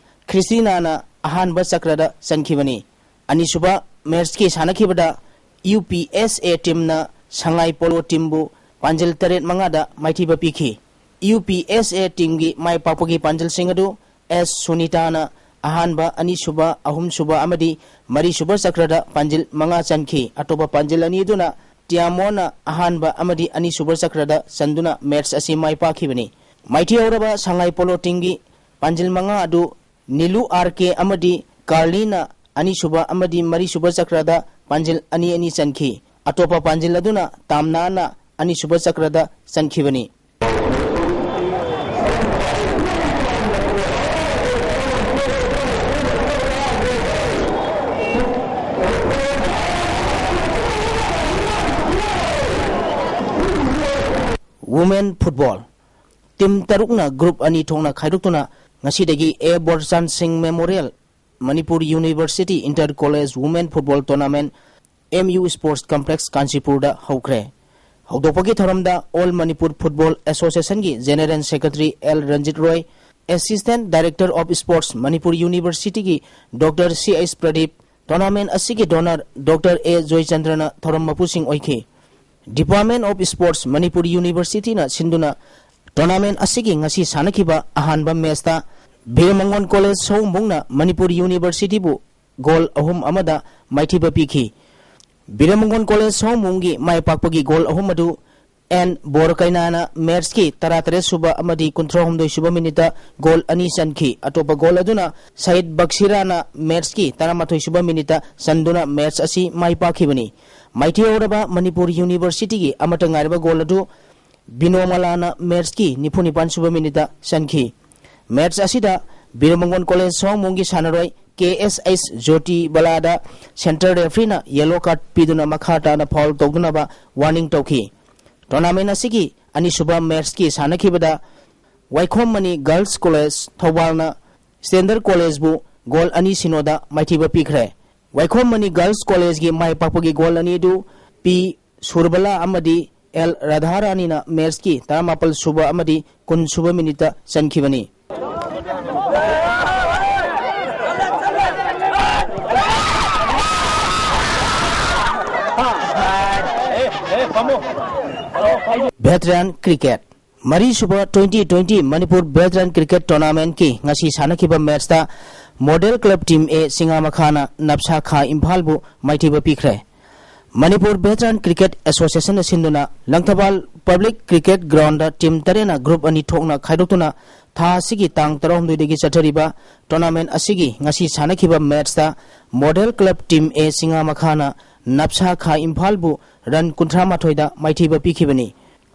ꯈ꯭ꯔꯤꯁꯇꯤꯅꯥꯅ ꯑꯍꯥꯟꯕ ꯆꯀ꯭ꯔꯗ ꯆꯟꯈꯤꯕꯅꯤ꯫ ꯑꯅꯤꯁꯨꯕ ꯃꯦꯆꯀꯤ ꯁꯥꯟꯅꯈꯤꯕꯗ ꯌꯨ ꯄꯤ ꯑꯦꯁ ꯑꯦ ꯇꯤꯝꯅ ꯁꯉꯥꯏ ꯄꯣꯂꯣ ꯇꯤꯝꯕꯨ ꯄꯥꯟꯖꯤꯜ ꯇꯔꯦꯠ ꯃꯉꯥꯗ ꯃꯥꯏꯊꯤꯕ ꯄꯤꯈꯤ꯫ ꯌꯨ ꯄꯤ ꯑꯦꯁ ꯑꯦ ꯇꯤꯝꯒꯤ ꯃꯥꯏ ꯄꯥꯛꯄꯒꯤ ꯄꯥꯟꯖꯤꯜꯁꯤꯡ ꯑꯗꯨ ꯑꯦꯁ ꯁꯨꯅꯤꯇꯥꯅ ꯑꯍꯥꯟꯕ, ꯑꯅꯤꯁꯨꯕ, ꯑꯍꯨꯝꯁꯨꯕ ꯑꯃꯗꯤ ꯃꯔꯤꯁꯨꯕ ꯆꯀ꯭ꯔꯗ ꯄꯥꯟꯖꯤꯜ ꯃꯉꯥ ꯆꯟꯈꯤ꯫ ꯑꯇꯣꯞꯄ ꯄꯥꯟꯖꯤꯜ ꯑꯅꯤ ꯑꯗꯨꯅ ꯇꯤꯌꯥꯃꯣꯅ ꯑꯍꯥꯟꯕ ꯑꯃꯗꯤ ꯑꯅꯤꯁꯨꯕ ꯆꯀ꯭ꯔꯗ ꯆꯟꯗꯨꯅ ꯃꯦꯠꯆ ꯑꯁꯤ ꯃꯥꯏ ꯄꯥꯛꯈꯤꯕꯅꯤ꯫ ꯃꯥꯏꯊꯤꯍꯧꯔꯕ ꯁꯉꯥꯏ ꯄꯣꯂꯣ ꯇꯤꯝꯒꯤ ꯄꯥꯟꯖꯤꯜ ꯃꯉꯥ ꯑꯗꯨ ꯅꯤꯂꯨ ꯑꯥꯔ ꯀꯦ ꯑꯃꯗꯤ ꯀꯥꯔꯂꯤꯅ ꯑꯅꯤꯁꯨꯕ ꯑꯃꯗꯤ ꯃꯔꯤꯁꯨꯕ ꯆꯀ꯭ꯔꯗ ꯄꯥꯟꯖꯤꯜ ꯑꯅꯤ ꯑꯅꯤ ꯆꯟꯈꯤ꯫ ꯑꯇꯣꯞꯄ ꯄꯥꯟꯖꯤꯜ ꯑꯗꯨꯅ ꯇꯥꯝꯅꯥꯅ ꯑꯅꯤꯁꯨꯕ ꯆꯀ꯭ꯔꯗ ꯆꯟꯈꯤꯕꯅꯤ꯫ Women Football꯫ ꯇꯤꯝ ꯇꯔꯨꯛꯅ ꯒ꯭ꯔꯨꯞ ꯑꯅꯤ ꯊꯣꯛꯅ ꯈꯥꯏꯗꯣꯛꯇꯨꯅ ꯉꯁꯤꯗꯒꯤ A Borchan Singh memorial Manipur university inter college women football tournament M U sports complex ꯀꯥꯟꯆꯤꯄꯨꯔꯗ ꯍꯧꯈ꯭ꯔꯦ꯫ ꯍꯧꯗꯣꯛꯄꯒꯤ ꯊꯧꯔꯝꯗ ꯑꯣꯜ ꯃꯅꯤꯄꯨꯔ ꯐꯨꯠꯕꯣꯜ ꯑꯦꯁꯣꯁꯤꯌꯦꯁꯟꯒꯤ general secretary L Ranjit Roy, assistant director of sports Manipur ꯌꯨꯅꯤꯚꯔꯁꯤꯇꯤꯒꯤ doctor C H Pradip, tournament ꯑꯁꯤꯒꯤ ꯗꯣꯅꯔ ꯗꯣꯛꯇꯔ ꯑꯦ ꯖꯣꯏꯆꯟꯗ꯭ꯔꯅ ꯊꯧꯔꯝ ꯃꯄꯨꯁꯤꯡ ꯑꯣꯏꯈꯤ꯫ ꯗꯤꯄꯥꯔꯠꯃꯦꯟ ꯑꯣꯐ ꯁ꯭ꯄꯣꯔꯠꯁ ꯃꯅꯤꯄꯨꯔ ꯌꯨꯅꯤꯚꯔꯁꯤꯇꯤꯅ ꯁꯤꯟꯗꯨꯅ ꯇꯣꯔꯅꯥꯃꯦꯟ ꯑꯁꯤꯒꯤ ꯉꯁꯤ ꯁꯥꯟꯅꯈꯤꯕ ꯑꯍꯥꯟꯕ ꯃꯦꯆꯇ ꯕꯤꯔꯃꯪꯒꯣꯟ ꯀꯣꯂꯦꯖ ꯁꯑꯣꯝꯕꯨꯡꯅ ꯃꯅꯤꯄꯨꯔ ꯌꯨꯅꯤꯚꯔꯁꯤꯇꯤꯕꯨ ꯒꯣꯜ ꯑꯍꯨꯝ ꯑꯃꯗ ꯃꯥꯏꯊꯤꯕ ꯄꯤꯈꯤ꯫ ꯕꯤꯔꯃꯪꯒꯣꯟ ꯀꯣꯂꯦꯖ ꯁꯑꯣꯝꯕꯨꯡꯒꯤ ꯃꯥꯏ ꯄꯥꯛꯄꯒꯤ ꯒꯣꯜ ꯑꯍꯨꯝ ꯑꯗꯨ ꯑꯦꯟ ꯕꯣꯔꯀꯩꯅꯥꯅ ꯃꯦꯠꯁꯀꯤ ꯇꯔꯥꯇꯔꯦꯠ ꯁꯨꯕ ꯑꯃꯗꯤ ꯀꯨꯟꯊ꯭ꯔꯥ ꯍꯨꯝꯗꯣꯏ ꯁꯨꯕ ꯃꯤꯅꯤꯠꯇ ꯒꯣꯜ ꯑꯅꯤ ꯆꯟꯈꯤ꯫ ꯑꯇꯣꯞꯄ ꯒꯣꯜ ꯑꯗꯨꯅ ꯁꯌꯤꯗ ꯕꯛꯁꯤꯔꯥꯅ ꯃꯦꯠꯁꯀꯤ ꯇꯔꯥꯃꯥꯊꯣꯏ ꯁꯨꯕ ꯃꯤꯅꯤꯠꯇ ꯆꯟꯗꯨꯅ ꯃꯦꯠꯁ ꯑꯁꯤ ꯃꯥꯏ ꯄꯥꯛꯈꯤꯕꯅꯤ꯫ ꯃꯥꯏꯊꯤꯍꯧꯔꯕ ꯃꯅꯤꯄꯨꯔ ꯌꯨꯅꯤꯚꯔꯁꯤꯇꯤꯒꯤ ꯑꯃꯠꯇ ꯉꯥꯏꯔꯕ ꯒꯣꯜ ꯑꯗꯨ ꯕꯤꯅꯣꯃꯂꯥꯅ ꯃꯦꯠꯁꯀꯤ ꯅꯤꯐꯨ ꯅꯤꯄꯥꯟ ꯁꯨꯕ ꯃꯤꯅꯤꯠꯇ ꯆꯟꯈꯤ꯫ ꯃꯦꯠꯁ ꯑꯁꯤꯗ ꯕꯤꯔꯃꯪꯒꯣꯟ ꯀꯣꯂꯦꯖ ꯁꯑꯣꯝꯕꯨꯡꯒꯤ ꯁꯥꯟꯅꯔꯣꯏ ꯀꯦ ꯑꯦꯁ ꯑꯩꯆ ꯖꯣꯇꯤ ꯕꯂꯥꯗ ꯁꯦꯟꯇꯔ ꯔꯦꯐ꯭ꯔꯤꯅ ꯌꯦꯂꯣ ꯀꯥꯔꯗ ꯄꯤꯗꯨꯅ ꯃꯈꯥ ꯇꯥꯅ ꯐꯥꯎꯜ ꯇꯧꯗꯅꯕ ꯋꯥꯔꯅꯤꯡ ꯇꯧꯈꯤ꯫ ꯇꯣꯔꯅꯥꯃꯦꯟ ꯑꯁꯤꯒꯤ ꯑꯅꯤꯁꯨꯕ ꯃꯦꯠꯁꯀꯤ ꯁꯥꯟꯅꯈꯤꯕꯗ ꯋꯥꯏꯈꯣꯝ ꯃꯅꯤ ꯒꯔꯜꯁ ꯀꯣꯂꯦꯖ ꯊꯧꯕꯥꯜꯅ ꯁ꯭ꯇꯦꯟꯗꯔ ꯀꯣꯂꯦꯖꯕꯨ ꯒꯣꯜ ꯑꯅꯤ ꯁꯤꯅꯣꯗ ꯃꯥꯏꯊꯤꯕ ꯄꯤꯈ꯭ꯔꯦ꯫ ꯋꯥꯏꯈꯣꯝ ꯃꯅꯤ ꯒꯔꯜꯁ ꯀꯣꯂꯦꯖꯒꯤ ꯃꯥꯏ ꯄꯥꯛꯄꯒꯤ ꯒꯣꯜ ꯑꯅꯤ ꯑꯗꯨ ꯄꯤ ꯁꯨꯔꯕꯂꯥ ꯑꯃꯗꯤ ꯑꯦꯜ ꯔꯥꯙꯥꯔꯥꯅꯤꯅ ꯃꯦꯠꯁꯀꯤ ꯇꯔꯥꯃꯥꯄꯜ ꯁꯨꯕ ꯑꯃꯗꯤ ꯀꯨꯟ ꯁꯨꯕ ꯃꯤꯅꯤꯠꯇ ꯆꯟꯈꯤꯕꯅꯤ꯫ Veteran Cricket꯫ ꯃꯔꯤꯁꯨꯕ twenty twenty Manipur veteran cricket ꯇꯣꯔꯅꯥꯃꯦꯟꯠꯀꯤ ꯉꯁꯤ ꯁꯥꯟꯅꯈꯤꯕ ꯃꯦꯠꯁꯇ ꯃꯣꯗꯦꯜ ꯀ꯭ꯂꯕ ꯇꯤꯝ ꯑꯦ ꯁꯤꯡꯉꯥꯃꯈꯥꯅ ꯅꯞꯁꯥ ꯈꯥ ꯏꯝꯐꯥꯜꯕꯨ ꯃꯥꯏꯊꯤꯕ ꯄꯤꯈ꯭ꯔꯦ꯫ ꯃꯅꯤꯄꯨꯔ ꯚꯦꯇꯔꯥꯟ ꯀ꯭ꯔꯤꯀꯦꯠ ꯑꯦꯁꯣꯁꯤꯌꯦꯁꯟꯅ ꯁꯤꯟꯗꯨꯅ Langthabal public cricket ground team ꯇꯔꯦꯠꯅ ꯒ꯭ꯔꯨꯞ ꯑꯅꯤ ꯊꯣꯛꯅ ꯈꯥꯏꯗꯣꯛꯇꯨꯅ ꯊꯥ ꯑꯁꯤꯒꯤ ꯇꯥꯡ ꯇꯔꯥꯍꯨꯝꯗꯣꯏꯗꯒꯤ ꯆꯠꯊꯔꯤꯕ ꯇꯣꯔꯅꯥꯃꯦꯟ ꯑꯁꯤꯒꯤ ꯉꯁꯤ ꯁꯥꯟꯅꯈꯤꯕ ꯃꯦꯠꯁꯇ ꯃꯣꯗꯦꯜ ꯀ꯭ꯂꯕ ꯇꯤꯝ ꯑꯦ ꯆꯤꯉꯥꯃꯈꯥꯅ ꯅꯞꯁꯥ ꯈꯥ ꯏꯝꯐꯥꯜꯕꯨ ꯔꯟ ꯀꯨꯟꯊ꯭ꯔꯥ ꯃꯥꯊꯣꯏꯗ ꯃꯥꯏꯊꯤꯕ ꯄꯤꯈꯤꯕꯅꯤ꯫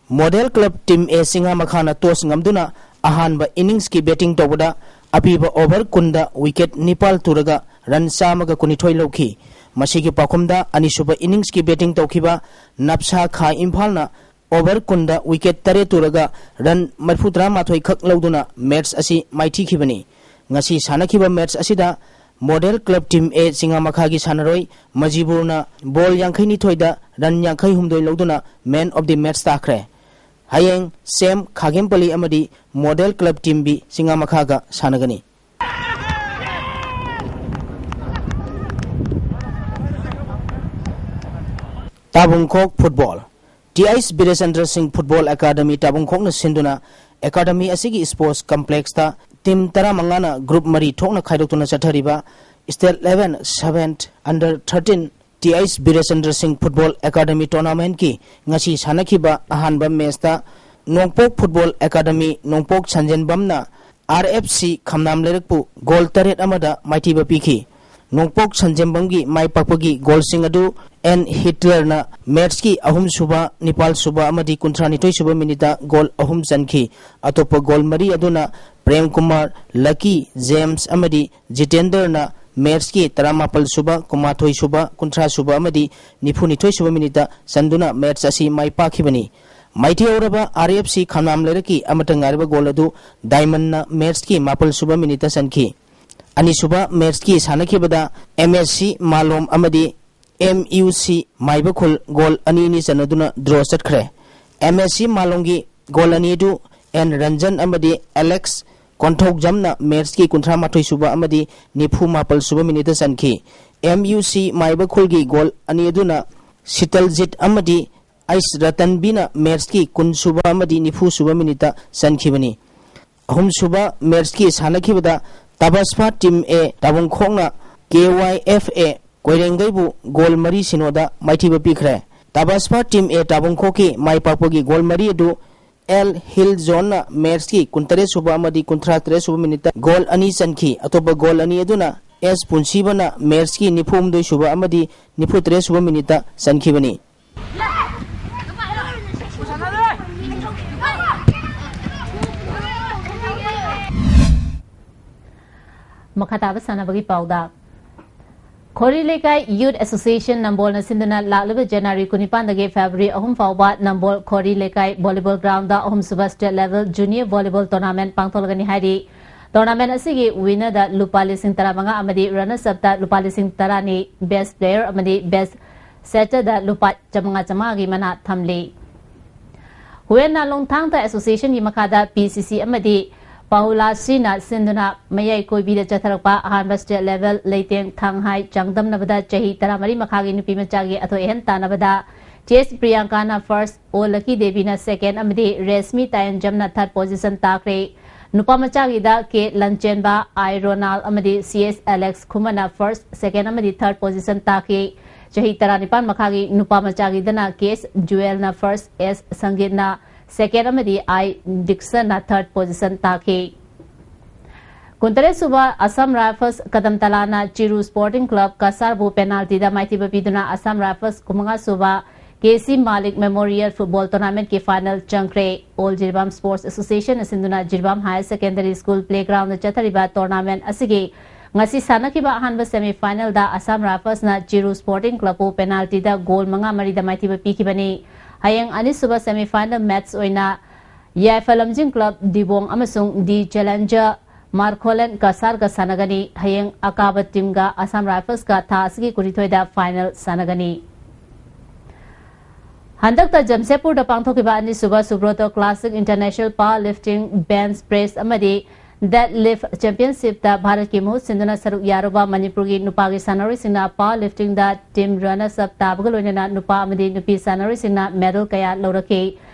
ꯃꯣꯗꯦꯜ ꯀ꯭ꯂꯕ ꯇꯤꯝ ꯑꯦ ꯆꯤꯉꯥꯃꯈꯥꯅ ꯇꯣꯁ ꯉꯝꯗꯨꯅ ꯑꯍꯥꯟꯕ ꯏꯅꯤꯡꯁꯀꯤ ꯕꯦꯇꯤꯡ ꯇꯧꯕꯗ ꯑꯄꯤꯕ ꯑꯣꯚꯔ ꯀꯨꯟꯗ ꯋꯤꯀꯦꯠ ꯅꯤꯄꯥꯜ ꯇꯨꯔꯒ ꯔꯟ ꯆꯥꯝꯃꯒ ꯀꯨꯟꯅꯤꯊꯣꯏ ꯂꯧꯈꯤ꯫ ꯃꯁꯤꯒꯤ ꯄꯥꯎꯈꯨꯝꯗ ꯑꯅꯤꯁꯨꯕ ꯏꯅꯤꯡꯁꯀꯤ ꯕꯦꯇꯤꯡ ꯇꯧꯈꯤꯕ ꯅꯞꯁꯥ ꯈꯥ ꯏꯝꯐꯥꯜꯅ ꯑꯣꯚꯔ ꯀꯨꯟꯗ ꯋꯤꯀꯦꯠ ꯇꯔꯦꯠ ꯇꯨꯔꯒ ꯔꯟ ꯃꯔꯤꯐꯨꯇꯔꯥ ꯃꯥꯊꯣꯏ ꯈꯛ ꯂꯧꯗꯨꯅ ꯃꯦꯠꯁ ꯑꯁꯤ ꯃꯥꯏꯊꯤꯈꯤꯕꯅꯤ꯫ ꯉꯁꯤ ꯁꯥꯟꯅꯈꯤꯕ ꯃꯦꯠꯁ ꯑꯁꯤꯗ ꯃꯣꯗꯦꯜ ꯀ꯭ꯂꯕ ꯇꯤꯝ ꯑꯦ ꯆꯤꯉꯥꯃꯈꯥꯒꯤ ꯁꯥꯟꯅꯔꯣꯏ ꯃꯖꯤꯕꯨꯔꯅ ꯕꯣꯜ ꯌꯥꯡꯈꯩ ꯅꯤꯊꯣꯏꯗ ꯔꯟ ꯌꯥꯡꯈꯩ ꯍꯨꯝꯗꯣꯏ ꯂꯧꯗꯨꯅ ꯃꯦꯟ ꯑꯣꯐ ꯗꯤ ꯃꯦꯠꯁ ꯇꯥꯈ꯭ꯔꯦ꯫ ꯍꯌꯦꯡ ꯁꯦꯝ ꯈꯥꯒꯦꯝꯄꯜꯂꯤ ꯑꯃꯗꯤ ꯃꯣꯗꯦꯜ ꯀ꯭ꯂꯕ ꯇꯤꯝ ꯕꯤ ꯆꯤꯉꯥꯃꯈꯥꯒ ꯁꯥꯟꯅꯒꯅꯤ꯫ Tabungkhok football. T H Birechandra Singh football academy ꯇꯥꯕꯨꯡꯈꯣꯛꯅ ꯁꯤꯟꯗꯨꯅ ꯑꯦꯀꯥꯗꯃꯤ ꯑꯁꯤꯒꯤ ꯁ꯭ꯄꯣꯔꯠꯁ ꯀꯝꯄ꯭ꯂꯦꯛꯁꯇ ꯇꯤꯝ ꯇꯔꯥꯃꯉꯥꯅ ꯒ꯭ꯔꯨꯞ ꯃꯔꯤ ꯊꯣꯛꯅ ꯈꯥꯏꯗꯣꯛꯇꯨꯅ ꯆꯠꯊꯔꯤꯕ state level seven under thirteen T H Birechandra Singh football academy ꯇꯣꯔꯅꯥꯃꯦꯟꯠꯀꯤ ꯉꯁꯤ ꯁꯥꯟꯅꯈꯤꯕ ꯑꯍꯥꯟꯕ ꯃꯦꯆꯇ ꯅꯣꯡꯄꯣꯛ ꯐꯨꯠꯕꯣꯜ ꯑꯦꯀꯥꯗꯃꯤ ꯅꯣꯡꯄꯣꯛ ꯁꯟꯖꯦꯟꯕꯝꯅ ꯑꯥꯔ ꯑꯦꯐ ꯁꯤ ꯈꯝꯅꯥꯝ ꯂꯩꯔꯛꯄꯨ ꯒꯣꯜ ꯇꯔꯦꯠ ꯑꯃꯗ ꯃꯥꯏꯊꯤꯕ ꯄꯤꯈꯤ꯫ ꯅꯣꯡꯄꯣꯛ ꯁꯟꯖꯦꯝꯕꯝꯒꯤ ꯃꯥꯏ ꯄꯥꯛꯄꯒꯤ ꯒꯣꯜꯁꯤꯡ ꯑꯗꯨ ꯑꯦꯟ ꯍꯤꯠꯂꯔꯅ ꯃꯦꯠꯁꯀꯤ ꯑꯍꯨꯝꯁꯨꯕ, ꯅꯤꯄꯥꯜꯁꯨꯕ ꯑꯃꯗꯤ ꯀꯨꯟꯊ꯭ꯔꯥꯅꯤꯊꯣꯏꯁꯨꯕ ꯃꯤꯅꯤꯠꯇ ꯒꯣꯜ ꯑꯍꯨꯝ ꯆꯟꯈꯤ꯫ ꯑꯇꯣꯞꯄ ꯒꯣꯜ ꯃꯔꯤ ꯑꯗꯨꯅ ꯄ꯭ꯔꯦꯝ ꯀꯨꯃꯥꯔ, ꯂꯀꯤ, ꯖꯦꯝꯁ ꯑꯃꯗꯤ ꯖꯤꯇꯦꯟꯗꯔꯅ ꯃꯦꯠꯁꯀꯤ ꯇꯔꯥꯃꯥꯄꯜꯁꯨꯕ, ꯀꯨꯟꯃꯥꯊꯣꯏꯁꯨꯕ, ꯀꯨꯟꯊ꯭ꯔꯥꯁꯨꯕ ꯑꯃꯗꯤ ꯅꯤꯐꯨꯅꯤꯊꯣꯏꯁꯨꯕ ꯃꯤꯅꯤꯠꯇ ꯆꯟꯗꯨꯅ ꯃꯦꯠꯁ ꯑꯁꯤ ꯃꯥꯏ ꯄꯥꯛꯈꯤꯕꯅꯤ꯫ ꯃꯥꯏꯊꯤꯍꯧꯔꯕ ꯑꯥꯔ ꯑꯦꯐ ꯁꯤ ꯈꯝꯅꯥꯝ ꯂꯩꯔꯛꯀꯤ ꯑꯃꯠꯇ ꯉꯥꯏꯔꯕ ꯒꯣꯜ ꯑꯗꯨ ꯗꯥꯏꯃꯟꯅ ꯃꯦꯠꯁꯀꯤ ꯃꯥꯄꯜꯁꯨꯕ ꯃꯤꯅꯤꯠꯇ ꯆꯟꯈꯤ꯫ ꯑꯅꯤꯁꯨꯕ ꯃꯦꯠꯁꯀꯤ ꯁꯥꯟꯅꯈꯤꯕꯗ ꯑꯦꯝ ꯑꯦꯁ ꯁꯤ ꯃꯥꯂꯣꯝ ꯑꯃꯗꯤ ꯑꯦꯝ ꯌꯨ ꯁꯤ ꯃꯥꯏꯕꯈꯨꯜ ꯒꯣꯜ ꯑꯅꯤ ꯑꯅꯤ ꯆꯟꯅꯗꯨꯅ ꯗ꯭ꯔꯣ ꯆꯠꯈ꯭ꯔꯦ꯫ ꯑꯦꯝ ꯑꯦꯁ ꯁꯤ ꯃꯥꯂꯣꯝꯒꯤ ꯒꯣꯜ ꯑꯅꯤ ꯑꯗꯨ ꯑꯦꯟ ꯔꯟꯖꯟ ꯑꯃꯗꯤ ꯑꯦꯂꯦꯛꯁ ꯀꯣꯟꯊꯧꯖꯝꯅ ꯃꯦꯠꯁꯀꯤ ꯀꯨꯟꯊ꯭ꯔꯥ ꯃꯥꯊꯣꯏ ꯁꯨꯕ ꯑꯃꯗꯤ ꯅꯤꯐꯨ ꯃꯥꯄꯜ ꯁꯨꯕ ꯃꯤꯅꯤꯠꯇ ꯆꯟꯈꯤ꯫ ꯑꯦꯝ ꯌꯨ ꯁꯤ ꯃꯥꯏꯕꯈꯨꯜꯒꯤ ꯒꯣꯜ ꯑꯅꯤ ꯑꯗꯨꯅ ꯁꯤꯇꯜꯖꯤꯠ ꯑꯃꯗꯤ ꯑꯩꯁ ꯔꯇꯟꯕꯤꯅ ꯃꯦꯠꯁꯀꯤ ꯀꯨꯟ ꯁꯨꯕ ꯑꯃꯗꯤ ꯅꯤꯐꯨ ꯁꯨꯕ ꯃꯤꯅꯤꯠꯇ ꯆꯟꯈꯤꯕꯅꯤ꯫ ꯑꯍꯨꯝꯁꯨꯕ ꯃꯦꯠꯁꯀꯤ ꯁꯥꯟꯅꯈꯤꯕꯗ ꯇꯕꯁꯐꯥ team A ꯇꯥꯕꯨꯡꯈꯣꯛꯅ K Y F A ꯀꯣꯏꯔꯦꯡꯒꯩꯕꯨ goal ꯃꯔꯤ ꯁꯤꯅꯣꯗ ꯃꯥꯏꯊꯤꯕ ꯄꯤꯈ꯭ꯔꯦ꯫ ꯇꯥꯕꯁꯄꯥ ꯇꯤꯝ ꯑꯦ ꯇꯥꯕꯨꯡꯈꯣꯛꯀꯤ ꯃꯥꯏ ꯄꯥꯛꯄꯒꯤ ꯒꯣꯜ ꯃꯔꯤ ꯑꯗꯨ ꯑꯦꯜ ꯍꯤꯜ ꯖꯣꯟꯅ ꯃꯦꯠꯁꯀꯤ ꯀꯨꯟꯇꯔꯦꯠ ꯁꯨꯕ ꯑꯃꯗꯤ ꯀꯨꯟꯊ꯭ꯔꯥ ꯇꯔꯦꯠ ꯁꯨꯕ ꯃꯤꯅꯤꯠꯇ ꯒꯣꯜ ꯑꯅꯤ ꯆꯟꯈꯤ꯫ ꯑꯇꯣꯞꯄ ꯒꯣꯜ ꯑꯅꯤ ꯑꯗꯨꯅ ꯑꯦꯁ ꯄꯨꯟꯁꯤꯕꯅ ꯃꯦꯠꯁꯀꯤ ꯅꯤꯐꯨ ꯍꯨꯝꯗꯣꯏ ꯁꯨꯕ ꯑꯃꯗꯤ ꯅꯤꯐꯨ ꯇꯔꯦꯠ ꯁꯨꯕ ꯃꯤꯅꯤꯠꯇ ꯆꯟꯈꯤꯕꯅꯤ꯫ ꯃꯈꯥ ꯇꯥꯕ ꯁꯥꯟꯅꯕꯒꯤ ꯄꯥꯎꯗ, ꯈꯣꯔꯤ ꯂꯩꯀꯥꯏ ꯌꯨꯠ ꯑꯦꯁꯣꯁꯤꯌꯦꯁꯟ ꯅꯝꯕꯣꯜꯅ ꯁꯤꯟꯗꯨꯅ ꯂꯥꯛꯂꯤꯕ ꯖꯅꯋꯥꯔꯤ ꯀꯨꯟꯅꯤꯄꯥꯟꯗꯒꯤ ꯐꯦꯕ꯭ꯔꯨꯋꯥꯔꯤ ꯑꯍꯨꯝ ꯐꯥꯎꯕ ꯅꯝꯕꯣꯜ ꯈꯣꯔꯤ ꯂꯩꯀꯥꯏ ꯚꯣꯂꯤꯕꯣꯜ ꯒ꯭ꯔꯥꯎꯟꯗ ꯑꯍꯨꯝꯁꯨꯕ state level junior volleyball tournament ꯄꯥꯡꯊꯣꯛꯂꯒꯅꯤ ꯍꯥꯏꯔꯤ꯫ ꯇꯣꯔꯅꯥꯃꯦꯟꯠ ꯑꯁꯤꯒꯤ ꯋꯤꯟꯅꯔꯗ ꯂꯨꯄꯥ ꯂꯤꯁꯤꯡ ꯇꯔꯥꯃꯉꯥ ꯑꯃꯗꯤ ꯔꯟꯅꯔꯁ ꯑꯞꯇ ꯂꯨꯄꯥ ꯂꯤꯁꯤꯡ ꯇꯔꯥꯅꯤ, ꯕꯦꯁ꯭ꯠ ꯄ꯭ꯂꯦꯌꯔ ꯑꯃꯗꯤ ꯕꯦꯁ꯭ꯠ ꯁꯦꯇꯔꯗ ꯂꯨꯄꯥ ꯆꯥꯃꯉꯥ ꯆꯥꯃꯉꯥꯒꯤ ꯃꯅꯥ ꯊꯝꯂꯤ꯫ ꯍꯨꯌꯦꯟ ꯅꯥꯂꯣꯡ ꯊꯥꯡꯇ ꯑꯦꯁꯣꯁꯤꯌꯦꯁꯟꯒꯤ ꯃꯈꯥꯗ ꯄꯤ ꯁꯤ ꯁꯤ ꯑꯃꯗꯤ ꯄꯥꯍꯨꯂꯥꯁꯤꯅ ꯁꯤꯟꯗꯨꯅ ꯃꯌꯥꯏ ꯀꯣꯏꯕꯤꯗ ꯆꯠꯊꯔꯛꯄ ꯑꯍꯥꯟꯕ ꯁ꯭ꯇꯦꯠ ꯂꯦꯚꯦꯜ ꯂꯩꯇꯦꯡ ꯊꯥꯡꯍꯥꯏ ꯆꯥꯡꯗꯝꯅꯕꯗ ꯆꯍꯤ ꯇꯔꯥꯃꯔꯤ ꯃꯈꯥꯒꯤ ꯅꯨꯄꯤ ꯃꯆꯥꯒꯤ ꯑꯊꯣꯏ ꯑꯍꯦꯟ ꯇꯥꯟꯅꯕꯗ ꯇꯤ ꯑꯦꯁ ꯄ꯭ꯔꯤꯌꯥꯡꯀꯥꯅ ꯐꯥꯔꯁ꯭ꯠ, ꯑꯣ ꯂꯀꯤ ꯗꯦꯕꯤꯅ ꯁꯦꯀꯦꯟ ꯑꯃꯗꯤ ꯔꯦꯁꯃꯤ ꯇꯥꯌꯟꯖꯝꯅ ꯊꯥꯔꯗ ꯄꯣꯖꯤꯁꯟ ꯇꯥꯈ꯭ꯔꯦ꯫ ꯅꯨꯄꯥ ꯃꯆꯥꯒꯤꯗ ꯀꯦ ꯂꯟꯆꯦꯟꯕ, ꯑꯥꯏ ꯔꯣꯅꯥꯜ ꯑꯃꯗꯤ ꯁꯤ ꯑꯦꯁ ꯑꯦꯂꯦꯛꯁ ꯈꯨꯃꯟꯅ ꯐꯥꯔꯁ꯭ꯠ, ꯁꯦꯀꯦꯟ ꯑꯃꯗꯤ ꯊꯥꯔꯗ ꯄꯣꯖꯤꯁꯟ ꯇꯥꯈꯤ꯫ ꯆꯍꯤ ꯇꯔꯥꯅꯤꯄꯥꯟ ꯃꯈꯥꯒꯤ ꯅꯨꯄꯥ ꯃꯆꯥꯒꯤꯗꯅ ꯀꯦ ꯑꯦꯁ ꯖꯨꯋꯦꯜꯅ ꯐꯥꯔꯁ꯭ꯠ, ꯑꯦꯁ ꯁꯪꯒꯤꯠꯅ ꯁꯦꯀꯦꯟ ꯑꯃꯗꯤ ꯑꯥꯏ ꯗꯤꯛꯁꯟꯅ ꯊꯥꯔꯗ ꯄꯣꯖꯤꯁꯟ ꯇꯥꯈꯤ꯫ ꯀꯨꯟꯇꯔꯦꯠ ꯁꯨꯕ ꯑꯁꯥꯝ ꯔꯥꯏꯐꯜꯁ ꯀꯗꯝꯇꯂꯥꯅ ꯆꯤꯔꯨ ꯁ꯭ꯄꯣꯔꯇꯤꯡ ꯀ꯭ꯂꯕ ꯀꯁꯥꯔꯕꯨ ꯄꯦꯅꯥꯜꯇꯤꯗ ꯃꯥꯏꯊꯤꯕ ꯄꯤꯗꯨꯅ ꯑꯁꯥꯝ ꯔꯥꯏꯐꯜꯁ ꯀꯨꯟꯃꯉꯥ ꯁꯨꯕ ꯀꯦ ꯁꯤ ꯃꯥꯂꯤꯛ ꯃꯦꯃꯣꯔꯤꯌꯦꯜ ꯐꯨꯠꯕꯣꯜ ꯇꯣꯔꯅꯥꯃꯦꯟꯠꯀꯤ ꯐꯥꯏꯅꯦꯜ ꯆꯪꯈ꯭ꯔꯦ꯫ ꯑꯣꯜ ꯖꯤꯔꯤꯕꯥꯝ ꯁ꯭ꯄꯣꯔꯠꯁ ꯑꯦꯁꯣꯁꯤꯌꯦꯁꯟꯅ ꯁꯤꯟꯗꯨꯅ Jiribam higher secondary school playground ꯆꯠꯊꯔꯤꯕ ꯇꯣꯔꯅꯥꯃꯦꯟꯠ ꯑꯁꯤꯒꯤ ꯉꯁꯤ ꯁꯥꯟꯅꯈꯤꯕ ꯑꯍꯥꯟꯕ ꯁꯦꯃꯤ ꯐꯥꯏꯅꯦꯜꯗ ꯑꯁꯥꯝ ꯔꯥꯏꯐꯜꯁꯅ ꯆꯤꯔꯨ ꯁ꯭ꯄꯣꯔꯇꯤꯡ ꯀ꯭ꯂꯕꯄꯨ ꯄꯦꯅꯥꯜꯇꯤꯗ ꯒꯣꯜ ꯃꯉꯥ ꯃꯔꯤꯗ ꯃꯥꯏꯊꯤꯕ ꯄꯤꯈꯤꯕꯅꯤ꯫ ꯍꯌꯦꯡ ꯑꯅꯤꯁꯨꯕ ꯁꯦꯃꯤ ꯐꯥꯏꯅꯦꯜ ꯃꯦꯠꯆ ꯑꯣꯏꯅ ꯌꯥꯏꯐ ꯂꯝꯖꯤꯡ ꯀ꯭ꯂꯕ ꯗꯤꯕꯣꯡ ꯑꯃꯁꯨꯡ ꯗꯤ ꯆꯦꯂꯦꯟꯖꯔ ꯃꯥꯔꯈꯣꯂꯦꯟ ꯀꯁꯥꯔꯒ ꯁꯥꯟꯅꯒꯅꯤ꯫ ꯍꯌꯦꯡ ꯑꯀꯥꯕ ꯇꯤꯝꯒ ꯑꯁꯥꯝ ꯔꯥꯏꯐꯜꯁꯀ ꯊꯥ ꯑꯁꯤꯒꯤ ꯀꯨꯟꯅꯤꯊꯣꯏꯗ ꯐꯥꯏꯅꯦꯜ ꯁꯥꯟꯅꯒꯅꯤ꯫ ꯍꯟꯗꯛꯇ ꯖꯝꯁꯦꯗꯄꯨꯔꯗ ꯄꯥꯡꯊꯣꯛꯈꯤꯕ ꯑꯅꯤꯁꯨꯕ Subroto classic international powerlifting, bench press ꯑꯃꯗꯤ ꯗꯦꯗ ꯂꯤꯐ ꯆꯦꯝꯄꯤꯌꯟꯁꯤꯞꯇ ꯚꯥꯔꯠꯀꯤ ꯃꯍꯨꯠ ꯁꯤꯟꯗꯨꯅ ꯁꯔꯨꯛ ꯌꯥꯔꯨꯕ ꯃꯅꯤꯄꯨꯔꯒꯤ ꯅꯨꯄꯥꯒꯤ ꯁꯥꯟꯅꯔꯣꯏꯁꯤꯡꯅ ꯄꯥꯋꯔ ꯂꯤꯐꯇꯤꯡꯗ ꯇꯤꯝ ꯔꯟꯅꯔꯁ ꯑꯞ ꯇꯥꯕꯒ ꯂꯣꯏꯅꯅ ꯅꯨꯄꯥ ꯑꯃꯗꯤ ꯅꯨꯄꯤ ꯁꯥꯟꯅꯔꯣꯏꯁꯤꯡꯅ ꯃꯦꯗꯜ ꯀꯌꯥ ꯂꯧꯔꯛꯈꯤ꯫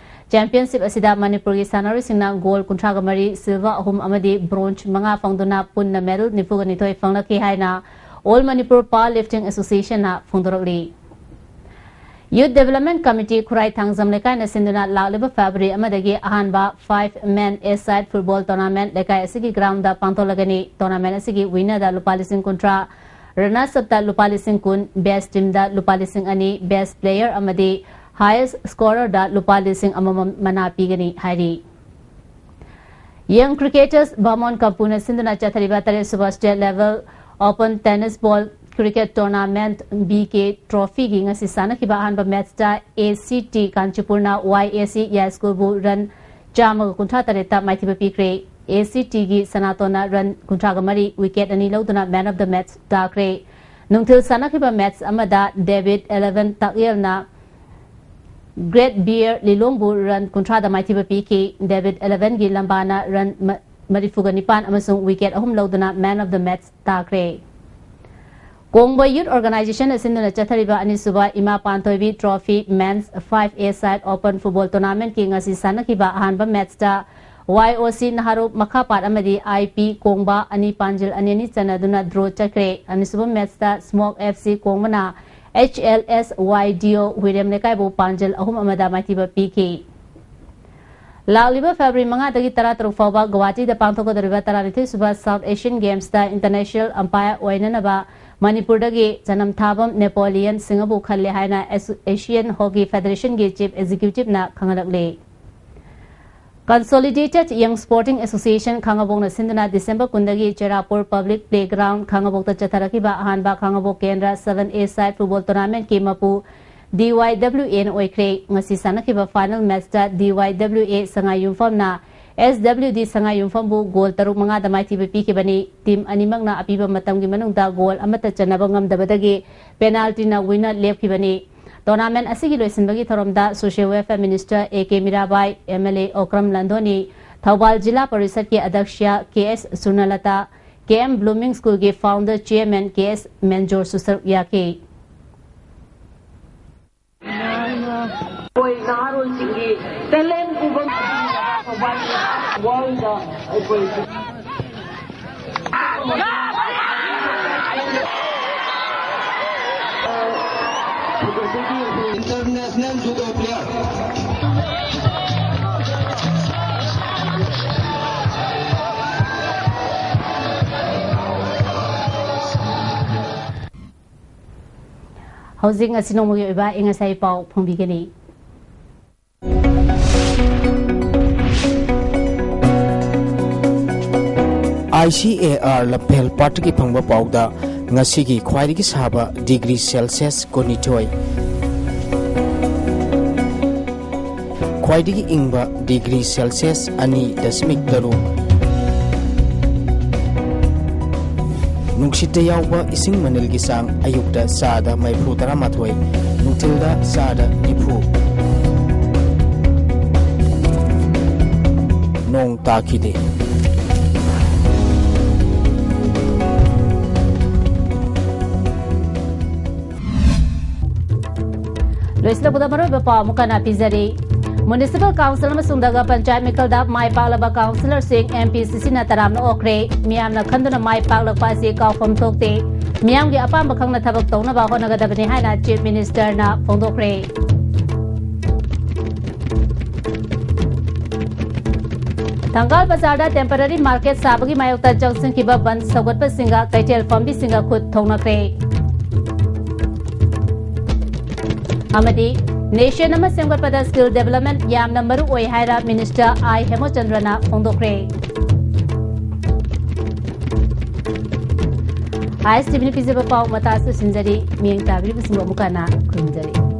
ꯆꯦꯝꯄꯤꯌꯟꯁꯤꯞ ꯑꯁꯤꯗ ꯃꯅꯤꯄꯨꯔꯒꯤ ꯁꯥꯟꯅꯔꯣꯏꯁꯤꯡꯅ ꯒꯣꯜ ꯀꯨꯟꯊ꯭ꯔꯥꯒ ꯃꯔꯤ, ꯁꯤꯜꯚꯔ ꯑꯍꯨꯝ ꯑꯃꯗꯤ ꯕ꯭ꯔꯣꯟꯖ ꯃꯉꯥ ꯐꯪꯗꯨꯅ ꯄꯨꯟꯅ ꯃꯦꯗꯜ ꯅꯤꯐꯨꯒ ꯅꯤꯊꯣꯏ ꯐꯪꯂꯛꯈꯤ ꯍꯥꯏꯅ All Manipur Power Lifting Association ꯅ ꯐꯣꯡꯗꯣꯔꯛꯂꯤ꯫ Youth Development Committee ꯈꯨꯔꯥꯏ ꯊꯥꯡꯖꯝ ꯂꯩꯀꯥꯏꯅ ꯁꯤꯟꯗꯨꯅ ꯂꯥꯛꯂꯤꯕ February ꯑꯃꯗꯒꯤ ꯑꯍꯥꯟꯕ five men A side football tournament ꯂꯩꯀꯥꯏ ꯑꯁꯤꯒꯤ ground ꯗ ꯄꯥꯡꯊꯣꯛꯂꯒꯅꯤ꯫ Tournament ꯑꯁꯤꯒꯤ winner ꯗ ꯂꯨꯄꯥ ꯂꯤꯁꯤꯡ ꯀꯨꯟꯊ꯭ꯔꯥ, runners up ꯇ ꯂꯨꯄꯥ ꯂꯤꯁꯤꯡ ꯀꯨꯟ, best team ꯗ ꯂꯨꯄꯥ ꯂꯤꯁꯤꯡ ꯑꯅꯤ, best player ꯑꯃꯗꯤ highest scorer ꯗ ꯂꯨꯄꯥ ꯂꯤꯁꯤꯡ ꯑꯃꯃꯝ ꯃꯅꯥ ꯄꯤꯒꯅꯤ ꯍꯥꯏꯔꯤ꯫ Young cricketers ꯕꯥꯃꯣꯟ ꯀꯝꯄꯨꯅ ꯁꯤꯟꯗꯨꯅ ꯆꯠꯊꯔꯤꯕ ꯇꯔꯦꯠ ꯁꯨꯕ state level open tennis ball cricket tournament B K Trophy ꯒꯤ ꯉꯁꯤ ꯁꯥꯟꯅꯈꯤꯕ ꯑꯍꯥꯟꯕ match ꯇ A C T ꯀꯥꯟꯆꯤꯄꯨꯔꯅ Y A C ꯌꯥꯏꯁ꯭ꯀꯨꯜꯕꯨ run ꯆꯥꯝꯃꯒ ꯀꯨꯟꯊ꯭ꯔꯥ ꯇꯔꯦꯠꯇ ꯃꯥꯏꯊꯤꯕ ꯄꯤꯈ꯭ꯔꯦ꯫ A C T ꯒꯤ ꯁꯅꯥꯇꯣꯟꯅ run ꯀꯨꯟꯊ꯭ꯔꯥꯒ ꯃꯔꯤ wicket ꯑꯅꯤ ꯂꯧꯗꯨꯅ man of the match ꯇꯥꯈ꯭ꯔꯦ꯫ ꯅꯨꯡꯊꯤꯜ ꯁꯥꯟꯅꯈꯤꯕ match ꯑꯃꯗ David eleven ꯇꯥꯛꯌꯦꯜꯅ Great Bear ꯂꯤꯂꯣꯡꯕꯨ run ꯀꯨꯟꯊ꯭ꯔꯥꯗ ꯃꯥꯏꯊꯤꯕ ꯄꯤꯈꯤ꯫ David eleven ꯒꯤ ꯂꯝꯕꯥꯅ run ꯃ-, ꯃꯔꯤꯐꯨꯒ ꯅꯤꯄꯥꯟ ꯑꯃꯁꯨꯡ wicket ꯑꯍꯨꯝ ꯂꯧꯗꯨꯅ man of the match ꯇꯥꯈ꯭ꯔꯦ꯫ ꯀꯣꯡꯕ Youth Organization ꯅ ꯁꯤꯟꯗꯨꯅ ꯆꯠꯊꯔꯤꯕ ꯑꯅꯤꯁꯨꯕ ꯏꯃꯥ ꯄꯥꯟꯊꯣꯏꯕꯤ Trophy Men's five A side open football tournament ꯀꯤ ꯉꯁꯤ ꯁꯥꯟꯅꯈꯤꯕ ꯑꯍꯥꯟꯕ match ꯇ Y O C ꯅꯍꯥꯔꯣꯞ ꯃꯈꯥꯄꯥꯠ ꯑꯃꯗꯤ I P ꯀꯣꯡꯕ ꯑꯅꯤ ꯄꯥꯟꯖꯤꯜ ꯑꯅꯤ ꯑꯅꯤ ꯆꯟꯅꯗꯨꯅ draw ꯆꯠꯈ꯭ꯔꯦ꯫ ꯑꯅꯤꯁꯨꯕ match ꯇ Smoke F C ꯀꯣꯡꯕꯅ H L S Y D O ꯍꯨꯏꯔꯦꯝ ꯂꯩꯀꯥꯏꯕꯨ ꯄꯥꯟꯖꯤꯜ ꯑꯍꯨꯝ ꯑꯃꯗ ꯃꯥꯏꯊꯤꯕ ꯄꯤꯈꯤ꯫ ꯂꯥꯛꯂꯤꯕ February ꯃꯉꯥꯗꯒꯤ ꯇꯔꯥꯇꯔꯨꯛ ꯐꯥꯎꯕ ꯒꯨꯋꯥꯍꯥꯇꯤꯗ ꯄꯥꯡꯊꯣꯛꯀꯗꯧꯔꯤꯕ ꯇꯔꯥꯅꯤꯊꯣꯏ ꯁꯨꯕ South Asian Games ꯇ international umpire ꯑꯣꯏꯅꯅꯕ ꯃꯅꯤꯄꯨꯔꯗꯒꯤ ꯆꯅꯝꯊꯥꯕꯝ ꯅꯦꯄꯣꯂꯤꯌꯟ ꯁꯤꯡꯍꯕꯨ ꯈꯜꯂꯦ ꯍꯥꯏꯅ ꯑꯦꯁ-, Asian Hockey Federation ꯒꯤ Chief Executive ꯅ ꯈꯪꯍꯜꯂꯛꯂꯤ꯫ Consolidated Young Sporting Association ꯈꯥꯡꯉꯕꯣꯛꯅ ꯁꯤꯟꯗꯨꯅ December ꯀꯨꯟꯗꯒꯤ ꯆꯦꯔꯥꯄꯨꯔ Public Playground ꯈꯥꯡꯉꯕꯣꯛꯇ ꯆꯠꯊꯔꯛꯈꯤꯕ ꯑꯍꯥꯟꯕ ꯈꯥꯡꯉꯕꯣꯛ ꯀꯦꯟꯗ꯭ꯔ seven A side football tournament ꯀꯤ ꯃꯄꯨ D Y W A ꯅ ꯑꯣꯏꯈ꯭ꯔꯦ꯫ ꯉꯁꯤ ꯁꯥꯟꯅꯈꯤꯕ final match ꯇ D Y W A Sangai ꯌꯨꯝꯐꯝꯅ S W D Sangai ꯌꯨꯝꯐꯝꯕꯨ goal ꯇꯔꯨꯛ ꯃꯉꯥꯗ ꯃꯥꯏꯊꯤꯕ ꯄꯤꯈꯤꯕꯅꯤ꯫ Team ꯑꯅꯤꯃꯛꯅ ꯑꯄꯤꯕ ꯃꯇꯝꯒꯤ ꯃꯅꯨꯡꯗ goal ꯑꯃꯠꯇ ꯆꯟꯅꯕ ꯉꯝꯗꯕꯗꯒꯤ penalty ꯅ winner ꯂꯦꯞꯈꯤꯕꯅꯤ꯫ Tournament ꯑꯁꯤꯒꯤ ꯂꯣꯏꯁꯤꯟꯕꯒꯤ ꯊꯧꯔꯝꯗ Social Welfare Minister A K Mirabai, M L A Okram ꯂꯟꯗꯣꯅꯤ, Thoubal zila ꯄꯔꯤꯁꯠꯀꯤ ꯑꯗ꯭ꯌꯛꯁ K S ꯁꯨꯔꯅꯂꯇꯥ, K M Blooming School ꯒꯤ founder chairman K S ꯃꯦꯟꯖꯣꯔꯁꯨ ꯁꯔꯨꯛ ꯌꯥꯈꯤ꯫ ꯑꯩꯈꯣꯏ ꯅꯍꯥꯔꯣꯜꯁꯤꯡꯒꯤ talent ꯎꯕ ꯋꯥꯔꯜꯗ ꯑꯩꯈꯣꯏ International judo player. ꯍꯧꯖꯤꯛ ꯉꯁꯤ ꯅꯣꯡꯃꯒꯤ ꯑꯣꯏꯕ ꯑꯏꯪ ꯑꯁꯥꯒꯤ ꯄꯥꯎ ꯐꯣꯡꯕꯤꯒꯅꯤ꯫ ꯑꯥꯏ ꯁꯤ ꯑꯦ ꯑꯥꯔ ꯂꯝꯐꯦꯜ ꯄꯥꯠꯇꯒꯤ ꯐꯪꯕ ꯄꯥꯎꯗ ꯉꯁꯤꯒꯤ ꯈ꯭ꯋꯥꯏꯗꯒꯤ ꯁꯥꯕ ꯗꯤꯒ꯭ꯔꯤ ꯁꯦꯜꯁꯤꯌꯁ ꯀꯨꯟꯅꯤꯊꯣꯏ, ꯈ꯭ꯋꯥꯏꯗꯒꯤ ꯏꯪꯕ ꯗꯤꯒ꯭ꯔꯤ ꯁꯦꯜꯁꯤꯌꯁ ꯑꯅꯤ ꯗꯁꯃꯤꯛ ꯇꯔꯨꯛ꯫ ꯅꯨꯡꯁꯤꯠꯇ ꯌꯥꯎꯕ ꯏꯁꯤꯡ ꯃꯅꯤꯜꯒꯤ ꯆꯥꯡ ꯑꯌꯨꯛꯇ ꯆꯥꯗ ꯃꯔꯤꯐꯨ ꯇꯔꯥꯃꯥꯊꯣꯏ, ꯅꯨꯡꯊꯤꯜꯗ ꯆꯥꯗ ꯅꯤꯐꯨ꯫ ꯅꯣꯡ ꯇꯥꯈꯤꯗꯦ꯫ ꯂꯣꯏꯁꯤꯜꯂꯛꯄꯗ ꯃꯔꯨꯑꯣꯏꯕ ꯄꯥꯎ ꯑꯃꯨꯛ ꯍꯟꯅ ꯄꯤꯖꯔꯤ꯫ ꯃ꯭ꯌꯨꯅꯤꯁꯤꯄꯥꯜ ꯀꯥꯎꯟꯁꯤꯜ ꯑꯃꯁꯨꯡ ꯅꯒꯔ ꯄꯟꯆꯥꯌꯠ ꯃꯤꯈꯜꯗ ꯃꯥꯏ ꯄꯥꯛꯂꯕ ꯀꯥꯎꯟꯁꯤꯂꯔꯁꯤꯡ ꯑꯦꯝ ꯄꯤ ꯁꯤ ꯁꯤꯅ ꯇꯔꯥꯝꯅ ꯑꯣꯛꯈ꯭ꯔꯦ꯫ ꯃꯤꯌꯥꯝꯅ ꯈꯟꯗꯨꯅ ꯃꯥꯏ ꯄꯥꯛꯂꯛꯄ ꯑꯁꯤ ꯀꯥꯎꯐꯝ ꯊꯣꯛꯇꯦ꯫ ꯃꯤꯌꯥꯝꯒꯤ ꯑꯄꯥꯝꯕ ꯈꯪꯅ ꯊꯕꯛ ꯇꯧꯅꯕ ꯍꯣꯠꯅꯒꯗꯕꯅꯤ ꯍꯥꯏꯅ ꯆꯤꯐ ꯃꯤꯅꯤꯁꯇꯔꯅ ꯐꯣꯡꯗꯣꯛꯈ꯭ꯔꯦ꯫ ꯊꯪꯒꯥꯜ ꯕꯖꯥꯔꯗ ꯇꯦꯝꯄꯔꯔꯤ ꯃꯥꯔꯀꯦꯠ ꯁꯥꯕꯒꯤ ꯃꯥꯌꯣꯛꯇ ꯆꯪꯁꯤꯟꯈꯤꯕ ꯕꯟ ꯁꯧꯒꯠꯄꯁꯤꯡꯒ ꯀꯩꯊꯦꯜ ꯐꯝꯕꯤꯁꯤꯡꯒ ꯈꯨꯠ ꯊꯣꯛꯅꯈ꯭ꯔꯦ꯫ ꯑꯃꯗꯤ ꯅꯦꯁꯟ ꯑꯃ ꯁꯦꯝꯒꯠꯄꯗ ꯁ꯭ꯀꯤꯜ ꯗꯦꯕꯂꯞꯃꯦꯟꯠ ꯌꯥꯝꯅ ꯃꯔꯨ ꯑꯣꯏ ꯍꯥꯏꯔ ꯃꯤꯅꯤꯁꯇꯔ ꯑꯥꯏ ꯍꯦꯃꯆꯟꯗ꯭ꯔꯅ ꯐꯣꯡꯗꯣꯛꯈ꯭ꯔꯦ꯫ ꯑꯥꯏ ꯑꯦꯁ ꯇꯤ ꯚꯤꯅ ꯄꯤꯖꯕ ꯄꯥꯎ ꯃꯇꯥ ꯑꯁꯤꯗ ꯂꯣꯏꯁꯤꯟꯖꯔꯤ꯫ ꯃꯤꯠꯌꯦꯡ ꯇꯥꯕꯤꯔꯤꯕꯁꯤꯡꯕꯨ ꯑꯃꯨꯛ ꯍꯟꯅ ꯈꯨꯔꯨꯝꯖꯔꯤ꯫